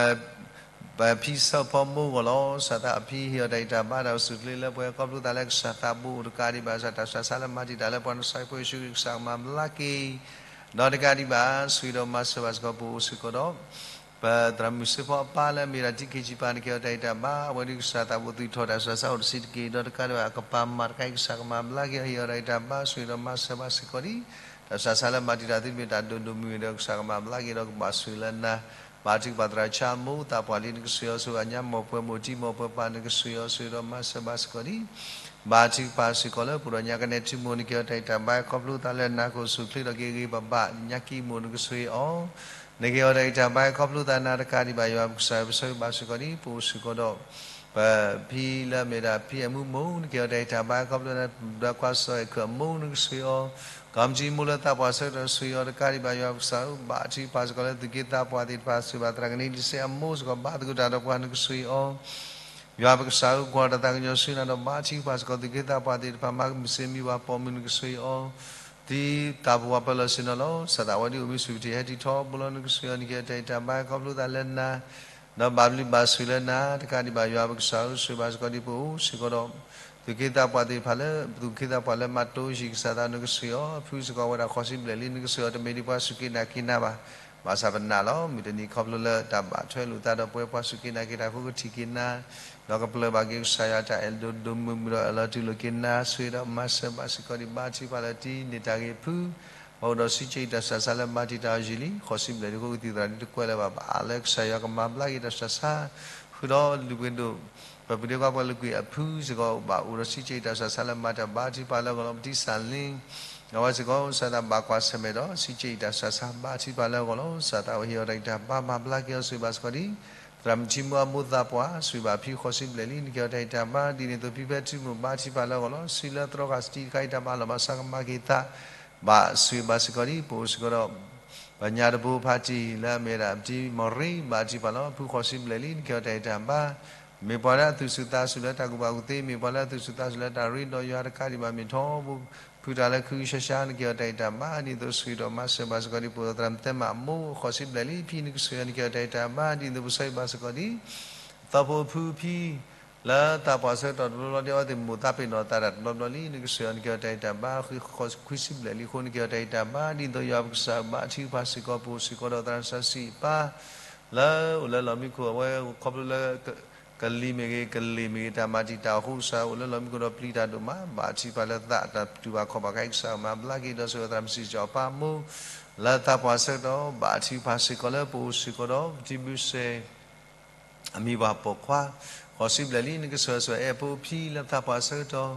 ပဖံဆၢဖီမိၢ်ဂီၢ်လီၤ. ကစၢ်သးအဖံဟ့ၣ်အီၤတၢ်ဂံၢ်တၢ်ဘါ တၢ်အိၣ်ဆူၣ်အိၣ်ချ့လၢပှဲၤ ခီဖျိသးလၢကစၢ်သးဘိအိၣ်တကးဒံးဘၣ် ကစၢ်တၢ်ဆူးတၢ်ဆါလၢမၤတံာ်တာ်လၢပှၤ နကစၢ်ယ့ၣ်ၡူးခရံာ် ကစၢ်ကမၤဘျါက့ၤ ဒီးတကးဒံးဘၣ် ဆိၣ်ဂ့ၤဒီးမၤစၢၤဘၣ်စ့ၢ်ကီး ပအိၣ်စ့ၢ်ကီးဒီး ပသရၣ်မုၣ်စ့ဖီအပၢ်လၢအမ့ၢ်ဒၣ်တံၤခ့ၣ်စံးပၤ နကဟ့ၣ်အီၤတၢ်ဂံၢ်တၢ်ဘါ အဝဲဒၣ်ကစၢ်သးဘိသူၣ်ထီၣ်တၢ်ဆူးတၢ်ဆါအိၣ်တဆံးတက့ၢ် ဒီးတကးဒံးဘၣ် အကပၤမၤတခါအံၤ ကစၢ်ကမၤဘျါက့ၤ ဟ့ၣ်အီၤတၢ်ဂံၢ်တၢ်ဘါ ဆိၣ်ဂ့ၤဒီးမၤစၢၤဘၣ်စ့ၢ်ကီးဒံး တၢ်ဆူးတၢ်ဆါလၢမၤတံာ်တာ်သုတမ့ၢ်တၢ်ဒိၣ်ဒိၣ်မုၢ်မုၢ်ဒီး ကစၢ်ကမၤဘျါက့ၤဒီးကဘၣ်ဆိၣ်ဂ့ၤလၢနၤ ဘါထုကဖၣ်သရၣ်ဆါမိၢ်သးပှၢ်လံ နကဆိၣ်ဂ့ၤအီၤ ဆိၣ်ဂ့ၤဘၣ်ညါမိၢ်ပှဲၤမိၢ်တံၤမိၢ်ပှဲၤပၢ် နကဆိၣ်ဂ့ၤအီၤ ဆိၣ်ဂ့ၤဒီးမၤစၢၤဘၣ်စ့ၢ်ကီးဒံး ဘါထုကဖၣ်စ့ၢ်ကီးလၢပအိၣ်ဒီးညါကနဲထံမိၢ် နကဟ့ၣ်အီၤတၢ်ဂံၢ်တၢ်ဘါ ခီဖျိသးလၢနၢ်ကအိၣ်ဆူၣ်အိၣ်ချ့ ဒီးက့ၤဂ့ၤဘၣ်ဘၣ်ညါကံမိၢ် နကဆိၣ်ဂ့ၤအီၤ နကဟ့ၣ်အီၤတၢ်ဂံၢ်တၢ်ဘါ ခီဖျိသးနၤတကးဒံးဘၣ် ယွၤပကစၢ် ပဆၢဂ့ၤဘၣ်စ့ၢ်ကီးဒံး ပအိၣ်စ့ၢ်ကီးဒီး ပဖံလၢအမ့ၢ်ဒၣ်ဖံအမူမိၢ် နကဟ့ၣ်အီၤတၢ်ဂံၢ်တၢ်ဘါ ခီဖျိသးလၢ ဒီးကွၢ်စီၤအဲၣ်ခၢၣ်အမိၢ် နကဆိၣ်ဂ့ၤအီၤ ကီမတံမိၢ်လၢသးပှၢ်ဆၢကတီၢ် ဆိၣ်ဂ့ၤအီၤတကးဒံးဘၣ် ယွၤပကစၢ်ဧၢ ဘါထုကဖၣ်စ့ၢ်ကီးလၢသူၣ်က့သးပှၢ်သ့ၣ်တဖၣ် ဆိၣ်ဂ့ၤဘၣ်သရၣ်ကနံဒံစ့အမိၢ်စ့ၢ်ကီး ဘါသကိးတၢ်ဒီးပှၤ နကဆိၣ်ဂ့ၤအီၤ ယွၤပကစၢ်ဧၢ ကွၢ်တၢ်သးကညီၤဆူနၤဒီး ဘါထုကဖၣ်စ့ၢ်ကီး သူၣ်က့သးပှၢ်သ့ၣ်တဖၣ် မၤကမုာ်စ့မံၤပှၤပိာ်မုၣ် နကဆိၣ်ဂ့ၤအီၤ တံၤသးပူၤပှၤပၢၤလီၢ်ဆ့ၣ်နီၤလီၤ. ကစၢ်သးဝဲဒၣ်အိၣ်မူဆူၣ်ကတ့ၢ် ဟဲတံၤထီဘိလီၤ နကဆိၣ်ဂ့ၤအီၤ နကဟ့ၣ်အီၤတၢ်ဂံၢ်တၢ်ဘါ ခီဖျိသးလၢနၤ ဒီးဘၣ်ဘျုးဘၣ်ဆိၣ်လၢနၤ တကးဒံးဘၣ် ယွၤပကစၢ်ဧၢ ဆိၣ်ဂ့ၤဘၣ်စ့ၢ်ကီးဒံး ပအိၣ်စ့ၢ်ကီးဒီး သူၣ်က့သးပှၢ်သ့ၣ်တဖၣ်လၢ သူၣ်က့သးပှၢ်လၢမၤတိစံၣ် ကစၢ်သး နကဆိၣ်ဂ့ၤအီၤ အဖုစ့ၢ်ကီးဝဲဒၣ်ဃိးဆံဘျဲၣ်လံ နကဆိၣ်ဂ့ၤအီၤ တမ့ၢ်ဒ်ပှၤစူၢ်က့ၤနာ်က့ၤနၤဘၣ် ဘၣ်ဆၣ်ပနာ်လီၤ မုၢ်တနံၤခီဖျိလၢတၢ်ဘၣ်ထွဲလိာ်သးဒီးပဝဲပှၤစူၢ်က့ၤနာ်က့ၤတၢ်အဃိ ကထံၣ်က့ၤနၤ ဒီးကပျၢ်ဘၣ်က့ၤကစၢ်ယွၤတၢ်အဲၣ်ဒိးဒိၣ်မုၢ်မုၢ်ဒီး အၢၣ်လီၤတူၢ်လိာ်က့ၤနၤ ဆိၣ်ဂ့ၤဒီးမၤစၢၤဘၣ်စ့ၢ်ကီးဒံး ဘါထုကဖၣ်လၢတံၤန့ၢ်တၢ်ဂ့ၤဖု ပအိၣ်ဒီးစံးကဲအံၤ တၢ်ဆူးတၢ်ဆါလၢမၤတံာ်တာ်အီၤယံာ်လံ ဃိးဆံဘျဲၣ်ဒံး ဃိကသံၣ်သရၣ်ဒံး တကွဲးလၢၤဘၣ် ဘၣ်အါလၢကစၢ်ယွၤကမၤဘျါက့ၤတၢ်ဆူးတၢ်ဆါ ဃုာ်ဒီးလုၢ်ပှ့ၤဒိၣ် ပပုၢ်ဒ့ခွါပှၤလုၢ်ကွံာ်အဖုစ့ၢ်ကီး ဘၣ်အိၣ်ဒီးစံးကဲအံၤ တၢ်ဆူးတၢ်ဆါလၢမၤတံာ်တာ် ဘါထုကဖၣ်လၢအဂီၢ်လီၤ ပတံၤစၢ်လ့ အဝဲစ့ၢ်ကီး ကစၢ်သးဘၣ်ကွၢ်ဆၢၣ်မဲာ်ဒီး စံးကဲအံၤ တၢ်ဆူးတၢ်ဆါ ဘါထုကဖၣ်လၢအဂီၢ်လီၤ ကစၢ်သးဝဲဟ့ၣ်အီၤတၢ်ဂံၢ်တၢ်ဘါ မၤဘျါက့ၤအီၤ ဆိၣ်ဂ့ၤဘၣ်စ့ၢ်ကီးဒံး သရၣ်မုၣ်ထံမိၢ်အမိၢ်သးပှၢ် ဆိၣ်ဂ့ၤဘၣ်ဖံဃိးဆံဘျဲၣ်လံ နကဟ့ၣ်အီၤတၢ်ဂံၢ်တၢ်ဘါ ဒ်န့ၣ်အသိးဖံဖဲထံမိၢ် ဘါထုကဖၣ်လၢအဂီၢ်လီၤ စုလၢသရီခါစတံတခါအံၤ တၢ်ဘၣ်လီၤဘၣ်ဆါကမၤက့ၤသး ဘၣ်ဆိၣ်ဂ့ၤဘၣ်စ့ၢ်ကီးဒံး ပအိၣ်စ့ၢ်ကီးဒီး ပညါတဘိဖးတံၢ်လၢအမ့ၢ်ဝဲဒၣ်ပတံၤမီၢ်ရ့ ဘါထုကဖၣ်လီၤ ဖုဃိးဆံဘျဲၣ်လံ နကဟ့ၣ်အီၤတၢ်ဂံၢ်တၢ်ဘါ မ့ၢ်ပှၤလၢအသူၣ်ဆူၣ်သးဆူၣ်လၢတၢ်ကူၣ်ဘၣ်ကူၣ်သ့ မ့ၢ်ပှၤလၢအသူၣ်ဆူၣ်သးဆူၣ်လၢတၢ်ရ့ဒီးယွၤတကးဒံးဘၣ် မ့ၢ်ထီဘိဖုတၢ်လၢခုကစီဆါ နကဟ့ၣ်အီၤတၢ်ဂံၢ်တၢ်ဘါ ဒ်သိးဆိၣ်ဂ့ၤဒီးမၤစၢၤဘၣ်စ့ၢ်ကီးဒံး ပအိၣ်ဒီးသရၣ်မုၣ်သဲမးအမိၢ် ဃိးဆံဘျဲၣ်လံ ဖံနကဆိၣ်ဂ့ၤအီၤ နကဟ့ၣ်အီၤတၢ်ဂံၢ်တၢ်ဘါ ဒ်သိးပဆၢဂ့ၤဘၣ်စ့ၢ်ကီးဒံး သီဖိအဖုဖံ လၢသးပှၢ်ဆၢကတီၢ်တဘျီဘျီဒ်အဝဲသ့ၣ်မိၢ်သးပ့ၤနီၣ်သးတၢ်တဘျီဘျီလံ နကစၢ်ယွၤနကဟ့ၣ်အီၤတၢ်ဂံၢ်တၢ်ဘါ ဃုခွံဆံဘျဲၣ်လံအဃိ နကဟ့ၣ်အီၤတၢ်ဂံၢ်တၢ်ဘါ ဒ်သိးယွၤပကစၢ်ဘၣ်အထံပာ်စ့ၢ်ကီး ပအိၣ်စ့ၢ်ကီးဒီးသရၣ်စၢ်စံးပာ် လၢအိၣ်လၢလီၢ်မံခိၣ်အဝဲခီဖျိလၢ ကလံၤမ့ၢ်ဂ့ၤ ကလ့ၢ်မ့ၢ်ဂ့ၤ တၢ်မၤတံာ်တာ်အဃိ ကစၢ်အိၣ်လၢလီၢ်မံခိၣ်ဒီးပျံၤတၢ်ဒိၣ်မး ဘၣ်အထံပာ်လၢသးတၢ်တူၢ်ဘၣ်ခီၣ်ဘၣ်ခဲ ကစၢ်မၤဘျါက့ၤဒီးဆိၣ်ဂ့ၤသရၣ်မုၣ်စံးကၠီၤပၢ်မိၢ် လၢသးပှၢ်ဆၢကတီၢ် ဘၣ်အထံပာ်စ့ၢ်ကီးလၢပအိၣ်စ့ၢ်ကီးဒီး ပတံဘုစဲ အမံၤပှၢ်ပိာ်ခွါ ဃိးဆံဘျဲၣ်လံ နကစၢ်ယွၤအဲၣ်ဖိဖံလၢသးပှၢ်ဆၢကတီၢ်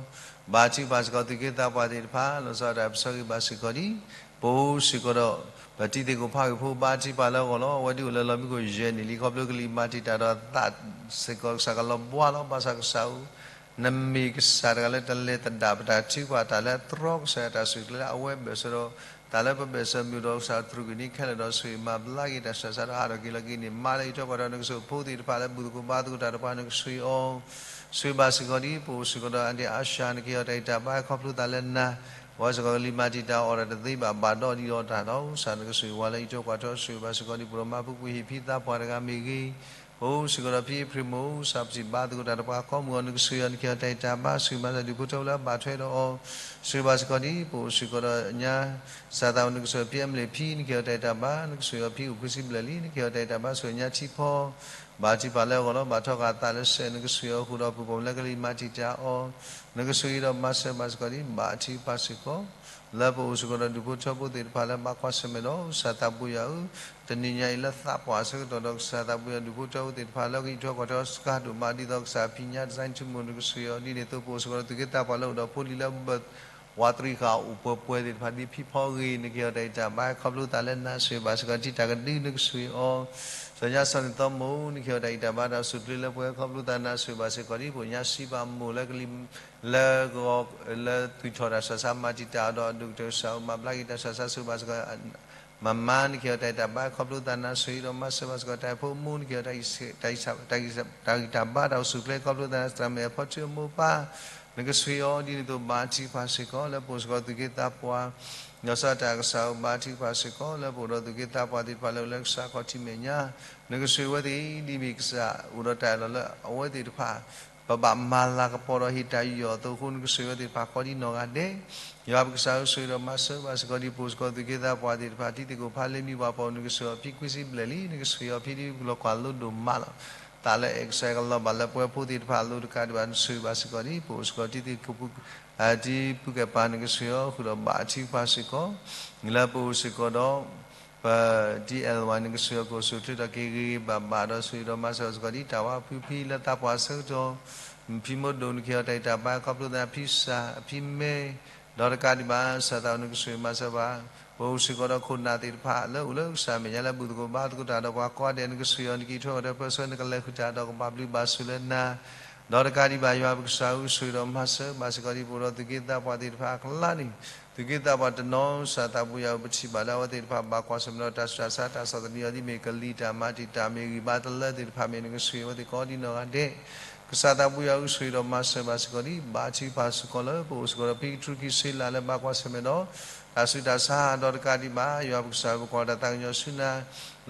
ဘၣ်အထံပာ်စ့ၢ်ကီးသူၣ်က့သးပှၢ်သ့ၣ်တဖၣ် လီၤဆီဒၣ်တၢ်ပဆၢဂ့ၤဘၣ်စ့ၢ်ကီးဒ် ပအိၣ်စ့ၢ်ကီးဒီး ပတံၤသကိးဖးဂ့ၤဖိ ဘၣ်အထံပာ်လၢအဂီၢ်လီၤ. အဝဲဒ်အိၣ်လၢလီၢ်မံခိၣ်ယဲၢ်နံၣ်လံ ခီဖျိကလံၤမၤတံာ်တာ်ဒီးသးစ့ၢ်ကီး ကစၢ်ကလီၤဘှါလီၤ ဘၣ်ဆၣ်ကစၢ်ဧၢ နမ့ၢ်ကစၢ်တဂၤလၢတလဲၤသဒၣ်ပတၢ်ထုကဖၣ် တၢ်လၢအတြီကစၢ်ယွၤတၢ်စူၢ်က့ၤလၢအဝဲဘၢၣ်စၢၤဒီး တၢ်လၢပဘၢၣ်စၢၤမုာ်ဒီးကစၢ်တြူာ်က့ၤန့ၣ်ခဲလၢာ်ဒီး ဆိၣ်ဂ့ၤမၤဘျါက့ၤတၢ်ဆူးတၢ်ဆါဒီးဟးထီၣ်က့ၤလီၤက့ၤန့ၣ် မၤလၢအံးထွဲကွၢ်ထွဲ နကစၢ်ဖိသ့ၣ်တဖၣ်လၢဘူၣ်သကိးဘါသကိးတၢ်တပှၤ နကစၢ်အံၤအီၤ ဆိၣ်ဂ့ၤဘၣ်စ့ၢ်ကီးဒ် ပအိၣ်စ့ၢ်ကီးဒီး အဒ့အါရှါ နကဟ့ၣ်အီၤတၢ်ဂံၢ်တၢ်ဘါခီဖျိသးလၢနၤ ပဝဲစ့ၢ်ကီးကလံၤမၤတံာ်တာ်အီၣ်တၢ်တသ့ဘၣ် ဘၣ်ဒီးဒ်ဒီးတၢ်ဒီး ကစၢ်နကစၢ်အံၤဝဲလၢအံးထွဲကွၢ်ထွဲ ဆိၣ်ဂ့ၤဘၣ်စ့ၢ်ကီးဒ် ပဒီးမၤဖုကွံာ်ဟ့ၣ်ဖံသးပှၢ်တဂၤမ့ၢ်ဂ့ၤ ပအိၣ်စ့ၢ်ကီးဒီးဖံအ့ဖြ့ၣ်မိၢ် ကစၢ်ပစံးဘါသကိးတၢ်တပှၤကိးမုၢ်အီၤ နကစၢ်အံၤအီၤ နကဟ့ၣ်အီၤတၢ်ဂံၢ်တၢ်ဘါ ဆိၣ်ဂ့ၤမၤစၢၤဒုးဖိထၢဖိလၢအဘၣ်ထွဲဒီးအီၤ ဆိၣ်ဂ့ၤဘၣ်စ့ၢ်ကီးဒ် ပအိၣ်စ့ၢ်ကီးဒီးညါ ကစၢ်သးအိၣ် နကစၢ်အံၤဖံအမလ့ၣ်ဖံ နကဟ့ၣ်အီၤတၢ်ဂံၢ်တၢ်ဘါ နကစၢ်အံၤအီၤဖံအိၣ်ခွံဆံဘျဲၣ်လံ နကဟ့ၣ်အီၤတၢ်ဂံၢ်တၢ်ဘါ ဆိၣ်ဂ့ၤညါထံဖီ ဘၣ်ထံပာ်လၢအဂီၢ်လီၤ ဘၣ်ထီၣ်ဃာ်သးလၢစဲး နကစၢ်အံၤအီၤဃုာ်ဒီးပူၤပိာ်မုၣ်လၢကလံၤမၤတံာ်တာ်အီၤ နကစၢ်အံၤဒီးမၤစၢၤဘၣ်စ့ၢ်ကီးဒ် ဘၣ်ထံပာ်စ့ၢ်ကီး လၢပအိၣ်စ့ၢ်ကီးဒီးဒုးဖိထၢဖိသ့ၣ်တဖၣ်လၢဘၣ်ကွၢ်ဆၢၣ်မဲာ်ဒီး ကစၢ်သးပူၤယွၤဧၢ တနံၤညါအံၤလၢသးပှၢ်ဆၢကတီၢ်ဒီး ကစၢ်သးပူၤယွၤဒုးဖိထၢဖိသ့ၣ်တဖၣ်လၢကအံးထွဲကွၢ်ထွဲစှၤဒိၣ်မး ဒ်သိးကစၢ်ဖံးညါ design ထူမိၢ် နကစၢ်အံၤအီၤ ဒ်န့ၣ်အသိး ပအိၣ်စ့ၢ်ကီးဒီးသူၣ်က့သးပှၢ်လၢအိၣ်ဒီးဖိလံၤလၢဘၢၣ် ဝးတရံးဃာ်အိၣ်ပှဲၤပှဲၤသ့ၣ်တဖၣ် ဒ်ဖံဖီဂ့ၤ နကဟ့ၣ်အီၤတၢ်ဂံၢ်တၢ်ဘါ ခီဖျိသးလၢနၤ ဆိၣ်ဂ့ၤဘၣ်စ့ၢ်ကီး တံၤတၢ်ကဒု နကစၢ်အံၤအီၤ စီၤညါစီၤန့ၣ်သီမိၢ် နကဟ့ၣ်အီၤတၢ်ဂံၢ်တၢ်ဘါ တၢ်အိၣ်ဆူၣ်အိၣ်ချ့လၢပှဲၤ ခီဖျိသးနၤ ဆိၣ်ဂ့ၤဘၣ်စ့ၢ်ကီးဒ် ပအိၣ်ညါစံးဘၣ်မိၢ်လၢကလံၤ လၢ လၢသူၣ်ထီၣ်တၢ်ဆူးတၢ်ဆါ မၤတံာ်တာ်အီၤဒီးအဒိၣ်ကတၢၢ် ကစၢ်အိၣ်မၤဘျါက့ၤတၢ်ဆူးတၢ်ဆါ ဆိၣ်ဂ့ၤဘၣ်စ့ၢ်ကီး မၤမၤ နကဟ့ၣ်အီၤတၢ်ဂံၢ်တၢ်ဘါ ခီဖျိသးနၤ ဆိၣ်ဂ့ၤဒီးမၤစၢၤဘၣ်စ့ၢ်ကီး တၢ်အိၣ်ဖှိၣ်မိၢ် နကဟ့ၣ်အီၤတၢ်ဂံၢ်တၢ်ဘါ တၢ်အိၣ်ဆူၣ်အိၣ်ချ့ ခီဖျိသးနၤ သရၣ်မုၣ်အဲၣ်ဖီထူအမိၢ်ပၢ် နကစၢ်အံၤအီၤ ဒ်န့ၣ်အသိး ဘၣ်ထံပာ်စ့ၢ်ကီး လၢပအိၣ်စ့ၢ်ကီးသူၣ်က့သးပှၢ် ဒီးကစၢ်တၢ်ကစၢ်အိၣ် ဘၣ်ထံပာ်စ့ၢ်ကီး လၢပအိၣ်ဒီးသူၣ်က့သးပှၢ်သ့ၣ်တဖၣ်လၢအိၣ်လၢကစၢ်ခီၣ်ထံးမဲာ်ညါ နကစၢ်အံၤအဝဲသ့ၣ် ဒ်မ့ၢ်ကစၢ်အိၣ်ဒီးတၢ်အၢၣ်လီၤလၢအဝဲသ့ၣ်တဖၣ် ပဘၣ်မၤလၤကပီၤဒီးဟ့ၣ်တၢ်ယူးယီၣ်အသိးအဃိ နကစၢ်အံၤအဝဲသ့ၣ်တဖၣ်ဃီဒ်နီၢ်ဂၤဒဲး ယွၤပကစၢ်ဧၢ ဆိၣ်ဂ့ၤဒီးမၤစၢၤဘၣ်စ့ၢ်ကီးဒ် ပအိၣ်စ့ၢ်ကီးသူၣ်က့သးပှၢ်သ့ၣ်တဖၣ် တံၤသကိးဖးလ့မံပှၤပိာ် နကစၢ်အံၤအီၤဖံခွံဆံဘျဲၣ်လံ နကစၢ်အံၤအီၤဖံဒ်ပလီၢ်ကွၢ်လိဒိၣ်မးလီၤ သးလၢအဲၣ်ကစၢ်ကလီၤဘၣ်လၢပဝဲဖိသ့ၣ်တဖၣ်အလိၤတကးဒံးဘၣ် နဆိၣ်ဂ့ၤဘၣ်စ့ၢ်ကီးဒ် ပအိၣ်စ့ၢ်ကီးတံၤသကိး တံၤပုၢ်ကဲၣ်ပၢ် နကစၢ်အံၤအီၤဃုာ်ဒီးဘၣ်ထံပာ်စ့ၢ်ကီး လၢပအိၣ်စ့ၢ်ကီးဒီး ပ ဒ်အဲၣ်လဝါ နကစၢ်အံၤအီၤကအိၣ်ဆူၣ်အိၣ်ချ့ဒီးက့ၤဂ့ၤဂ့ၤဘၣ်ဘၣ်ဒီး ဆိၣ်ဂ့ၤဒီးမၤစၢၤဘၣ်စ့ၢ်ကီးဒ်တၢ်ဝါဖုဖံလၢသးပှၢ်ဆၢကတီၢ် ဖံမိၢ်ဒိၣ် နကဟ့ၣ်အီၤတၢ်ဂံၢ်တၢ်ဘါ ခီဖျိသးဖံစၢ် ဖံမဲ ဒီးတကးဒံးဘၣ် ကစၢ်သးအိၣ် နကစၢ်အံၤမၤစၢၤဘၣ် ပအိၣ်စ့ၢ်ကီးဒီးခိၣ်နၢ်သ့ၣ်တဖၣ် လၢအိၣ်လၢကစၢ်မဲာ်ညါလၢ ဘူၣ်သကိးဘါသကိးတၢ်ဒီးပှၤကိးဂၤဒဲး နကစၢ်အံၤအီၤ နကအံးထွဲကွၢ်ထွဲပၢဆှၢ နကလဲၤဃုာ်တၢ်ဒီးကဘၣ်ဘျုးဘၣ်ဆိၣ်လၢနၤ ဒီးတကးဒံးဘၣ် ယွၤပကစၢ်ဧၢ ဆိၣ်ဂ့ၤဒီးမၤစၢၤဘၣ်စ့ၢ်ကီးဒ် ပအိၣ်ဒီးသူၣ်က့သးပှၢ်သ့ၣ်တဖၣ်အကျါန့ၣ် သူၣ်က့သးပှၢ်တနီၤ ကစၢ်သးပူၤယွၤဧၢ ပထံၣ်ဘၣ်လၢအဝဲသ့ၣ်တဖၣ်ဘၣ်ကွၢ်ဆၢၣ်မဲာ်ဒီးတၢ်ဆူးတၢ်ဆါ တၢ်ဆီၣ်သနံးအီၤ ဒ်မ့ၢ်ကလံၤတၢ်မၤတံာ်တာ်မ့ၢ်ဂံၢ်ဘါတလၢသ့ၣ်တဖၣ်မ့ၢ် နကစၢ်အံၤအဝဲသ့ၣ်ကိးဒ်နီၢ်ဂၤဒဲး ကစၢ်သးပူၤယွၤဧၢ ဆိၣ်ဂ့ၤဒီးမၤစၢၤဘၣ်စ့ၢ်ကီးဒ် ဘၣ်ထံပာ်စ့ၢ်ကီးလၢ ပအိၣ်စ့ၢ်ကီးဒီးဖံကထြူခံဆံလၢ်လၢဘၣ်ကွၢ်ဆၢၣ်မဲာ်ဒီး တၢ်ဆူးတၢ်ဆါ ဒီးတကးဒံးဘၣ် ယွၤပကစၢ်ဧၢ ပကွၢ်တၢ်သးကညီၤဆူနၤ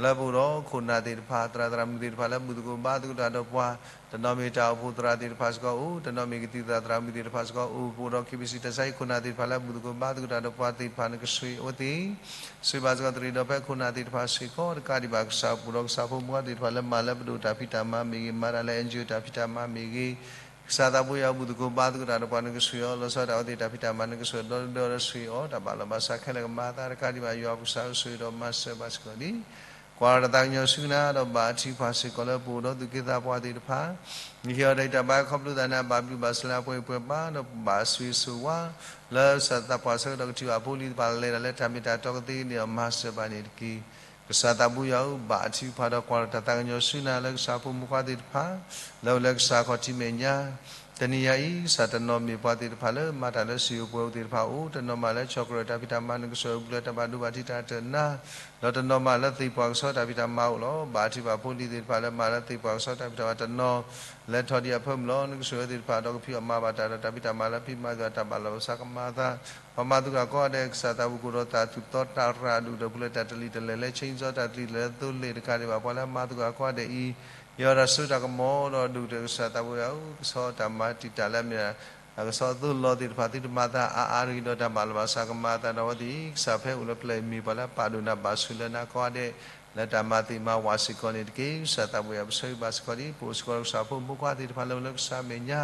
လၢပအိၣ်ဒီးခိၣ်နၢ်သ့ၣ်တဖၣ် သရၣ်သရၣ်မုၣ်သ့ၣ်တဖၣ်လၢဘူၣ်သကိးဘါသကိးတၢ်ဒီးပှၤ တနီၤမ့ၢ်တၢ်အိၣ်ဖှိၣ်သရၣ်သ့ၣ်တဖၣ်စ့ၢ်ကီးအိၣ် တနီၤမ့ၢ်ကသံၣ်သရၣ်သရၣ်မုၣ်သ့ၣ်တဖၣ်စ့ၢ်ကီးအိၣ် ပအိၣ်ဒီး KBC တၢ်ဆါဟံၣ်ခိၣ်နၢ်သ့ၣ်တဖၣ်လၢဘူၣ်သကိးဘါသကိးတၢ်ဒီးပှၤသ့ၣ်တဖၣ် နကစၢ်အံၤအဝဲသ့ၣ် ဆိၣ်ဂ့ၤဘၣ်စ့ၢ်ကီးတရံးဒီးဖဲခိၣ်နၢ်သ့ၣ်တဖၣ်စ့ၢ်ကီး တကးဒံးဘၣ် ကစၢ်ပူၤဒီးကစၢ်ဖိမုၣ်ခွါသ့ၣ်တဖၣ်လၢမၤလၢပဒိၣ်တၢ်ဖံးတၢ်မၤမ့ၢ်ဂ့ၤ မၤတၢ်လၢ NGO တၢ်ဖံးတၢ်မၤမ့ၢ်ဂ့ၤ ကစၢ်သးပူၤယွၤဘူၣ်သကိးဘါသကိးတၢ်ဒီးပှၤ နကစၢ်အံၤအီၤ လီၤဆီဒၣ်တၢ်အဝဲသ့ၣ်တၢ်ဖံးတၢ်မၤ နကစၢ်အံၤဒီဒီဒီဒီးဆိၣ်ဂ့ၤအီၤ တၢ်ဘၣ်လီၤဘၣ်စးခဲလၢာ်ကမၤအသး တကးဒံးဘၣ် ယွၤပကစၢ်ဧၢ ဆိၣ်ဂ့ၤဒီးမၤစၢၤဘၣ်စ့ၢ်ကီးဒ် ကွၢ်တၢ်သးကညီၤဆူနၤ ဒီးဘၣ်ထံပာ်စ့ၢ်ကီးလၢပအိၣ်ဒီးသူၣ်က့သးပှၢ်သ့ၣ်တဖၣ် နကဟ့ၣ်အီၤတၢ်ဂံၢ်တၢ်ဘါ ခီဖျိသးန့ၣ် ဘၣ်ဘျုးဘၣ်ဆိၣ်လၢအပှဲၤအံၤပှဲၤဘၣ် ဒီးဘၣ်ဆိၣ်ဂ့ၤဆိၣ်ဝါ လၢကစၢ်သးပှၢ်ဆၢကတီၢ်ကထံၣ်ဘၣ်ဖိလံၤတဖၣ်လဲၤတၢ်လၢတၢ်မ့ၢ်တၢ်တီကသ့န့ၣ်ဒီး မၤစၢၤဘၣ်န့ၣ်တက့ၢ်. ကစၢ်သးပူၤယွၤဧၢ ဘၣ်ထံပာ်ဒီးကွၢ်တၢ်သးကညီၤဆူနၤ လၢကစၢ်ဖိမုၣ်ခွါသ့ၣ်တဖၣ် လၢအိၣ်လၢကစၢ်ခီၣ်ထံးမဲာ်ညါ တနံၤညါအံၤ ကစၢ်တနီၤမ့ၢ်ပှၤသ့ၣ်တဖၣ်လၢမၤတၢ်လၢစံၣ်ဧိၤပှဲၤဧိၤသ့ၣ်တဖၣ်အိၣ် တနီၤမးလၢဆီၣ်ကြၢးတၢ်ဖံးတၢ်မၤ နကစၢ်အံၤပူၤလၢတၢ်ဘၣ်ဒိဘၣ်ထံးတၢ်တနါ ဒီးတနီၤမးလၢသ့ၣ်ပှၢ်ကဆီတၢ်ဖံးတၢ်မၤအိၣ်လီၤ. ဘၣ်ထံပာ်ဖိလံၤသ့ၣ်တဖၣ်လၢမၤလၢသ့ၣ်ပှၢ်ကဆီတၢ်ဖံးတၢ်မၤ တနီၤလဲၤထီၣ်ဒံးအဖၢမုၢ်လီၤ. နကစၢ်အံၤသ့ၣ်တဖၣ်ဒီးကဖံးအီၣ်မၤဘၣ်တၢ်ဒီးတၢ်ဖံးတၢ်မၤလၢဖံးမၤက့ၤအီၤတၢ်ဘၣ်လီၤဘၣ်စးကမၤအသး ပှၤမၤသကိးကိးဂၤဒဲး ကစၢ်သးပူၤကအိၣ်ဒီးတၢ်သူၣ်သီတၢ်ရၤအဒိၣ်ဒီးပူၤလၢတၢ်တလံၣ်တလဲၢ်လၢ chainsaw တၢ်တလံၣ်တလဲၢ်လၢသိလ့ၣ်တကးဒံးဘၣ် ပှၤလၢမၤသကိးကိးဂၤဒဲးအံၤ ယွၤတၢ်စိတၢ်ကမီၤဒီးဒိၣ်ကတၢၢ်ကစၢ်သးပှၢ်ယွၤဧၢ, ကဆီတၢ်မၤတံာ်တာ်လၢအမ့ၢ် အကဆီအသိးလီၤသ့ၣ်တဖၣ် သုတမၤသးအါအါတဂ့ၤဒီးတၢ်ဘၣ်လီၤဘၣ်စးကမၤအသးဒီးအဝဲသ့ၣ် ကစၢ်ဖဲအိၣ်လၢပျၢၤအံၤမ့ၢ်ပှၤလၢပာ်ဒိၣ်နၤဘၣ်ဆိၣ်လၢနၤကိးဂၤဒဲး လၢတၢ်မၤသ့ၣ်မၤဝးစ့ၢ်ကီးန့ၣ်တက့ၢ်. ကစၢ်သးပှၢ်ယွၤပဆၢဂ့ၤဘၣ်စ့ၢ်ကီးဒ် ပအိၣ်စ့ၢ်ကီးဒီးကစၢ်ဖိမုၣ်ဖိခွါသ့ၣ်တဖၣ်လၢအိၣ်လၢကစၢ်မဲာ်ညါ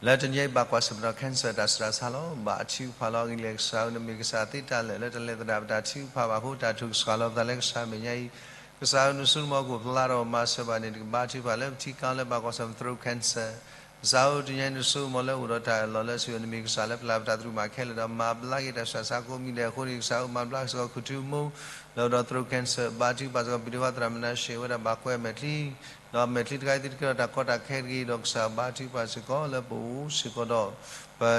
လၢတနံၤအံၤဘၣ်ကွၢ်ဆၢၣ်မဲာ်ဒီး cancer တၢ်ဆူးတၢ်ဆါလီၤ. ဘါထုကဖၣ်လီၤ. အဂ့ၢ်ဒ်လဲၣ်ကစၢ်ဧၢ, နမ့ၢ်ကစၢ်သ့တၢ်လၢာ်လၢတၢ်လဲၤသဒၣ်ပတၢ်ထုကဖၣ်ဘၣ်အဃိ တၢ်ထုးကဆှၣ်လီၤပသးလၢကစၢ်မဲာ်ညါအံၤ, ကစၢ်ဧၢနဆိကမိၣ်ကအိၣ်ဖျါထီၣ်မၤစၢၤဘၣ်န့ၣ်တက့ၢ်. ဘါထုကဖၣ်လၢပထံကီၢ်လၢဘၣ်ကွၢ်ဆၢၣ်မဲာ် throat cancer ကစၢ်ဧၢ တနံၤအံၤနဆိကမိၣ်လၢအိၣ်ဒီးတၢ်အၢၣ်လီၤလၢအဆိ နမ့ၢ်ကစၢ်လၢပျၢ်ပတၢ်သရူးမၤခဲလၢာ်ဒီး မၤဘျါက့ၤတၢ်ဆူးတၢ်ဆါကိးမံၤဒဲးအဃိန့ၣ် ကစၢ်ဧၢ မၤဘျါက့ၤစ့ၢ်ကီးခူၣ်ထံမိၢ် လၢအိၣ်ဒီး throat cancer ဘါထုကဖၣ်စ့ၢ်ကီး ပဒ့ဝဲသရၣ်မနၤၡ့ဝဲဒၣ်ဘၣ်ကွဲးအမဲာ်ချံ ဒီးမဲာ်ချံတခါအံၤသုတကဲထီၣ်တၢ်ကီတၢ်ခဲတဂ့ၤ ဒီးကစၢ်ဘါထုကဖၣ်စ့ၢ်ကီးလၢပအိၣ်စ့ၢ်ကီး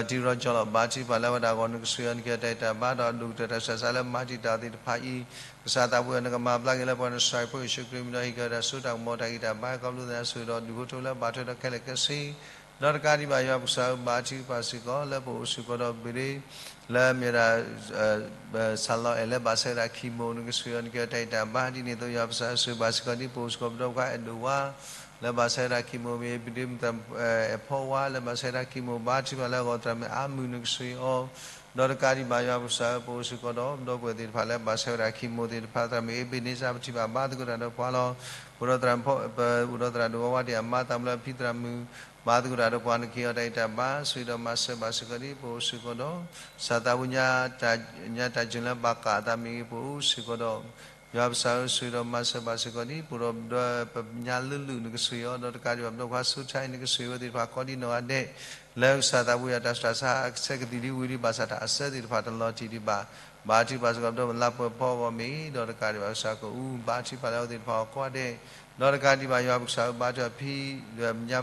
ဒီး ပတံၤရီကၠီလီၤ. ဘါထုကဖၣ်လၢအဝဲဒၣ်အဂီၢ် နကဆှၢအီၤ နကဟ့ၣ်အီၤတၢ်ဂံၢ်တၢ်ဘါဒီးဒိၣ်ကတၢၢ်တၢ်ဆူးတၢ်ဆါလၢမၤတံာ်တာ်အီၤသ့ၣ်တဖၣ်အံၤ ကစၢ်သးပှၢ်ယွၤ နကမၤဘျါက့ၤလၢပှၤနစၢ်ဖိယ့ၣ်ၡူးခရံာ်မံၤဒီး ဟ့ၣ်က့ၤအီၤတၢ်စိတၢ်ကမီၤတၢ်ဂံၢ်တၢ်ဘါ ခီဖျိသးန့ၣ်အဆိဒီး ဒုးအိၣ်ထီၣ်လၢဘၣ်ထွဲဒီးခဲလၢာ်ခဲဆ့ ဒီးတကးဒံးဘၣ်ယွၤပကစၢ်ဧၢ ဘါထုကဖၣ်စ့ၢ်ကီးလၢပအိၣ်စ့ၢ်ကီးဒီး ဘ့ၣ်ဒ့ လၢအမ့ၢ်ဝဲဒၣ် ဆၣ်လီၤအဲၣ်လၢဘၣ်ဆၢဝဲဒၣ် chemo နကဆှၢအီၤ နကဟ့ၣ်အီၤတၢ်ဂံၢ်တၢ်ဘါ ဒ်န့ၣ်အသိးယွၤပကစၢ်ဧၢ ဆိၣ်ဂ့ၤဘၣ်စ့ၢ်ကီးဒ်ပအိၣ်စ့ၢ်ကီးပဒီပုၢ်ဝဲၢ်ခွါအဲၣ်ဒိၣ်ဝါ လၢဘၣ်ဆၢဝဲဒၣ် chemo မ့ၢ် ဘ့ၣ်ဒ့ အဲၣ်ဖီဝါလၢဘၣ်ဆၢဝဲဒၣ် chemo ဘါထုကဖၣ်လၢအဂီၢ် သရၣ်မုၣ်အါမုၢ်နကဆှၢအီၤ ဒီးတကးဒံးဘၣ်ယွၤပကစၢ်ဧၢ ပအိၣ်စ့ၢ်ကီးဒီးပဒီပုၢ်ဝဲၢ်သ့ၣ်တဖၣ်လၢဘၣ်ဆၢဝဲဒၣ် chemo သ့ၣ်တဖၣ် သရၣ်မုၣ်အ့ဘ့ၣ်န့စၢ် ပထံၣ်ဘၣ်ဘါသကိးတၢ်ဒီးပှၤလီၤ. ပအိၣ်ဒီးသရၣ် ပအိၣ်ဒီးသရၣ်ဒိၣ်ဝါဝါဒံးအမါ သးမုၢ်လၢဖံသရၣ်မုၣ် ဘါသကိးတၢ်ဒီးပှၤ နကဟ့ၣ်အီၤတၢ်ဂံၢ်တၢ်ဘါ ဆိၣ်ဂ့ၤဒီးမၤစၢၤဘၣ်စ့ၢ်ကီးဒ်ပအိၣ်စ့ၢ်ကီးဒီး ကစၢ်သးပှၢ် ညါတၢ်ယၢၢ်လၢဘၣ်ကးအသးမ့ၢ်ဂ့ၤ ပအိၣ်စ့ၢ်ကီးဒီး ယွၤပကစၢ်ဧၢ ဆိၣ်ဂ့ၤဒီးမၤစၢၤဘၣ်စ့ၢ်ကီးဒ် ပအိၣ်ဒီးပညါလုာ်လုာ်နကဆှၢအီၤ ဒီးတကးဒံးဘၣ်ပဒီပုၢ်ဝဲၢ်ခွါစိထါအံၤ နကဆှၢဝဲသ့ၣ်တဖၣ်ကိးဒ်နီၢ်ဂၤဒဲး လၢကစၢ်သးပှၢ်ယွၤတၢ်ဆူးတၢ်ဆါအဆၢကသံၣ်ဒ်ဝံၤဒံးဘၣ်ဆၣ်တၢ်အဆၢသ့ၣ်တဖၣ်တလီၤတံၢ်ဒံးဘၣ် ဘါထုကဖၣ်စ့ၢ်ကီးပဒီပုၢ်ဝဲၢ်လါပှဲၤဖီအဂီၢ်မ့ၢ်ဂ့ၤ ဒီးတကးဒံးဘၣ်ကစၢ်ကအိၣ် ဘါထုကဖၣ်လၢအဝဲသ့ၣ်တဖၣ်အဂီၢ်ကိးဂၤဒဲး ဒီးတကးဒံးဘၣ်ယွၤပကစၢ်ဧၢ ဘါထုကဖၣ်ဖံ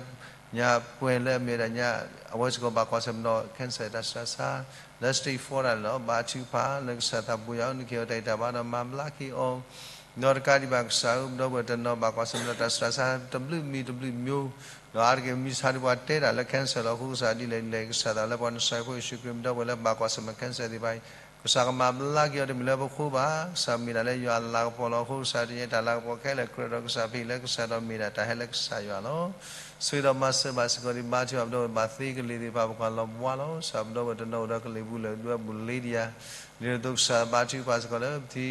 ညါပှဲၤလၢအမ့ၢ်ဝဲဒၣ်ညါ အဝဲစ့ၢ်ကီးဘၣ်ကွၢ်ဆၢၣ်မဲာ်ဒီး cancer တၢ်ဆူးတၢ်ဆါ လၢ stage four ဒၣ်လဲာ်လီၤ. ဘါထုကဖၣ်လၢကစၢ်သးပှၢ်ယွၤဧၢ နကဟ့ၣ်အီၤတၢ်ဂံၢ်တၢ်ဘါဒီးမၤဘျါက့ၤအီၤ ဒီးတကးဒံးဘၣ်ကစၢ်ဧၢ ပဒီပုၢ်ဝဲၢ်တနီၤဘၣ်ကွၢ်ဆၢၣ်မဲာ်ဒီးတၢ်ဆူးတၢ်ဆါတဘျုးမံၤတဘျုးမံၤ ဒီးအါတက့ၢ်မ့ၢ်ဆါဒံးပှၤတဲတၢ်လၢ cancer လီၤအဃိ ကစၢ်ဒ်လဲၣ်ဒ်လဲၣ် ကစၢ်သးလၢပှၤနစၢ်ဖိယ့ၣ်ၡူးခရံာ် ပဒီပုၢ်ဝဲၢ်လၢဘၣ်ကွၢ်ဆၢၣ်မဲာ် cancer သ့ၣ်တဖၣ်အံၤ ကစၢ်ကမၤဘျါက့ၤအီၤတမ့ၢ်လၢပဃိဘၣ် ကစၢ်မ့ၢ်ဒၣ်လၢယွၤအလၤကပီၤလီၤ. အဃိကစၢ်တညါတၢ်လၤကပီၤခဲလၢာ် ကြၢးဒီးကစၢ်ဖဲအံၤလၢကစၢ်ဒီးမ့ၢ်ဒၣ်တၢ်ဟဲလၢကစၢ်ယွၤလီၤ. ဆိၣ်ဂ့ၤဒီးမၤစၢၤဘၣ်စ့ၢ်ကီးဒ် ဘါထုကဖၣ်ပဒီပုၢ်ဝဲၢ်ဘၣ်သ့ကလံၤသ့ၣ်တဖၣ် ပကွၢ်လီၤဘှါလီၤ. ကစၢ်ပဒီပုၢ်ဝဲၢ်တနီၤအိၣ်ဒီးကလံၤပူၤလၢာ်ဒွဲပူၤလ့ဒံးယၤ ဒ်န့ၣ်အသိးကစၢ်ဘါထုကဖၣ်စ့ၢ်ကီးလၢပထံ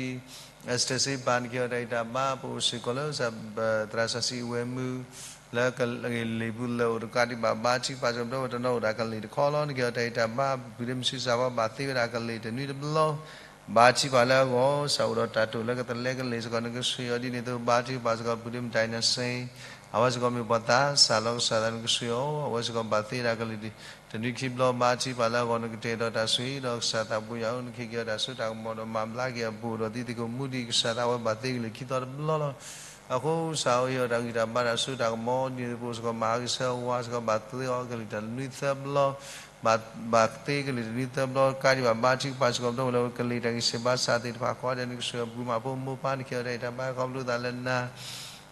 Esther စ့ပာ် နကဟ့ၣ်အီၤတၢ်ဂံၢ်တၢ်ဘါ ပအိၣ်စ့ၢ်ကီးလၢ သရၣ်စီဆှံအဝဲမုၢ် လၢကလံၤပူၤလၢာ်အိၣ်တကးဒံးဘၣ် ဘါထုကဖၣ်စ့ၢ်ကီးပဒီပုၢ်ဝဲၢ်တနီၤအိၣ်ဒီးကလံၤတခီလီၤ. နကဟ့ၣ်အီၤတၢ်ဂံၢ်တၢ်ဘါ ပုၢ်ဒ့မုၢ်ဆံးစၢ်ဖီဘၣ်သ့ဝဲဒၣ်ကလံၤတနွံတဘျီ ဘါထုကဖၣ်လၢအဂီၢ် ကစၢ်အိၣ်ဒီးတၢ်တိာ်လၢကသလဲကလံၤစ့ၢ်ကီး နကဆှၢအီၤ ဒ်န့ၣ်အသိး ဘါထုကဖၣ်စ့ၢ်ကီး ပုၢ်ဒ့မုၢ် dynasty အဝဲစ့ၢ်ကီးမ့ၢ်ပှၤသးစၢ်လီၤ. ကစၢ်သးနကဆှၢအီၤ အဝဲစ့ၢ်ကီးဘၣ်သ့ဝဲဒၣ်ကလံၤတနွံခံဘျီ ဘါထုကဖၣ်လၢအဂီၢ် နကတဲာ်ဒီးတၢ်ဆိၣ်ဂ့ၤ ဒီးကစၢ်သးပှၢ်ယွၤဧၢ နကဟ့ၣ်က့ၤအီၤတၢ်စိတၢ်ကမီၤဒီးမၤဘျါက့ၤအီၤ ပအိၣ်ဒီးသုသကိးမူဒံး ကစၢ်သးဝဲဘၣ်သ့ကလံၤခံသီတဘျီလီၤ. အဃိကစၢ်ဧၢ ဟ့ၣ်အီၤတၢ်ဂံၢ်တၢ်ဘါတၢ်စိတၢ်ကမီၤ ဒ်န့ၣ်အသိးပအိၣ်စ့ၢ်ကီးမၤကဆၢဝါစ့ၢ်ကီး ဘၣ်သ့အီၤကလံၤတနွံသၢဘျီ ဘၣ်သ့ကလံၤတနွံသၢဘျီ ကးဒံးဘၣ် ဘါထုကဖၣ်စ့ၢ်ကီး ပဒီပုၢ်ဝဲၢ်လၢကလံၤတၢ်ဂံၢ်စၢ်ဘါစၢ်သ့ၣ်တဖၣ်ကိးဂၤဒဲး နကဆှၢအီၤ ပုၢ်မးဖိမိၢ်ပၢ် နကဟ့ၣ်အီၤတၢ်ဂံၢ်တၢ်ဘါ ခီဖျိသးလၢနၤ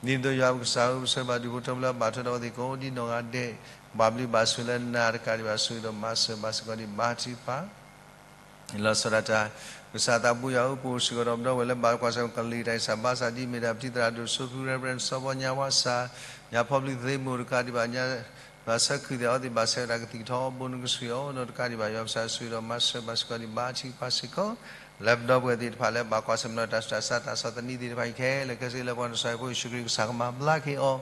ဒ်န့ၣ်အသိးယွၤပကစၢ်ဧၢ ပဆၢဘၣ်ဒုးဖိထၢဖျၢၣ်ဘၣ်ထွဲဒီးအဝဲသ့ၣ်ကိးဒ်နီၢ်ဂၤဒဲး ဘၣ်ဘျုးဘၣ်ဆိၣ်လၢနၤတကးဒံးဘၣ် ဆိၣ်ဂ့ၤဒီးမၤစၢၤဘၣ်စ့ၢ်ကီးဒ်ဘါထုကဖၣ် လီၤဆီဒၣ်တၢ် ကစၢ်သးပှၢ်ယွၤဧၢ ပအိၣ်စ့ၢ်ကီးဒီးပဒီပုၢ်ဝဲၢ်လၢဘၣ်ကွၢ်ဆၢၣ်မဲာ်ကလံၤတၢ်ဂံၢ်စၢ်ဘါစၢ် ဒ်အမ့ၢ်ဒၣ်ပထံၣ်သရၣ်ဒိၣ်စိဖု Reverend စီၤဘီညါဝါစၢ် ညါဖီဘျံးသ့မိၢ်တကးဒံးဘၣ် ညါ ဘၣ်ဆၢခုသ့ၣ် အဝဲသ့ၣ်ဘၣ်ဆၢဝဲဒၣ်ကသံၣ်ကထီဘိ နကဆှၢအီၤ ဒီးတကးဒံးဘၣ်ယွၤပကစၢ် ဆိၣ်ဂ့ၤဒီးမၤစၢၤဘၣ်စ့ၢ်ကီးဒ်ဘါထုကဖၣ်စ့ၢ်ကီး လၢပဒီပုၢ်ဝဲၢ်သ့ၣ်တဖၣ်လၢဘၣ်ကွၢ်ဆၢၣ်မဲာ်ဒီးတၢ်ဆူးတၢ်ဆါတၢ်ဆီၣ်သနံးသ့ၣ်တဖၣ်အံၤခဲလၢာ်ခဲဆ့ လၢပှၤနစၢ်ဖိယ့ၣ်ၡူးခရံာ် ကစၢ်ကမၤဘျါက့ၤအီၤ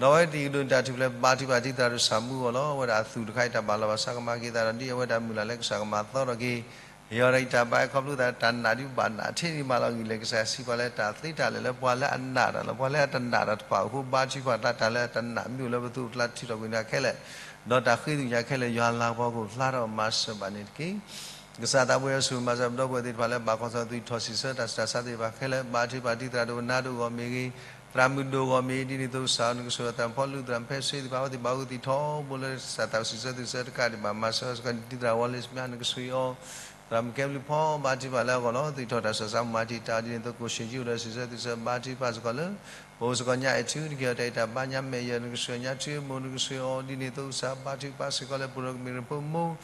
ဒီးအဝဲသ့ၣ်ကဒိးန့ၢ်တၢ်ထူၣ်ဖျဲးဘါထုကဖၣ်ထံသရၣ်ဒိၣ်ဆၣ်မူအဂီၢ်လီၤ. အဝဲဒၣ်အသူၣ်တခါအံၤတၢ်ဘၣ်လီၤဘၣ်စးကမၤက့ၤသးဒီး ဒ်အဝဲဒၣ်မုၢ်လၢ်လၢကစၢ်ကမၤသီထီၣ်က့ၤ ယွၤတၢ်ဂံၢ်တၢ်ဘါ ခီဖျိသးတၢ်နာ်ဒုးဘၣ်နာ်ထဲန့ၣ်မးလီၤ. ဂ့ၢ်လဲၣ်ကစၢ်စံးပှၤလၢတၢ်သ့တၢ်လၢာ်လၢပှၤလၢအနာ်တၢ်လီၤ. ပှၤလၢအတနာ်တၢ်တဖၣ်အဃိ ဘါထုကဖၣ်သးတၢ်လၢအတနာ်မ့ၢ်အိၣ်လၢပသူၣ်ပကျါထံထီၣ်ကွံာ်နၤခဲလၢာ် ဒီးတၢ်ဃ့သုးညါခဲလၢာ် ယွၤလၤကပီၤကအိၣ်ဖျါထီၣ်မၤစၢၤဘၣ်န့ၣ်တက့ၢ်. ကစၢ်သးပှၢ်ယွၤ ဆိၣ်ဂ့ၤမၤစၢၤပဒီပုၢ်ဝဲၢ်သ့ၣ်တဖၣ်လၢဘၣ်ကွၢ်ဆၢၣ်မဲာ် သူၣ်ထီၣ်စံးဆၢတၢ်ဆူးတၢ်ဆါသ့ၣ်တဖၣ်ခဲလၢာ် ဘါထုကဖၣ်ထံသရၣ်ဒိၣ်ကနါဒိၣ်အဂီၢ်မ့ၢ်ဂ့ၤ သရၣ်မုၣ်ဒိၣ်အဂီၢ်မ့ၢ်ဂ့ၤ ဒ်န့ၣ်အသိးကစၢ်နကဆိၣ်ဂ့ၤသရၣ်ဖီလူး သရၣ်ဖဲဆှ့သ့ၣ်တဖၣ် အဝဲသ့ၣ်ဘၣ်အိၣ်ကသံၣ်ထီဘိလၢကစၢ်သးစံးဆၢသူၣ်ဆၢတကးဒံးဘၣ် မၤစၢၤစ့ၢ်ကီး ဒ်သရၣ်ဝီလ့ၡမၠါ နကဆိၣ်ဂ့ၤအီၤ သရၣ်မုၣ်ကဲဘျုးဖီ ဘါထုကဖၣ်လၢအဂီၢ်လီၤ. သူၣ်ထီၣ်တၢ်ဆူးတၢ်ဆါမၤတံာ်တာ် ဒ်န့ၣ်အသိး ကိၣ်ၡ့ၣ်ကၠံအိၣ်ဒီးစံးဆၢသူၣ်ဆၢ ဘါထုကဖၣ်စ့ၢ်ကီးလၢ ပအိၣ်စ့ၢ်ကီးညါအဲၣ်ထူ နကဟ့ၣ်အီၤတၢ်ဂံၢ်တၢ်ဘါ ညါမဲာ်ယၢၤ နကဆိၣ်ဂ့ၤ ညါထူအမိၢ် နကဆိၣ်ဂ့ၤအီၤ ဒ်န့ၣ်အသိးကစၢ် ဘါထုကဖၣ်စ့ၢ်ကီးလၢပရိကမံၤရဖိမိၢ်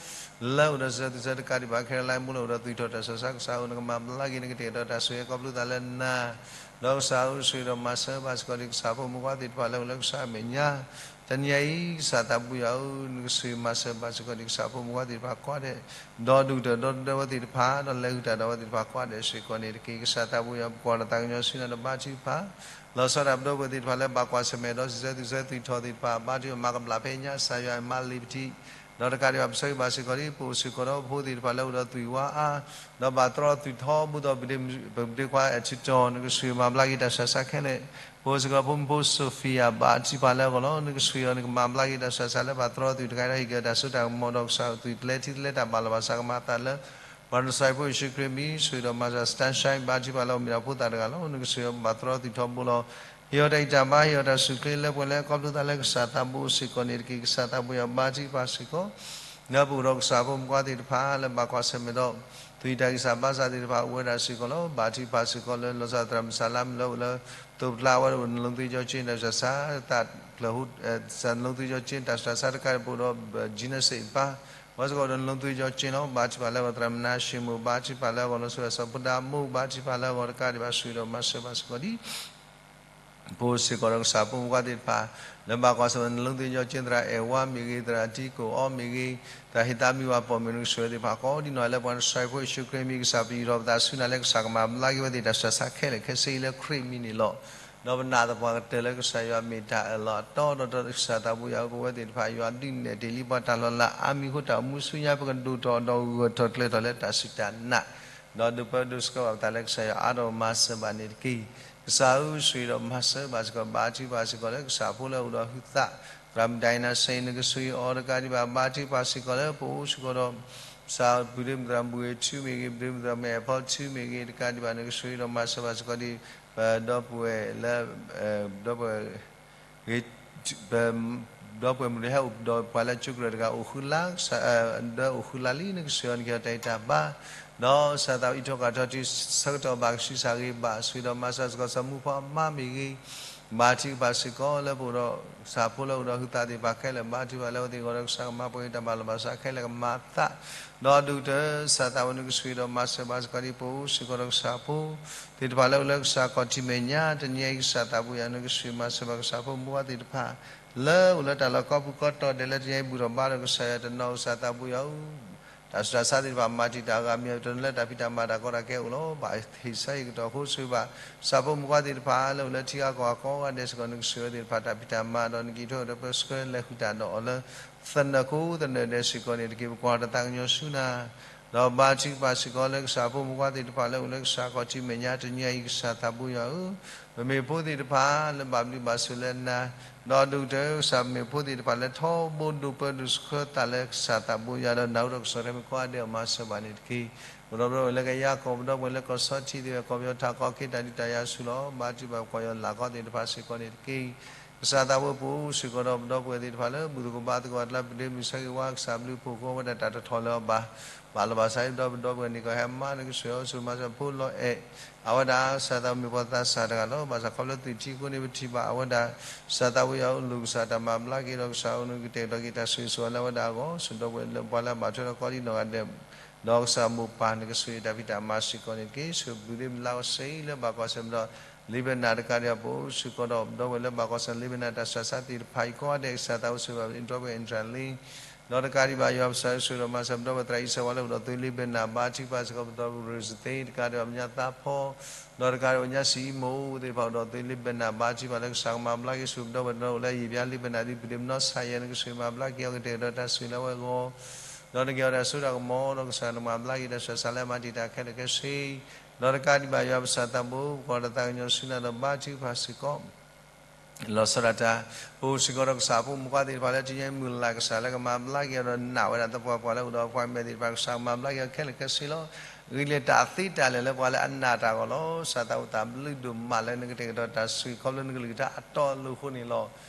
လၢအိၣ်ဒီးစံးဆၢသူၣ်ဆၢတကးဒံးဘၣ် ခဲလၢာ်မိၢ်လၢအိၣ်ဒီးသူၣ်ထီၣ်တၢ်ဆူးတၢ်ဆါကစၢ်ဧၢ နကမၤဘျါက့ၤ နကတဲာ်ကတီၤတၢ်ဆိၣ်ဂ့ၤခီဖျိသးလၢနၤ ဒီးကစၢ်ဧၢ ဆိၣ်ဂ့ၤဒီးမၤစၢၤဘၣ်စ့ၢ်ကီးဒံး ကစၢ်ဖိမုၣ်ခွါသ့ၣ်တဖၣ်လၢအိၣ်လၢကစၢ်အမဲာ်ညါ, တနံၤအံၤ ကစၢ်သးဘိယွၤဧၢ, နကဆိၣ်ဂ့ၤမၤစၢၤဘၣ်စ့ၢ်ကီးဒံး ကစၢ်ဖိမုၣ်ခွါသ့ၣ်တဖၣ်ကိးဂၤဒဲး, ဒီးဒိၣ်ကတၢၢ်ဒီတဒၢဝဲသ့ၣ်တဖၣ်, ဒီးလဲၤဃုာ်တၢ်ဒီးအဝဲသ့ၣ်တဖၣ်ကိးဂၤဒဲးစ့ၢ်ကီးန့ၣ်တက့ၢ်. ကစၢ်သးဘိယွၤ ပကွၢ်ဒီးသးကညီၤဆူနၤဒီးဘါထုကဖၣ်, လီၤဆီဒၣ်ပဒီပုၢ်ဝဲၢ်သ့ၣ်တဖၣ်လၢဘၣ်ကွၢ်ဆၢၣ်မဲာ်ဒီးစံးဆၢသူၣ်ဆၢသုးထီၣ်သ့ၣ်တဖၣ် ဘါထုကဖၣ်မၤကဘျၣ်ဖဲညါ ကစၢ်ယွၤမၤလ့ၤပထံး, ဒီးတကးဒံးဘၣ်ပဆၢဂ့ၤဘၣ်စ့ၢ်ကီးဒံး ပအိၣ်စ့ၢ်ကီးဒီးပဖိသ့ၣ်တဖၣ်လၢအိၣ်ဒီးသွံၣ်ဝါအါ, ဒီးဘၣ်တြီသွံၣ်ထီဘိဒီး ပဒ့ခွါ attitude နကဆိၣ်ဂ့ၤမၤဘျါက့ၤတၢ်ဆူးတၢ်ဆါခဲလၢာ်, ပအိၣ်စ့ၢ်ကီးဖိမုၣ်ဖိ Sophia ဘါထုကဖၣ်လၢအဂီၢ်လီၤ. နကဆိၣ်ဂ့ၤအီၤ နကမၤဘျါက့ၤတၢ်ဆူးတၢ်ဆါလၢဘၣ်တြီသွံၣ်တခါဒီးဟ့ၣ်က့ၤတၢ်စိတၢ်ကမီၤဒီးကစၢ်အိၣ်သွံၣ်ကျဲထံကျဲတၢ်ဘၣ်လီၤဘၣ်စး ကမၤအသးလၢ ပှၤနစၤရ့းဖိယ့ၣ်ၡူးခရံာ်အမံၤ ဆိၣ်ဂ့ၤဒီးမၤစၢၤ Sunshine ဘါထုကဖၣ်လၢအမ့ၢ်ဒၣ်ဖိသၣ်တဂၤလီၤ. နကဆိၣ်ဂ့ၤအီၤ ဘၣ်တြီသွံၣ်ထီဘိလီၤ. ဟ့ၣ်အီၤတၢ်ဂံၢ်တၢ်ဘါ ဟ့ၣ်အီၤတၢ်ဆူၣ်ချ့လၢပှဲၤလၢ ခီဖျိသးလၢကစၢ်သးဘိအိၣ်စ့ၢ်ကီးန့ၣ်တက့ၢ်. ကစၢ်သးဘိယွၤဘါထုကဖၣ်စ့ၢ်ကီး လၢပအိၣ်ဒီးကစၢ်ဖိမုၣ်ဖိသ့ၣ်တဖၣ်လၢဘၣ်ကွၢ်ဆၢၣ်မဲာ်ဒီး သွံၣ်တၢ်ဂံၢ်စၢ်ဘါစၢ်သ့ၣ်တဖၣ်အိၣ်ဝဲဒၣ်စ့ၢ်ကီးလီၤ. ဘါထုကဖၣ်စ့ၢ်ကီးလၢလီၤဆီသရၣ်မုၣ်စၢ်လါမုၣ်လၢအိၣ်လၢ သိးပျၢ်ဝဲဒၣ်အိၣ်ဒီးနလီသုယီၤက့ၤတၢ်ဆူးတၢ်ဆါ တၢ်ချၢးဟူ နလီသုယီၤက့ၤတၢ်ဆူးတၢ်ဆါတကးဒံး ပအိၣ်ဒီး Genesis ပၢ် ဝဲစ့ၢ်ကီးအိၣ်ဒီးနလီသုယီၤက့ၤလီၤ. ဘါထုကဖၣ်လၢအဂီၢ် သရၣ်မုၣ်နါၡ့မိၣ် ဘါထုကဖၣ်လၢအဂီၢ်လီၤ. ဆိၣ်ဂ့ၤစီၤဖိဒါမိၢ် ဘါထုကဖၣ်လၢအဂီၢ်တကးဒံးဘၣ် ဆိၣ်ဂ့ၤဒီးမၤစၢၤဘၣ်စ့ၢ်ကီးဒံး ပအိၣ်စ့ၢ်ကီးဒီးကစၢ်ဖိမုၣ်ဖိသ့ၣ်တဖၣ် လၢဘၣ်ကွၢ်ဆၢၣ်မဲာ်နလီသုယီၤက့ၤ သရၣ်အဲၣ်ဝါမ့ၢ်ဂ့ၤ သရၣ်တံကိၣ်အီမ့ၢ်ဂ့ၤ သရၣ်ဟ့ၣ်သးမံဝၤပိာ်မ့ၢ်ဂ့ၤ နကဆိၣ်ဂ့ၤသ့ၣ်တဖၣ်ကိးဒံးနီၢ်ဂၤဒဲး လၢပှၤနစၤရ့းဖိယ့ၣ်ၡူးခရံာ်အမံၤ ကစၢ်ပယီၤထီၣ်ပသးဆူနၤလၢကစၢ်ကမၤဘျါက့ၤဝဲသ့ၣ် တၢ်ဆူးတၢ်ဆါခဲလၢာ်ခဲဆ့လၢခရံာ်အမံၤန့ၣ်လီၤ. ဒီးပနာ်သပှၢ်ကတၢၢ်လၢကစၢ်ယွၤမ့ၢ်တၢ်အၢၣ်လီၤအတီဒီး ကစၢ်သးဘိယွၤဧၢ ပဝဲသ့ၣ်တဖၣ် ယွၤဒုးနဲၣ်တ့ၢ်လံပှၤတၢ်လီၤလးအါမံၤအဃိ တၢ်အိၣ်မူဆူညါ ပကဒိၣ်ထီၣ်ဒီးဂၢၢ်ထီၣ်ကျၢၤထီၣ်လၢတၢ်စူၢ်တၢ်နာ် ဒီးဒိးပၢဒိးဆှၢဘၣ်ပသးလၢကစၢ်ယွၤအါထီၣ်မၤစၢၤဘၣ်န့ၣ်တက့ၢ်. ကစၢ်ဧၢ ဆိၣ်ဂ့ၤဒီးမၤစၢၤဘၣ်စ့ၢ်ကီး ဘါထုကဖၣ်စ့ၢ်ကီးလၢကစၢ်ဖိလၢအိၣ်ဒီးဟုသး သရၣ်မုၣ်ဒိၣ်နၤစ့ နကဆိၣ်ဂ့ၤအီၤတကးဒံးဘၣ် ဘါထုကဖၣ်စ့ၢ်ကီးလၢပအိၣ်စ့ၢ်ကီးဒီး ကစၢ်ပဒ့မုၣ်သရၣ်မုၣ်ဂ့ၤထူမ့ၢ်ဂ့ၤ ပဒ့မုၣ်သရၣ်မုၣ်အဲၣ်ဖီထူမ့ၢ်ဂ့ၤ တကးဒံးဘၣ် နကဆိၣ်ဂ့ၤဒီးမၤစၢၤဘၣ်စ့ၢ်ကီးဒံး ပဒီပုၢ်ဝဲၢ်လၢ ဒီပုၢ်ဝဲၢ် ဒီပုၢ်ဝဲၢ်မုၣ်တဟဲအိၣ်ဒီးပှၤလၢကၠိကရၢၢ်တဂၤအိၣ်ဃုလါ ဒီးအိၣ်ဃုလါလံ နကဆိၣ်ဂ့ၤအီၤ နကဟ့ၣ်အီၤတၢ်ဂံၢ်တၢ်ဘါ ဒီးကစၢ်သးဝံၣ်ထီၣ်ကၢ်ထီၣ်တုၤဆၢကတီၢ်ဘၣ်ကဆူးစၢ်ဂ့ၤဘၣ် ဆိၣ်ဂ့ၤဒီးမၤစၢၤစ့ၢ်ကီး စီၤမူဖီအမါမ့ၢ်ဂ့ၤ ဘါထုကဖၣ်စ့ၢ်ကီးလၢပအိၣ်ဒီး ကစၢ်ဖိလၢအိၣ်ဒီးဟုသးသ့ၣ်တဖၣ်ခဲလၢာ် ဘါထုကဖၣ်လၢအဝဲသ့ၣ်အဂီၢ်ဒီး ကစၢ်ကမၤပှဲၤတၢ်ဘၣ်လီၤဘၣ်စးခဲလၢာ်ကမၤသး ဒီးဒိၣ်ကတၢၢ် ကစၢ်သးဝံၣ် နကဆိၣ်ဂ့ၤဒီးမၤစၢၤဘၣ်စ့ၢ်ကီးဒံး ပအိၣ်စ့ၢ်ကီးဒီးကစၢ်ဖိ သ့ၣ်တဖၣ်လၢအိၣ်လၢကစၢ်ခီၣ်ထံးမဲာ်ညါ တနံၤအံၤ ကစၢ်သးဘိယွၤ နကဆိၣ်ဂ့ၤမၤစၢၤဘၣ်ကစၢ်ဖိမုၢ်ဖိသ့ၣ်တဖၣ် လၢအိၣ်လၢတၢ်လီၢ်ကိးပူၤကိးတီၤဒဲး လၢတနံၤအံၤဘူၣ်ထီၣ်ဘါထီၣ်ကစၢ်ယွၤတနီၤ ကစၢ်သးဘိယွၤဧၢ တၢ်ဆူးတၢ်ဆါသ့ၣ်တဖၣ် မၤတံာ်တာ်အဂၤမ့ၢ်အီၤ တနီၤလၢတၢ်ဖံးတၢ်မၤတၢ်ကီတၢ်ခဲအိၣ်လီၤ ဘၣ်ဟ့ၣ်ဆၢဟ့ၣ်ကတီၢ်အဃိ ဆိၣ်ဂ့ၤဘၣ် ကစၢ်ဖိမုၢ်ဖိသ့ၣ်တဖၣ် လၢအိၣ်လၢထံဂၤကီၢ်ဂၤကိးဂၤဒဲးစ့ၢ်ကီး နကဆိၣ်ဂ့ၤအဝဲသ့ၣ်တဖၣ် တၢ်ဖံးတၢ်မၤဒီး နကဟ့ၣ်ထီၣ်ဒီးပဆှၢလဲၤဃုာ်တၢ်ဒီးအီၤလၢ သနၢၣ်ကိးသနၢၣ်ဒဲးစ့ၢ်ကီးန့ၣ်တက့ၢ် ပကွၢ်တၢ်သးကညီၤဆူနၤ ဒီးဘါထုကဖၣ်စ့ၢ်ကီးလၢကစၢ်ဖိမုၢ်ဖိသ့ၣ်တဖၣ်လၢအိၣ်လၢကစၢ်ခီၣ်ထံးမဲာ်ညါ တနံၤအံၤ ကစၢ်သးဘိယွၤဧၢ, ပမ့ၢ်ဖိသ့ၣ်တဖၣ်လၢဘၣ်ဘျုးဘၣ်ဆိၣ်လၢနၤ, ဒီးဒိၣ်ကတၢၢ်ကစၢ် ပမ့ၢ်ဖိသ့ၣ်တဖၣ်လၢထီဘိဒိးပၢဒိးဆှၢသးလၢကစၢ်သးဘိယွၤ ဒီးနၢ်ဟူဒီးကစၢ်ထၢမ့ၢ်ကိးဂၤဒဲးအီၤ မၤစၢၤဘၣ်န့ၣ်တက့ၢ်. ပဒီပုၢ်ဝဲၢ်လၢကယၤကီၢ် ပဒီပုၢ်ဝဲၢ်လၢကီၢ်ဆီထံးသ့ၣ်ဝဲ ကီၢ်ပယီၤထးကီၢ်ခ့တၢ်ဒုးတၢ်ယၤဆူလီၤ ဘါထုကဖၣ်ပှၤကီၢ်ပယီၤလၢ်ကီသ့ၣ်တဖၣ်စ့ၢ်ကီးန့ၣ်တက့ၢ်. ကစၢ်သးဘိပအိၣ်စ့ၢ်ကီးဒီးပဒီပုၢ်ဝဲၢ်သ့ၣ်တဖၣ်လၢဘူၣ်သကိးဘါသကိးအကျါ ပဒ့မုၣ်ဆၢဂ့ၤဝါ ကစၢ်ဘျုးဖှိၣ်ကိးဝဲဒၣ်တၢ်တထီၣ်လၢၤအီၤဘၣ်, ဘၣ်လီၤဘၣ်စး ဒီးပဒီပုၢ်ဝဲၢ်န့ၣ်ကီၢ်ဟဲမါ နကဆိၣ်ဂ့ၤအီၤ ဆိၣ်ဂ့ၤမၤစၢၤဖိလီၤအဲၣ်, အဝဲဒၣ်ကစၢ်သးဘိမ့ၢ်ပှၤသးစၢ်တဂၤလီၤ. ဘၣ်ဆၣ်ခီဖျိသုးထံအဃိန့ၣ် ပထံၣ်ဘၣ်အဝဲဒၣ် ကစၢ်သးဘိယွၤအိၣ်လူၤကစၢ်တၢ်မၤဘျါက့ၤဒီး ကစၢ်အိၣ်နုာ်ကတဲာ်ကတီၤက့ၤတၢ်ဆိၣ်ဂ့ၤဆိၣ်ဝါလၢအဝဲဒၣ်အဂီၢ် ဆိၣ်ဒီပုၢ်ဝဲၢ်လၢပှၤလၢအဘၣ်ထွဲဒီးကိးဒံးနီၢ်ဂၤဒဲး ဒီးကစၢ်မိၢ်ပၢ် နကဆိၣ်ဂ့ၤတၢ်ဖံးတၢ်မၤစ့ၢ်ကီးန့ၣ်တက့ၢ်. ဆိၣ်ဂ့ၤဘျုးဒ့မုၣ်လါကီစ့လၢဘၣ်ကွၢ်ဆၢၣ်မဲာ်ဒီး လံာ်ဘဲနၢ်တကးဒံး ပအိၣ်စ့ၢ်ကီးဒီး ပဒီပုၢ်ဝဲၢ်လၢဘၣ်ကွၢ်ဆၢၣ် လံာ်ဘဲနၢ်တၢ်ဆူးတၢ်ဆါသ့ၣ်တဖၣ်အံၤကိးဂၤဒဲး ကစၢ်သးဘိဆိၣ်ဂ့ၤဘၣ် ပဒီပုၢ်ဝဲၢ် အ့ၣ်တြၤလ့ ဒီးတကးဒံးဘၣ် ယွၤပကစၢ်ဆိၣ်ဂ့ၤဒီးမၤစၢၤ ပဒီပုၢ်ဝဲၢ်သရၣ်အံၤစဲးဝါလၢအိၣ်ဒီးသုးလံာ်ဘဲနၢ် ဘါထုကဖၣ်စ့ၢ်ကီး ပဒီပုၢ်ဝဲၢ်ရ့ၣ်စသ့ တကးဒံးဘၣ် ပညါသးဖီ ဒီးတကးဒံးဘၣ်ညါစံၣ်အံၤမိၢ်သ့ၣ်တဖၣ်အိၣ်ဒီးသုးလံာ်ဘဲနၢ် ဘါထုကဖၣ်လၢကစၢ်ကမၤဘျါက့ၤဆူ ပဒီပုၢ်ဝဲၢ်တနီၤအိၣ်လၢယံာ်ပျါလံာ်ဘဲနၢ်ဒ်ပဒ့မုၣ်နီၢ်ဆါယဲ နကဆိၣ်ဂ့ၤမၤဘျါက့ၤအီၤ ကတဲာ်ကတီၤတၢ်ဆိၣ်ဂ့ၤလၢအဝဲအဂီၢ် ဒီးနကဲအီၤတၢ်စိတၢ်ကမီၤ ဒီးကစၢ်နကမၤဘျါက့ၤတၢ်ဆူးတၢ်ဆါလၢအမၤတံာ်တာ်ခဲလၢာ်ခဲဆ့ ဒီးတကးဒံးဘၣ် ယွၤပကစၢ်သးဘိ ပကွၢ်တၢ်သးကညီၤဆူနၤဒီးဘါထုကဖၣ်စ့ၢ်ကီး လီၤဆီဒၣ်တၢ် ပအိၣ်စ့ၢ်ကီးဒီးကစၢ်ဖိမုၣ်ဖိသ့ၣ်တဖၣ်လၢတနံၤအံၤ မုၢ်လၢ်ကစၢ်လၢကမၤဘျါက့ၤအီၤဒီးနာ်ဝဲဒၣ်သပှၢ်ပှၢ်လၢအိၣ်ဒီး appointment သ့ၣ်တဖၣ် ကစၢ်ကမၤဘျါက့ၤအီၤခဲလၢာ်ခဲဆ့လီၤ. ဂ့ၤလၢတၢ်သ့တၢ်လၢာ်လၢပှၤလၢအနာ်တၢ်အဂီၢ်လီၤ. ကစၢ်သးအိၣ်သးဘျုးဒိၣ်မးလၢနကတဲာ်ကတီၤတၢ်ဆိၣ်ဂ့ၤခီဖျိနကလုၢ်ကထါအတီအလိၤအဃိန့ၣ်လီၤ.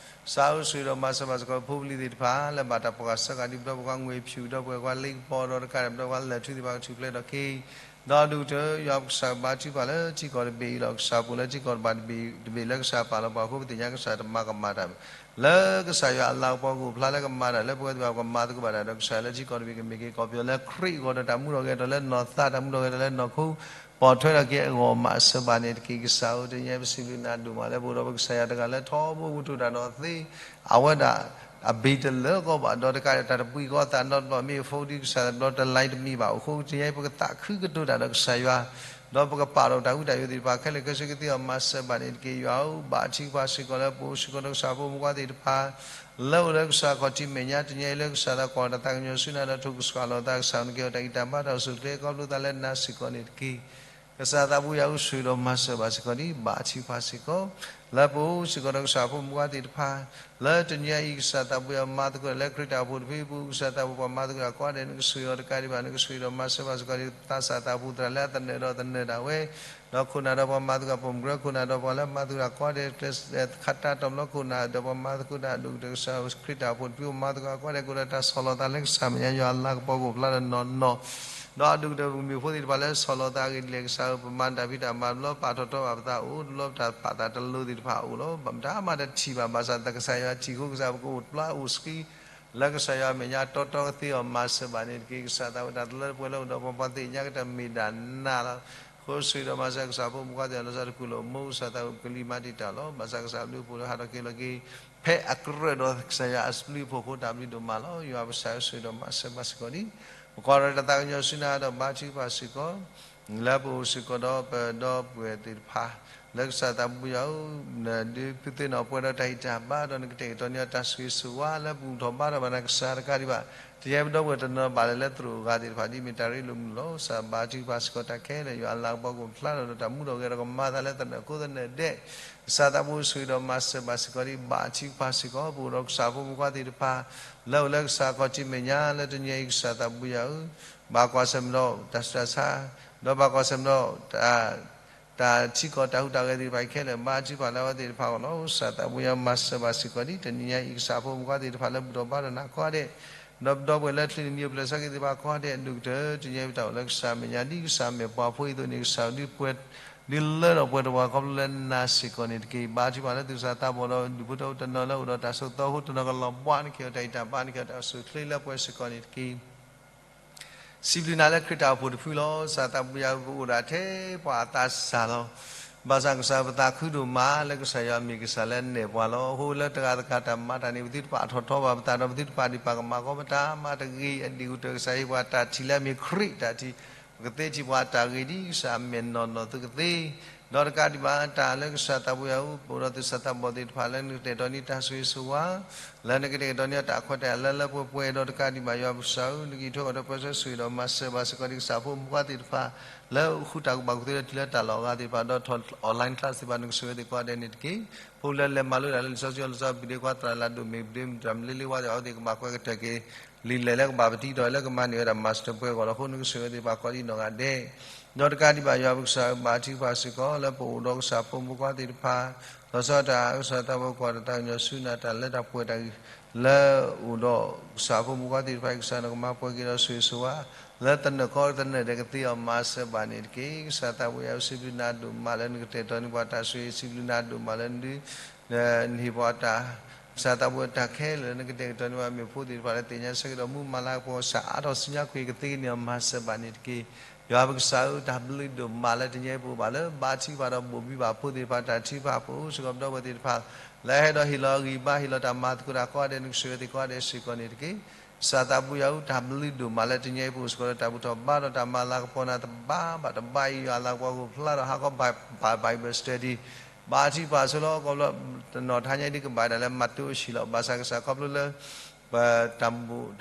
ကစၢ်ဧၢ ဆိၣ်ဂ့ၤဒီးမၤစၢၤဘၣ်စ့ၢ်ကီးဖိပလံၤသ့ၣ်တဖၣ် လၢဘၣ်တၢ်ဖီၣ်ဃာ်ဆၢဃာ်ဒ် ပဒီပုၢ်ဝဲၢ်ခွါငွေဖြူ ဒီပုၢ်ဝဲၢ်ခွါလ့ကပီၤ ဒီးတကးဒံးဘၣ်ပဒီပုၢ်ဝဲၢ်ခွါလၢၢ်ထူသ့ၣ်တဖၣ်ကထူၣ်ဖျဲးဒီးက့ၤ ဒီးဒိၣ်ကတၢၢ် ယွၤပကစၢ်ဘါထုကဖၣ်လၢထံကီၢ်တဘ့ၣ်အံၤလီၤ. ကစၢ်ပူၤလၢထံကီၢ်တဘ့ၣ်တဘ့ၣ်လၢကစၢ်ပာ်လီၤပှၤအဃိ ပသ့ၣ်ညါကစၢ်တမၤကမၣ်တၢ် လၢကစၢ်ယွၤအလၤကပီၤကအိၣ်ဖျါလၢကမၤတၢ်လၢပဝဲသ့ၣ်တဖၣ် ပကမၤသကိးဘၣ်တၢ်ဒီးကစၢ်လၢထံကီၢ်တဘ့ၣ်ကမ့ၢ်က့ၤ ကီၢ်ပယီၤလၢခရံာ်အဂီၢ်ဒီးတၢ်မူထီၣ်ဂဲၤထီၣ်လၢနီၢ်သး တၢ်မူထီၣ်ဂဲၤထီၣ်လၢနီၢ်ခိ ပိာ်ထွဲထီၣ်က့ၤအဂီၢ်မးစၢၤဘၣ်န့ၣ်တက့ၢ်. ကစၢ်ဧၢ, တနံၤအံၤပစံးဘျုးနၤဒိၣ်မးလၢပအိၣ်ဒီးပကစၢ်ယွၤတဂၤလၢထီဘိကတိၤတၢ်ဒီးသ့, အဝဲဒၣ်အဘ့ၣ်တလၢကီဘၣ်, ဒီးတကးဒံးတၢ်တပှံၤဃီအသးနီတဘျီ မ့ၢ်အဖိဒံကစၢ်တဘျီတလါတမံၤဘၣ်. အဃိတနံၤအံၤပကသးခုကတိၤတၢ်ဒီးကစၢ်ယွၤ, ဒီးပကပာ်ဒီးတၢ်ဟူးတၢ်ဂဲၤသ့ၣ်တဖၣ်ခဲလၢာ်ခဲဆ့ကသ့အီၤမၤစၢၤဘၣ်န့ၣ်တက့ၢ်. ယွၤဧၢ, ဘါထုကဖၣ်စ့ၢ်ကီးလၢပအိၣ်စ့ၢ်ကီးဒီးကစၢ်ဖိမုၣ်ခွါသ့ၣ်တဖၣ် လၢအိၣ်လၢကစၢ်ခီၣ်ထံးမဲာ်ညါ တနံၤအံၤလၢကစၢ်သးကွၢ်တၢ်သးကညီၤဆူနၤဒီးထိၣ်ကစၢ်လီၤသးကစၢ် နကဲထီၣ်တၢ်ဂံၢ်တၢ်ဘါတၢ်အိၣ်ဆူၣ်အိၣ်ချ့ ခီဖျိသးလၢနၤစ့ၢ်ကီးန့ၣ်တက့ၢ်. ကစၢ်သးဘိယွၤဧၢ, ဆိၣ်ဂ့ၤဒီးမၤစၢၤဘၣ်စ့ၢ်ကီးဒံး ဘါထုကဖၣ်စ့ၢ်ကီး လၢပအိၣ်စ့ၢ်ကီးဒီးကစၢ်ဖိမုၣ်ခွါသ့ၣ်တဖၣ် လၢတနံၤအံၤ ကစၢ်သးဘိယွၤမၤသကိးလၢခရံာ်တၢ်အိၣ်ဖှိၣ်တဖုပူၤ ကစၢ်သးဘိပှၤမၤသကိးတၢ်ကိးဂၤဒဲး နကဆိၣ်ဂ့ၤအီၤတကးဒံးဘၣ် နကဆိၣ်ဂ့ၤဒီးမၤစၢၤဘၣ်စ့ၢ်ကီးဒံး သးစၢ်သးပူၤသရၣ်လၢအသနၢၣ်ဒီးသနၢၣ်ဒၣ်ဝဲ ဒီးခိၣ်နၢ်ဒီးပှၤမၤသကိး ပိာ်မုၣ်ကရၢခိၣ်နၢ်ဒီးပှၤလၢမၤသကိးတၢ်ကိးဂၤဒဲး ကျဲးစၢးခးတၢ်တီၢ်လီၤခိၣ်နၢ်ဒီးပှၤမၤသကိးတၢ်အဒိၣ်ကတၢၢ် ကစၢ်ခရံာ်တၢ်အိၣ်ဖှိၣ်တဖုပူၤမၤသကိးကိးဂၤဒဲး ကအိၣ်ဒီးတၢ်ဆီၣ်လီၤသးလၢကစၢ်မဲာ်ညါ ယွၤအလၤကပီၤကအိၣ်ဖျါဒီးနီၢ်နီၢ် ဒီးအဒိၣ်ကတၢၢ်ပကမ့ၢ်ဖိသ့ၣ်တဖၣ်လၢဆီၣ်လီၤသးအဂ့ၢ်ဒ်လဲၣ် ကစၢ်ဧၢ, ပမၤတၢ်ဖံးတၢ်မၤတဘျီ ပာ်ထီၣ်ထီဘၣ်ပသးအိၣ်တဘျီ ပတၢ်ပာ်သးတလိၤသ့ၣ်တဖၣ်အအိၣ်လီၤ. ဘၣ်မတၤမးတထံၣ်ဘၣ် ဘၣ်ဆၣ်ကစၢ်ယွၤထံၣ်ဃိ ကစၢ်ပကအိၣ်ပျါအိၣ်ဆှံ လၢကစၢ်ယွၤအမဲာ်ညါတီတီကသ့အီၤမၤစၢၤဘၣ်န့ၣ်တက့ၢ်. ကစၢ်သးဝဲတၢ်တလၢတပှဲၤလၢအိၣ်ဒီးပှၤ ပှၤသ့ၣ်ညါကတၢၢ်မ့ၢ်ဒၣ်နၤလီၤ. ဃိဆိၣ်ဂ့ၤဒီးမၤစၢၤကစၢ်ဖိမုၣ်ခွါသ့ၣ်တဖၣ် လီၤဆီတပူၤလီၤ မိၢ်ကစၢ်သးအိၣ်ကလံၤမၤတံာ်တာ်လီၤ. ဘၣ်ဆၣ်ကစၢ်ဘျုးဖှိၣ်လၢဟးထီၣ်က့ၤလီၤက့ၤ ဖဲအကြၢးဒီးကစၢ်ယွၤအဘျုးအဖှိၣ်အဃိ တၢ်ဘျုးဒိၣ်မးလီၤ. ယွၤပကစၢ်ဧၢ ဆိၣ်ဂ့ၤဒီးမၤစၢၤဘၣ်စ့ၢ်ကီးဒံး ပကွၢ်ဒီးတၢ်သးကညီၤဆူနၤဒီးဘါထုကဖၣ်စ့ၢ်ကီး လၢပအိၣ်စ့ၢ်ကီးဒီးပဒီပုၢ်ဝဲၢ်သ့ၣ်တဖၣ် လၢကစၢ်သးဘိယွၤဧၢ, နဒုးဖုးသ့ၣ်နီၣ်ပှဲၤဒီးတၢ်ဂံၢ်တၢ်ဘါ ဒီးနကတဲာ်ကတီၤန့ၢ်အီၤတၢ်ဆိၣ်ဂ့ၤဆိၣ်ဝါ လၢပဘူၣ်ထီၣ်ဘါထီၣ်ဘၣ်နၤကစၢ်တကးဒံးဘၣ် တနံၤအံၤပဒီပုၢ်ဝဲၢ်တနီၤဘၣ်လၢ်လၢသရိာ်အဂၤသ့ၣ်တဖၣ် ဒ်မ့ၢ်တၢ်ရ့လိာ်မုာ်လီၤ. ကစၢ်ဘါထုကဖၣ်စ့ၢ်ကီးတၢ်ခဲလၢာ် ယွၤအလၤကပီၤကအိၣ်ဖျါထီၣ်ဒီးတၢ်မူထီၣ်ဂဲၤထီၣ်ကမၤအသးလၢသနၢၣ်ကိးသနၢၣ်ဒဲး ကစၢ်သးဘိဆိၣ်ဂ့ၤဒီးမၤစၢၤဘၣ်စ့ၢ်ကီးဒံး ဘါထုကဖၣ်စ့ၢ်ကီး ပအိၣ်ဒီးကစၢ်ဖိမုၣ်ခွါသ့ၣ်တဖၣ် လၢအိၣ်လၢကစၢ်ခီၣ်ထံးမဲာ်ညါ လၢတနံၤအံၤကစၢ်သးဘိယွၤဧၢ, ဘၣ်ကွၢ်ဆၢၣ်မဲာ်ဒီးတၢ်ဆူးတၢ်ဆါ ဒီးဘၣ်ကွၢ်ဆၢၣ်မဲာ်ဒီး တၢ်ထံကီၢ်တၢ်ဟူးတၢ်ဂဲၤသ့ၣ်တဖၣ်ခဲလၢာ် ဘါထုကဖၣ်လၢအဝဲသ့ၣ်တဖၣ်အဂီၢ်လီၤ. ကစၢ်သးဘိယွၤမၤစၢၤဘၣ်စ့ၢ်ကီးဒံး တနံၤညါအံၤ ကစၢ်ဖိမုၣ်ခွါသ့ၣ်တဖၣ်လၢဘူၣ်ထီၣ်ဘါထီၣ်နၤကိးဂၤဒဲး ဒီးပဒီပုၢ်ဝဲၢ်လၢချံးန့ၢ်နံၣ်အိၣ်ဖျဲၣ်ဆၢက့ၤသ့ၣ်တဖၣ်ကိးဂၤဒဲး အဒိၣ်ကတၢၢ် တနံၤအံၤပတၢ်အိၣ်လၢကစၢ်မဲာ်ညါ ဒ်ကစၢ်မ့ၢ်ပှၤဖိအံၤအသိးန့ၣ် ကစၢ်ဒုးပှဲၤ ဒုးလၢထီၣ်ပှဲၤထီၣ်ပှၤခီဖျိလၢနၤစ့ၢ်ကီးန့ၣ်တက့ၢ်. ဘါထုကဖၣ်လၢသူၣ်စၢ်သးဘီၣ်ဒီးဒူၣ်ဖိထၢဖိတနီၤလၢအိၣ်ဒီးတၢ်ဆိးသီအဃိ တနီၤကလီၤဘှါ နကဟ့ၣ်အီၤတၢ်ဂံၢ်တၢ်ဘါ နကဟ့ၣ်အီၤတၢ်အိၣ်ဆူၣ်အိၣ်ချ့လၢပှဲၤစ့ၢ်ကီးန့ၣ်တက့ၢ်. စံးဘျုးနၤလၢခရံာ်တၢ်အိၣ်ဖှိၣ်တဖုလီၤ. ကစၢ်သးဘိယွၤဧၢ ပအိၣ်ဒၣ်ထဲပှၤအသးစၢ်လီၤ. ဘၣ်ဆၣ်ကစၢ်ပသးခုဒိၣ်မးလၢကစၢ်ယွၤမ့ၢ်ကစၢ်လၢနဲၣ်ပှၤလီၤ. အဃိလၢတဂၤတဂၤတၢ်မၤတၢ်န့ၣ် ပသုတပာ်ထီၣ်ထီဘၣ်ပသးဒီး ပသုတပာ်ဒံးပာ်ကမၣ်ကီးပတၢ်မၤတဂ့ၤ အဒံၣ်အိၣ်တၢ်ကစၢ်ဟ့ၣ်ပှၤတၢ်ထံၣ်လၢအမ့ၢ်ခရံာ်တၢ်ထံၣ် ပကသ့ထံၣ်ပှၤတၢ်ဂ့ၤဒ်ကစၢ်အမဲာ်နီၢ်နီၢ်သုကသ့ ဒီးတကးဒံးဘၣ်တၢ်လၢကစၢ်သးဘိယွၤဧၢ ပအိၣ်ဒီးသူၣ်စၢ်သးဘီၣ်သ့ၣ်တဖၣ်လၢနကတဲာ်ကတီၤန့ၢ်တၢ်ဆိၣ်ဂ့ၤဆိၣ်ဝါ လၢနကတဲာ်ကတီၤန့ၢ်တၢ်ခွဲးတၢ်ယာ်လၢလၢပှဲၤပှဲၤ ဒီးတကးဒံးဘၣ်ယွၤပကစၢ်ဧၢ နကအံးထွဲကွၢ်ထွဲပၢဆှၢဆိၣ်ဂ့ၤဒီးမၤစၢၤဘၣ်စ့ၢ်ကီးဒံးကစၢ်ဖိမုၣ်ခွါသ့ၣ်တဖၣ် လၢဃုတၢ်ကူၣ်ဘၣ်ကူၣ်သ့လၢထံလၢတၢ်လီၢ်အဂၤသ့ၣ်တဖၣ် ဒီးထီၣ် online class သ့ၣ်တဖၣ် နကဆိၣ်ဂ့ၤသ့ၣ်ကိးဂၤဒဲးန့ၣ်တက့ၢ်. ဖိလၢလဲၤမၤလိတၢ်လၢလံာ်စီဆှံအီၤ လံာ်စီဆှံပူၤဒ့ခွါသရၣ်လၢဒိၣ်မ့ၢ်ပဒ့မတၤမလ့လ့ဝါသ့ၣ်တဖၣ် အဝဲသ့ၣ်ကဘၣ်ကွဲးကတၢၢ်က့ၤ လံာ်လဲၢ်လၢကဘၣ်ပတံထီၣ်လၢကမၤန့ၢ်ဝဲဒၣ် master ပှဲၤအဂီၢ်လီၤ. အဃိနကဆိၣ်ဂ့ၤသ့ၣ်တဖၣ်ကိးဒံးနီၢ်ဂၤဒဲး ဒီးတကးဒံးဘၣ်ယွၤပကစၢ်ဧၢ ဘါထုကဖၣ်စ့ၢ်ကီးလၢပအိၣ်ဒီးကစၢ်ဖိမုၣ်ခွါသ့ၣ်တဖၣ် လီၤဆီဒၣ်တၢ်ကစၢ်သးဘိကွၢ်တၢ်သးကညီၤဆူနၤတၢ်လၢတၢ်ပှဲၤတၢ်ဂ့ၤ လၢအိၣ်ဒီးကစၢ်ဖိမုၣ်ခွါသ့ၣ်တဖၣ်အံၤ ကစၢ်နကမၤပှဲၤက့ၤဒီးဆိၣ်ဂ့ၤဆိၣ်ဝါ လၢသနၢၣ်ကီသနၢၣ်ဒဲးကသ့အီၤမၤစၢၤဘၣ်န့ၣ်တက့ၢ်. ကစၢ်သးဘိယွၤဧၢ စံးဘျုးနၤဒိၣ်မးလၢနကတဲာ်ကတီၤန့ၢ်ပှၤတၢ်ဆိၣ်ဂ့ၤ စံးဘျုးနၤဒိၣ်မးလၢနဒုး နဟ့ၣ်ပှၤတၢ် ကစၢ်သးဘိတၢ်ခဲလၢာ်လၢနကတဲာ်ကတီၤန့ၢ်ပှၤ မ့ၢ်ဖိသ့ၣ်တဖၣ်လၢသ့ၣ်ညါဆၢကတီၢ်မူမၤလၤကပီၤ ကစၢ်အါထီၣ်ဆူညါကွံာ်ကသ့ကန့ၢ်အီၤမၤစၢၤဘၣ်န့ၣ်တက့ၢ်. ယွၤပကစၢ်ဧၢ တၢ်ဘျုးဒိၣ်မးလၢတနံၤအံၤပအိၣ်ဘၣ်လၢ ဘါထုကဖၣ်ဒီးဘိၣ်ဘံဘၣ်ဖိသ့ၣ်တဖၣ်တၢ်ထုကဖၣ် ပအိၣ်စ့ၢ်ကီးပဒီပုၢ်ဝဲၢ်သ့ၣ်တဖၣ် လၢအဟဲဒီးဟ့ၣ်လီၤအဂံၢ်အဘါ ဟ့ၣ်လီၤတၢ်မၤသကိးတၢ်ကိးဂၤဒဲး နကဆိၣ်ဂ့ၤသ့ၣ်ကိးဂၤဒဲးစ့ၢ်ကီးန့ၣ်တက့ၢ်. ကစၢ်သးဘိယွၤဧၢ တၢ်ဘျုးဒိၣ်မးလၢတနံၤအံၤပအိၣ်စ့ၢ်ကီးလၢတၢ်ဘူၣ်ထီၣ်ဘါထီၣ် တၢ်မၤလၤကပီၤနၤတဘၣ်ဘၣ်တဘၣ်အံၤ ယွၤလၤကပီၤကအိၣ်ဖျါဒီးဟးခီ Bible study ဘါထုကဖၣ်ဆိလီၤ ခီဖျိတနီၤထါညါဒ်ကဘၣ်ဒၣ်လၢမးသဲအိၣ်ဆံးလီၤ. ဘၣ်ဆၣ်ကစၢ်ခီဖျိလၢ ပတၢ်ဘူၣ်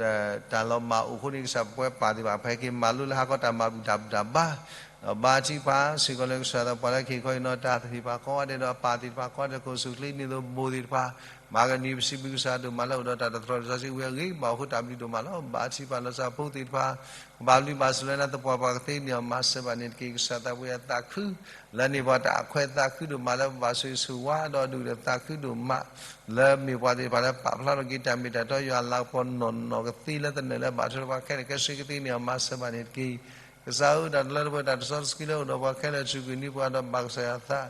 တၢ်လီၤမၢ်အိၣ်အဃိန့ၣ် ကစၢ်ပဝဲပၢ်သ့ၣ်တဖၣ် ပဟဲက့ၤမၤလိလၢဟးခီတၢ်မၤဘူၣ်တၢ်ဘူၣ်တၢ်ဘါ ဒီးဘါထုကဖၣ်စ့ၢ်ကီးလၢကစၢ်သးပှၤလၢကဟ့ၣ်ခီဟ့ၣ်နီၤတၢ်သ့ၣ်တဖၣ်ကိးဂၤဒဲး ဒီးအပၢ်သ့ၣ်တဖၣ်ကိးဂၤဒဲး ကအိၣ်ဆူၣ်ချ့န့ၢ်သိးဘိသ့ၣ်တဖၣ် မၤကနံၤပစံးဘျုးကစၢ်ဒိၣ်မးလၢအိၣ်ဒီးတၢ်တတြီတစီဆှံဝံၤအဂ့ၢ် ဘၣ်အိၣ်ဃုာ်တၢ်ဘျုးဒိၣ်မးလီၤ. ဘါထုကဖၣ်လီၤစၢ်ဖိသ့ၣ်တဖၣ် ကဘၣ်ဘျုးဘၣ်ဆိၣ်လၢနၤ သပှၢ်ပှၢ်ကသ့န့ၢ်အီၤမၤစၢၤဘၣ်န့ၣ်တက့ၢ်. ကစၢ်သးပှၢ်ယွၤသးခု လၢန့ၢ်ပှၤတၢ်အခွဲး သးခုဒိၣ်မးလၢပဘၣ်ဆိၣ်ဂ့ၤဆိၣ်ဝါ ဒီးဒုၣ်ဒါသးခုဒိၣ်မး လၢမ့ၢ်ပှၤသ့ၣ်တဖၣ်လၢပာ်ဖျါထီၣ်က့ၤတၢ်မ့ၢ်တၢ်တီ ယွၤလၤကပီၤနီၢ်နီၢ်ကသ့လၢသနၢၣ်လၢဘၣ်ထွဲဒီးပှၤခဲလၢာ်ခဲဆ့ကသ့န့ၢ်အီၤမၤစၢၤဘၣ်န့ၣ်တက့ၢ်. ကစၢ်ဧၢ တၢ်တလၢတပှဲၤတၢ်တစီတဆှံလၢအိၣ်ဒီးပှၤခဲလၢာ် စူၢ်က့ၤနံၤပှၤဒီးဘၣ်ကစၢ်ယွၤသး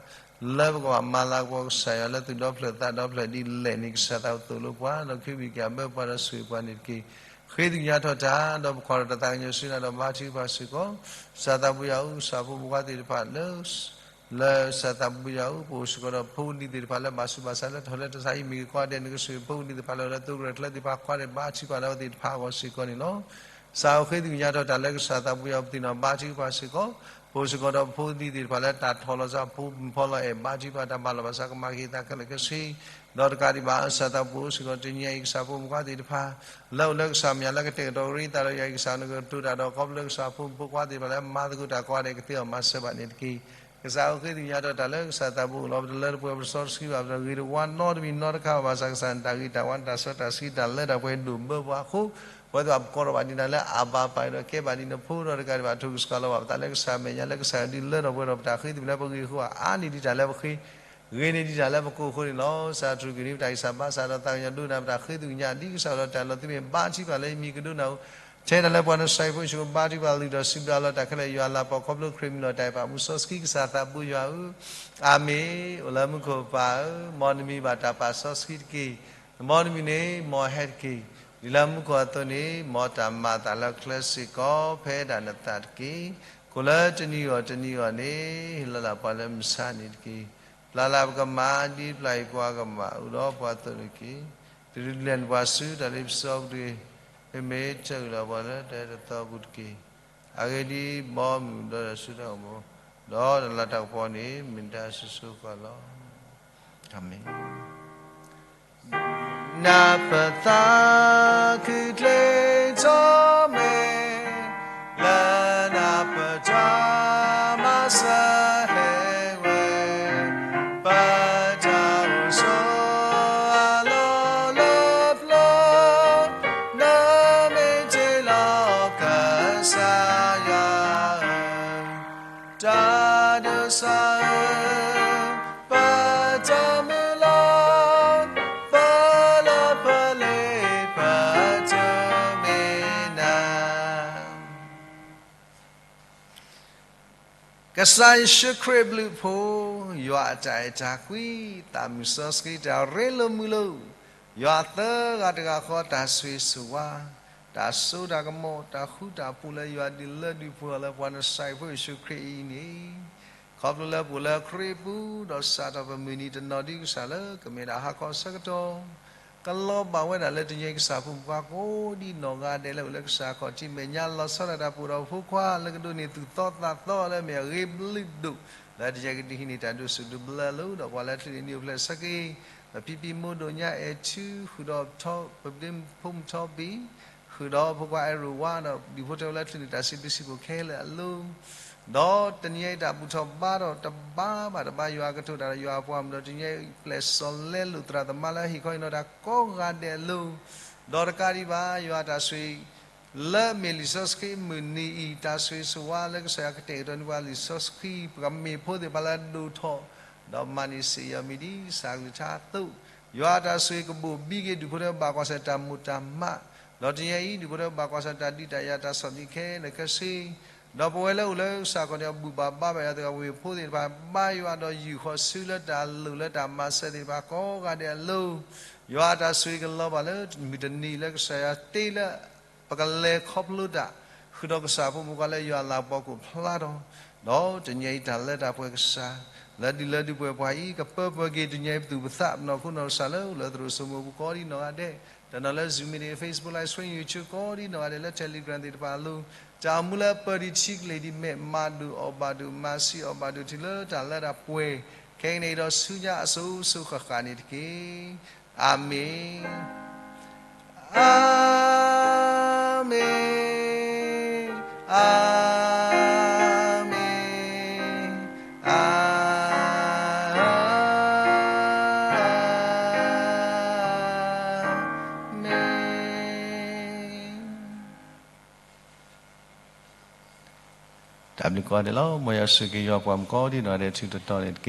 လၢပကဘၣ်မၤလၤကပီၤကစၢ်ယွၤလၢသုးဒီဖျၢၣ်သးဒီဖျၢၣ်ဒ်လဲၣ်န့ၣ် ကစၢ်သးသိၣ်လိပှၤ ဒီးခ့ဘံၣ်က့ၤအဘၢပှၤဒီးဆိၣ်ဂ့ၤပှၤန့ၣ်တက့ၢ်. ဃ့သ့ၣ်ညါထီၣ်တၢ် ဒီးပကွၢ်ထီၣ်တၢ်သးကညီၤဆူနၤဒီးဘါထုကဖၣ်စ့ၢ်ကီး, ကစၢ်သးဘိယွၤဧၢ, ကစၢ်ဖိမုၣ်ဖိခွါသ့ၣ်တဖၣ်လၢ လၢကစၢ်သးဘိယွၤဧၢ, ပအိၣ်စ့ၢ်ကီးဒီးဖိဝဲဒၣ်သ့ၣ်တဖၣ်လၢဘၣ်ဆူးဘၣ်ဆါလၢတၢ်ဟူးတၢ်ဆါအံၤမ့ၢ်ဂ့ၤ, ကိးဂၤဒဲးန့ၣ်ကဆိၣ်ဂ့ၤဖိဝဲဒၣ်သ့ၣ်တဖၣ်လၢ လၢသိကရၢၢ်ချၢသ့ၣ်တဖၣ်, ကိးဂၤဒဲးဘါထုကဖၣ်လၢအဝဲသ့ၣ်တဖၣ်အဂီၢ်စ့ၢ်ကီးန့ၣ်လီၤ. ကစၢ်ဧၢ, ဃ့သ့ၣ်ညါထီၣ်တၢ်လၢကစၢ်သးဘိယွၤပသ့ၣ်နီၣ်ဘါထုကဖၣ်စ့ၢ်ကီး, ပအိၣ်စ့ၢ်ကီးဒီးဖိဝဲဒၣ်သ့ၣ်တဖၣ်လၢတၢ်ထီၣ်လီၤစၢ်ဖိမုၣ်ဖိလီၤအဲၣ်, ဘါထုကဖၣ်တၢ်ဘၣ်လီၤဘၣ်စးကမၤက့ၤသးခဲလၢာ်ခဲဆ့ ဒီးတကးဒံးဘၣ် ကစၢ်သးဘိစ့ၢ်ကီး တနံၤအံၤကစၢ်ဖိမုၣ်ဖိခွါသ့ၣ်တဖၣ် လၢအိၣ်လၢကစၢ်မဲာ်ညါလၢကတဲာ်ကတီၤရ့သးဒီးယွၤအံၤ ကစၢ်နကတိၤတၢ်ဒီး ခီဖျိလၢကစၢ်ဖိမုၣ်ဖိခွါသ့ၣ်တဖၣ်လၢမၤသကိးတၢ်ကိးဂၤဒဲးကသ့အီၤမၤစၢၤဘၣ်န့ၣ်တက့ၢ်. ကစၢ်ဧၢ, ဃ့သ့ၣ်ညါထီၣ်တၢ်လၢကစၢ်သးဘိအိၣ်လီၤ. ပတလၢတပှဲၤပတစီတဆှံဘၣ်, ပတဂ့ၤတဝါနီတမံၤနီတခါဘၣ်, ဘၣ်ဆၣ်ကစၢ်နတၢ်ဂ့ၤတၢ်ဝါနတၢ်စီတၢ်ဆှံတၢ်လၢတၢ်ပှဲၤဒိၣ်ဘၢပှၤအဃိ ပဝဲသ့ၣ်ဘၣ်ပကိးထီၣ်ဘၣ်ဒံးနၤလၢအဘၤပၤဒီးကဲဘၣ်ဒံးနဖိဒီးတကးဒံးဘၣ် ထိၣ်ကစှၤလီၤဘၣ်ပသးလၢကစၢ်မဲာ်ညါလၢကစၢ်ဒုးလၢထီၣ်ပှဲၤထီၣ်ပတၢ်ဃ့သ့ၣ်ဖဲလၢပဂ့ၤအဃိ အါန့ၢ်ဒံးတၢ်လၢပဃ့ ဂ့ၤန့ၢ်ဒံးတၢ်လၢပကိးအဃိန့ၣ်လီၤ. ကစၢ်ထူၣ်က့ၤန့ၢ်ပတၢ်ဂံၢ်စၢ်ဘါစၢ်ဒီးသးကညီၤဒိကနၣ်ပတၢ်ဃ့သ့ၣ်ညါ ဒ်ကစၢ်လီၤတၢ်လီၤသုမ့ၢ်ဘါထုကဖၣ်လၢယမံၤကဒိကနၣ်ဧိၤ ထဲဒၣ်လၢပှၤနစဲးဖိဆူၣ်ဘါထုကဖၣ်လၢယွၤလၤပီၤခီဖျိခရံာ်မံၤလီၤတၢ်အဲၣ်ပာ်မူစီဆှံကစၢ်သးဘိယွၤဧၢ, အၤမ့ၣ်. အိၣ်လၢမူခိၣ်ပၢ်ဧၢ, မ်နမံၤဘၣ်တၢ်ပာ်စီဆှံတက့ၢ်. မ်နမုၢ်န့ၣ်မ်ဟဲတက့ၢ်. ဒ်လၢမူခိၣ်အသိးန့ၣ် မ်တၢ်မၤအသးလၢချၢစ့ၢ်ကီး ဖဲဒၣ်နသးတက့ၢ်. ကိးလၢတနံၤအဂီၢ်တနံၤအဂီၢ်န့ၣ် ဟ့ၣ်လီၤလၢပှၤလၢမုၢ်ဆါနံၤတက့ၢ်. ပျၢ်လၢပကမၤ ဒ်ပျၢ်အံၤပှၤကမၤ အိၣ်ဒီးပှၤအသိးန့ၣ်တက့ၢ်. တရူးလဲၢ်နပှၤဆူတၢ်လ့ပစီပူၤတဂ့ၤ. မ့မ့ၢ်ထၢအုၣ်လီၤပှၤလၢတၢ်အဲၣ်တသီပူၤတက့ၢ်. အဂ့ၢ်ဒ်အံၤ, မ်မုၢ်ဒီးတၢ်စိတၢ်ကမီၤ ဒီးတၢ်လၤတၢ်ကပီၤန့ၣ် မ့ၢ်တၢ်အစိၤစိၤဃၣ်ဃၣ်လီၤ. အၤမ့ၣ်. နၢ်ပၢၢ်သးခုၣ်ကျ့ထီၣ်မဲာ် လၢနၢ်ပၢၢ်တၢ်မၤစၢၤဟဲဝဲ, ပတၢ်အိၣ်ဆိးအလီၢ်လၢပျၢၤ, နမ့ၢ်တ့ၢ်လီၤကစၢ်ယွၤဧၢ, တၢ်ဒိးစၢ်ဧၢ, ပတၢ်မုၢ်လၢ်, ပလၢပလ့ပတမ့ၢ်နၤ ကစၢ်ယ့ၣ်ၡူးခရံာ်အဘျုးအဖှိၣ်, ယွၤအတၢ်အဲၣ်တၢ်ကွံ, သးမုၢ်စီဆှံတၢ်ရ့လိာ်မုာ်လိာ်, ယွၤသၢဂၤတဂၤဃီတၢ်ဆိၣ်ဂ့ၤဆိၣ်ဝါ, တၢ်စိတၢ်ကမီၤ, တၢ်ဃူတၢ်ဖိးလၢယွၤဒုးလၢဒုးပှ့ၤအီၤလၢပှၤနစဲးဖိယ့ၣ်ၡူးခရံာ်အံၤန့ၣ်, ခီဖျိလၢပအိၣ်လၢခရံာ်ပူၤ ဒီးစးထီၣ်ပမုၢ်နံၤတနီၤဒ်ကစၢ်လၢကမ့ၢ်ဒၣ်ဟါခီဆၢကတီၢ် ကလီၤဘၣ်ဝဲဒၣ်လၢတနံၤအံၤ ကစၢ်ဖိမုၣ်ဖိခွါကိးဒ်နီၢ်ဂၤဒဲးလၢအိၣ်လၢကစၢ်ခီၣ်ထံးမဲာ်ညါ လီၤဆီဒၣ်တၢ်ပအိၣ်ဒီးဖိခွါလၢကဒိးန့ၢ်သူၣ်သီသးသီလၢအမ့ၢ်အဂ့ၤဘျုးဒိၣ် လၢတနံၤအံၤကဒုးဟံးန့ၢ်တၢ်ဒိးဆူၣ်ဒိးဘျၢအလိၤ ဒီးပှၤလၢချံးန့ၣ်နံၣ်အိၣ်ဖျဲၣ်ဆၢက့ၤ ပဖံဖံမိၢ်ဒိၣ်ညါအဲၣ်ထူ ဃုာ်ဒီး ပဒ့ဖိမုၣ်ထီဘံၣ် ဃုာ်ဒီးဖိခွါအဲၣ်ရိၣ်ဝါ ဒီးဒူၣ်ဖိထၢဖိလၢချံးန့ၣ်တၢ်စံးဘျုးစံးဖှိၣ်ခဲလၢာ်အလိၤ ဒီးတနံၤအံၤတၢ်ဘူၣ်ထီၣ်ဘါထီၣ်တဘါဘၣ်တဘါယွၤကတိၤတၢ်ဒီးယွၤအပှၤမုၣ်ဒီး တနံၤအံၤပျဲၢ်စီၤလဲလိာ်သရၣ်သမါလၢဟ့ၣ်ခီဟ့ၣ်နီၤတၢ်ကိးဂၤဒဲးအလိၤ ဒီးတကးဒံးဘၣ် ယွၤတၢ်ဆိၣ်ဂ့ၤ လၢအမ့ၢ်လံာ်စီဆှံမုၢ်နံၤအံၤ တၢ်ဆိၣ်ဂ့ၤဆိၣ်ဝါလၢကစၢ်ယွၤကတဲာ်ကတီၤန့ၢ်ပှၤလံာ်စီဆှံ ပကမ့ၢ်ဖိသ့ၣ်တဖၣ်လၢအဒိၣ်ထီၣ် ဒီးမၤန့ၢ်စ့ၢ်ကီးမ့ၢ်ဒ်ကစၢ်အကလုၢ်ကထါအသိး ယွၤတၢ်ဆိၣ်ဂ့ၤကဘိၣ်ဘံက့ၤဒူၣ်ဖိထၢဘၣ်ကွၢ်ဆၢၣ်တၢ်မိၢ်တၢ်မး ဒီးတနံၤအံၤ ဒူၣ်ဖိထၢဘၣ်ကွၢ်ဆၢၣ်တၢ်ဒုးတၢ်ယၤတၢ်ဆီၣ်သနံးခဲလၢာ်ခဲဆ့ ဒီးပဝဲလၢအိၣ်လၢကစၢ်ခီၣ်ထံးအဘူၣ်ဘၣ်ဘါဘၣ်ယွၤသ့ၣ်တဖၣ် ပဝဲဖိသ့ၣ်တဖၣ် ဘါယွၤဒီးယူာ်ဃီၤဆူလၢတၢ်လိၣ်လၢတၢ်မၤစၢၤသ့ၣ်တဖၣ်ကိးဂၤဒဲးအလိၤ ယွၤတၢ်ဆိၣ်ဂ့ၤကလီၤဘၣ်လၢမုၢ်တနံၤလၢကစၢ်ယွၤတ့လၢ ပကလဲၤခီဖျိတၢ် ဃုာ်ဒီးကစၢ်ဖိမုၣ်ဖိခွါလၢယွၤလၤကပီၤခိၣ်ဖျါထီၣ် ဒီးတနံၤအံၤတၢ်လၢတၢ်ပှဲၤကစၢ် လၢဒုးလၢဒုးပှဲၤပှၤအံၤ ကပၢပှဲၤက့ၤတနံၤအံၤပသူၣ်ပသး ပနီၢ်ခိနီၢ်ကစၢ်လၢအိၣ်လၢသရိာ်စိမိၤပူၤကိးဒ်နီၢ်ဂၤဒဲး တနီၤလၢ Zoom meeting, Facebook Live Stream, YouTube ကိးဒ်နီၢ်ဂၤဒဲးလၢ Telegram သ့ၣ်တဖၣ်အလိၤ တၢ်အိၣ်မူလၢပၢၢ်ဒံးထံကလ့ၢ်ဒံးမဲာ် မၤဒိၣ်အီၣ်ဘၣ်ဒိၣ် မၤဆံးအီၣ်ဘၣ်ဒိၣ်ထံလၢတၢ်လၢတၢ်ပှဲၤ ခဲကနံၣ်အံၤဒီးဆူညါအစိၤစိၤဃၣ်ဃၣ်န့ၣ်တက့ၢ်. အၤမ့ၣ်, အၤမ့ၣ်, အၤမ့ၣ်. တၢ်ဘျုးကိးဂၤဒဲးလီၤ. မ်ယွၤဆိၣ်ဂ့ၤက့ၤယွၤပှၤမုၣ်ကိးဒ်နီၢ်ဂၤဒဲးထူးထီၣ်တီၤန့ၣ်တက့ၢ်.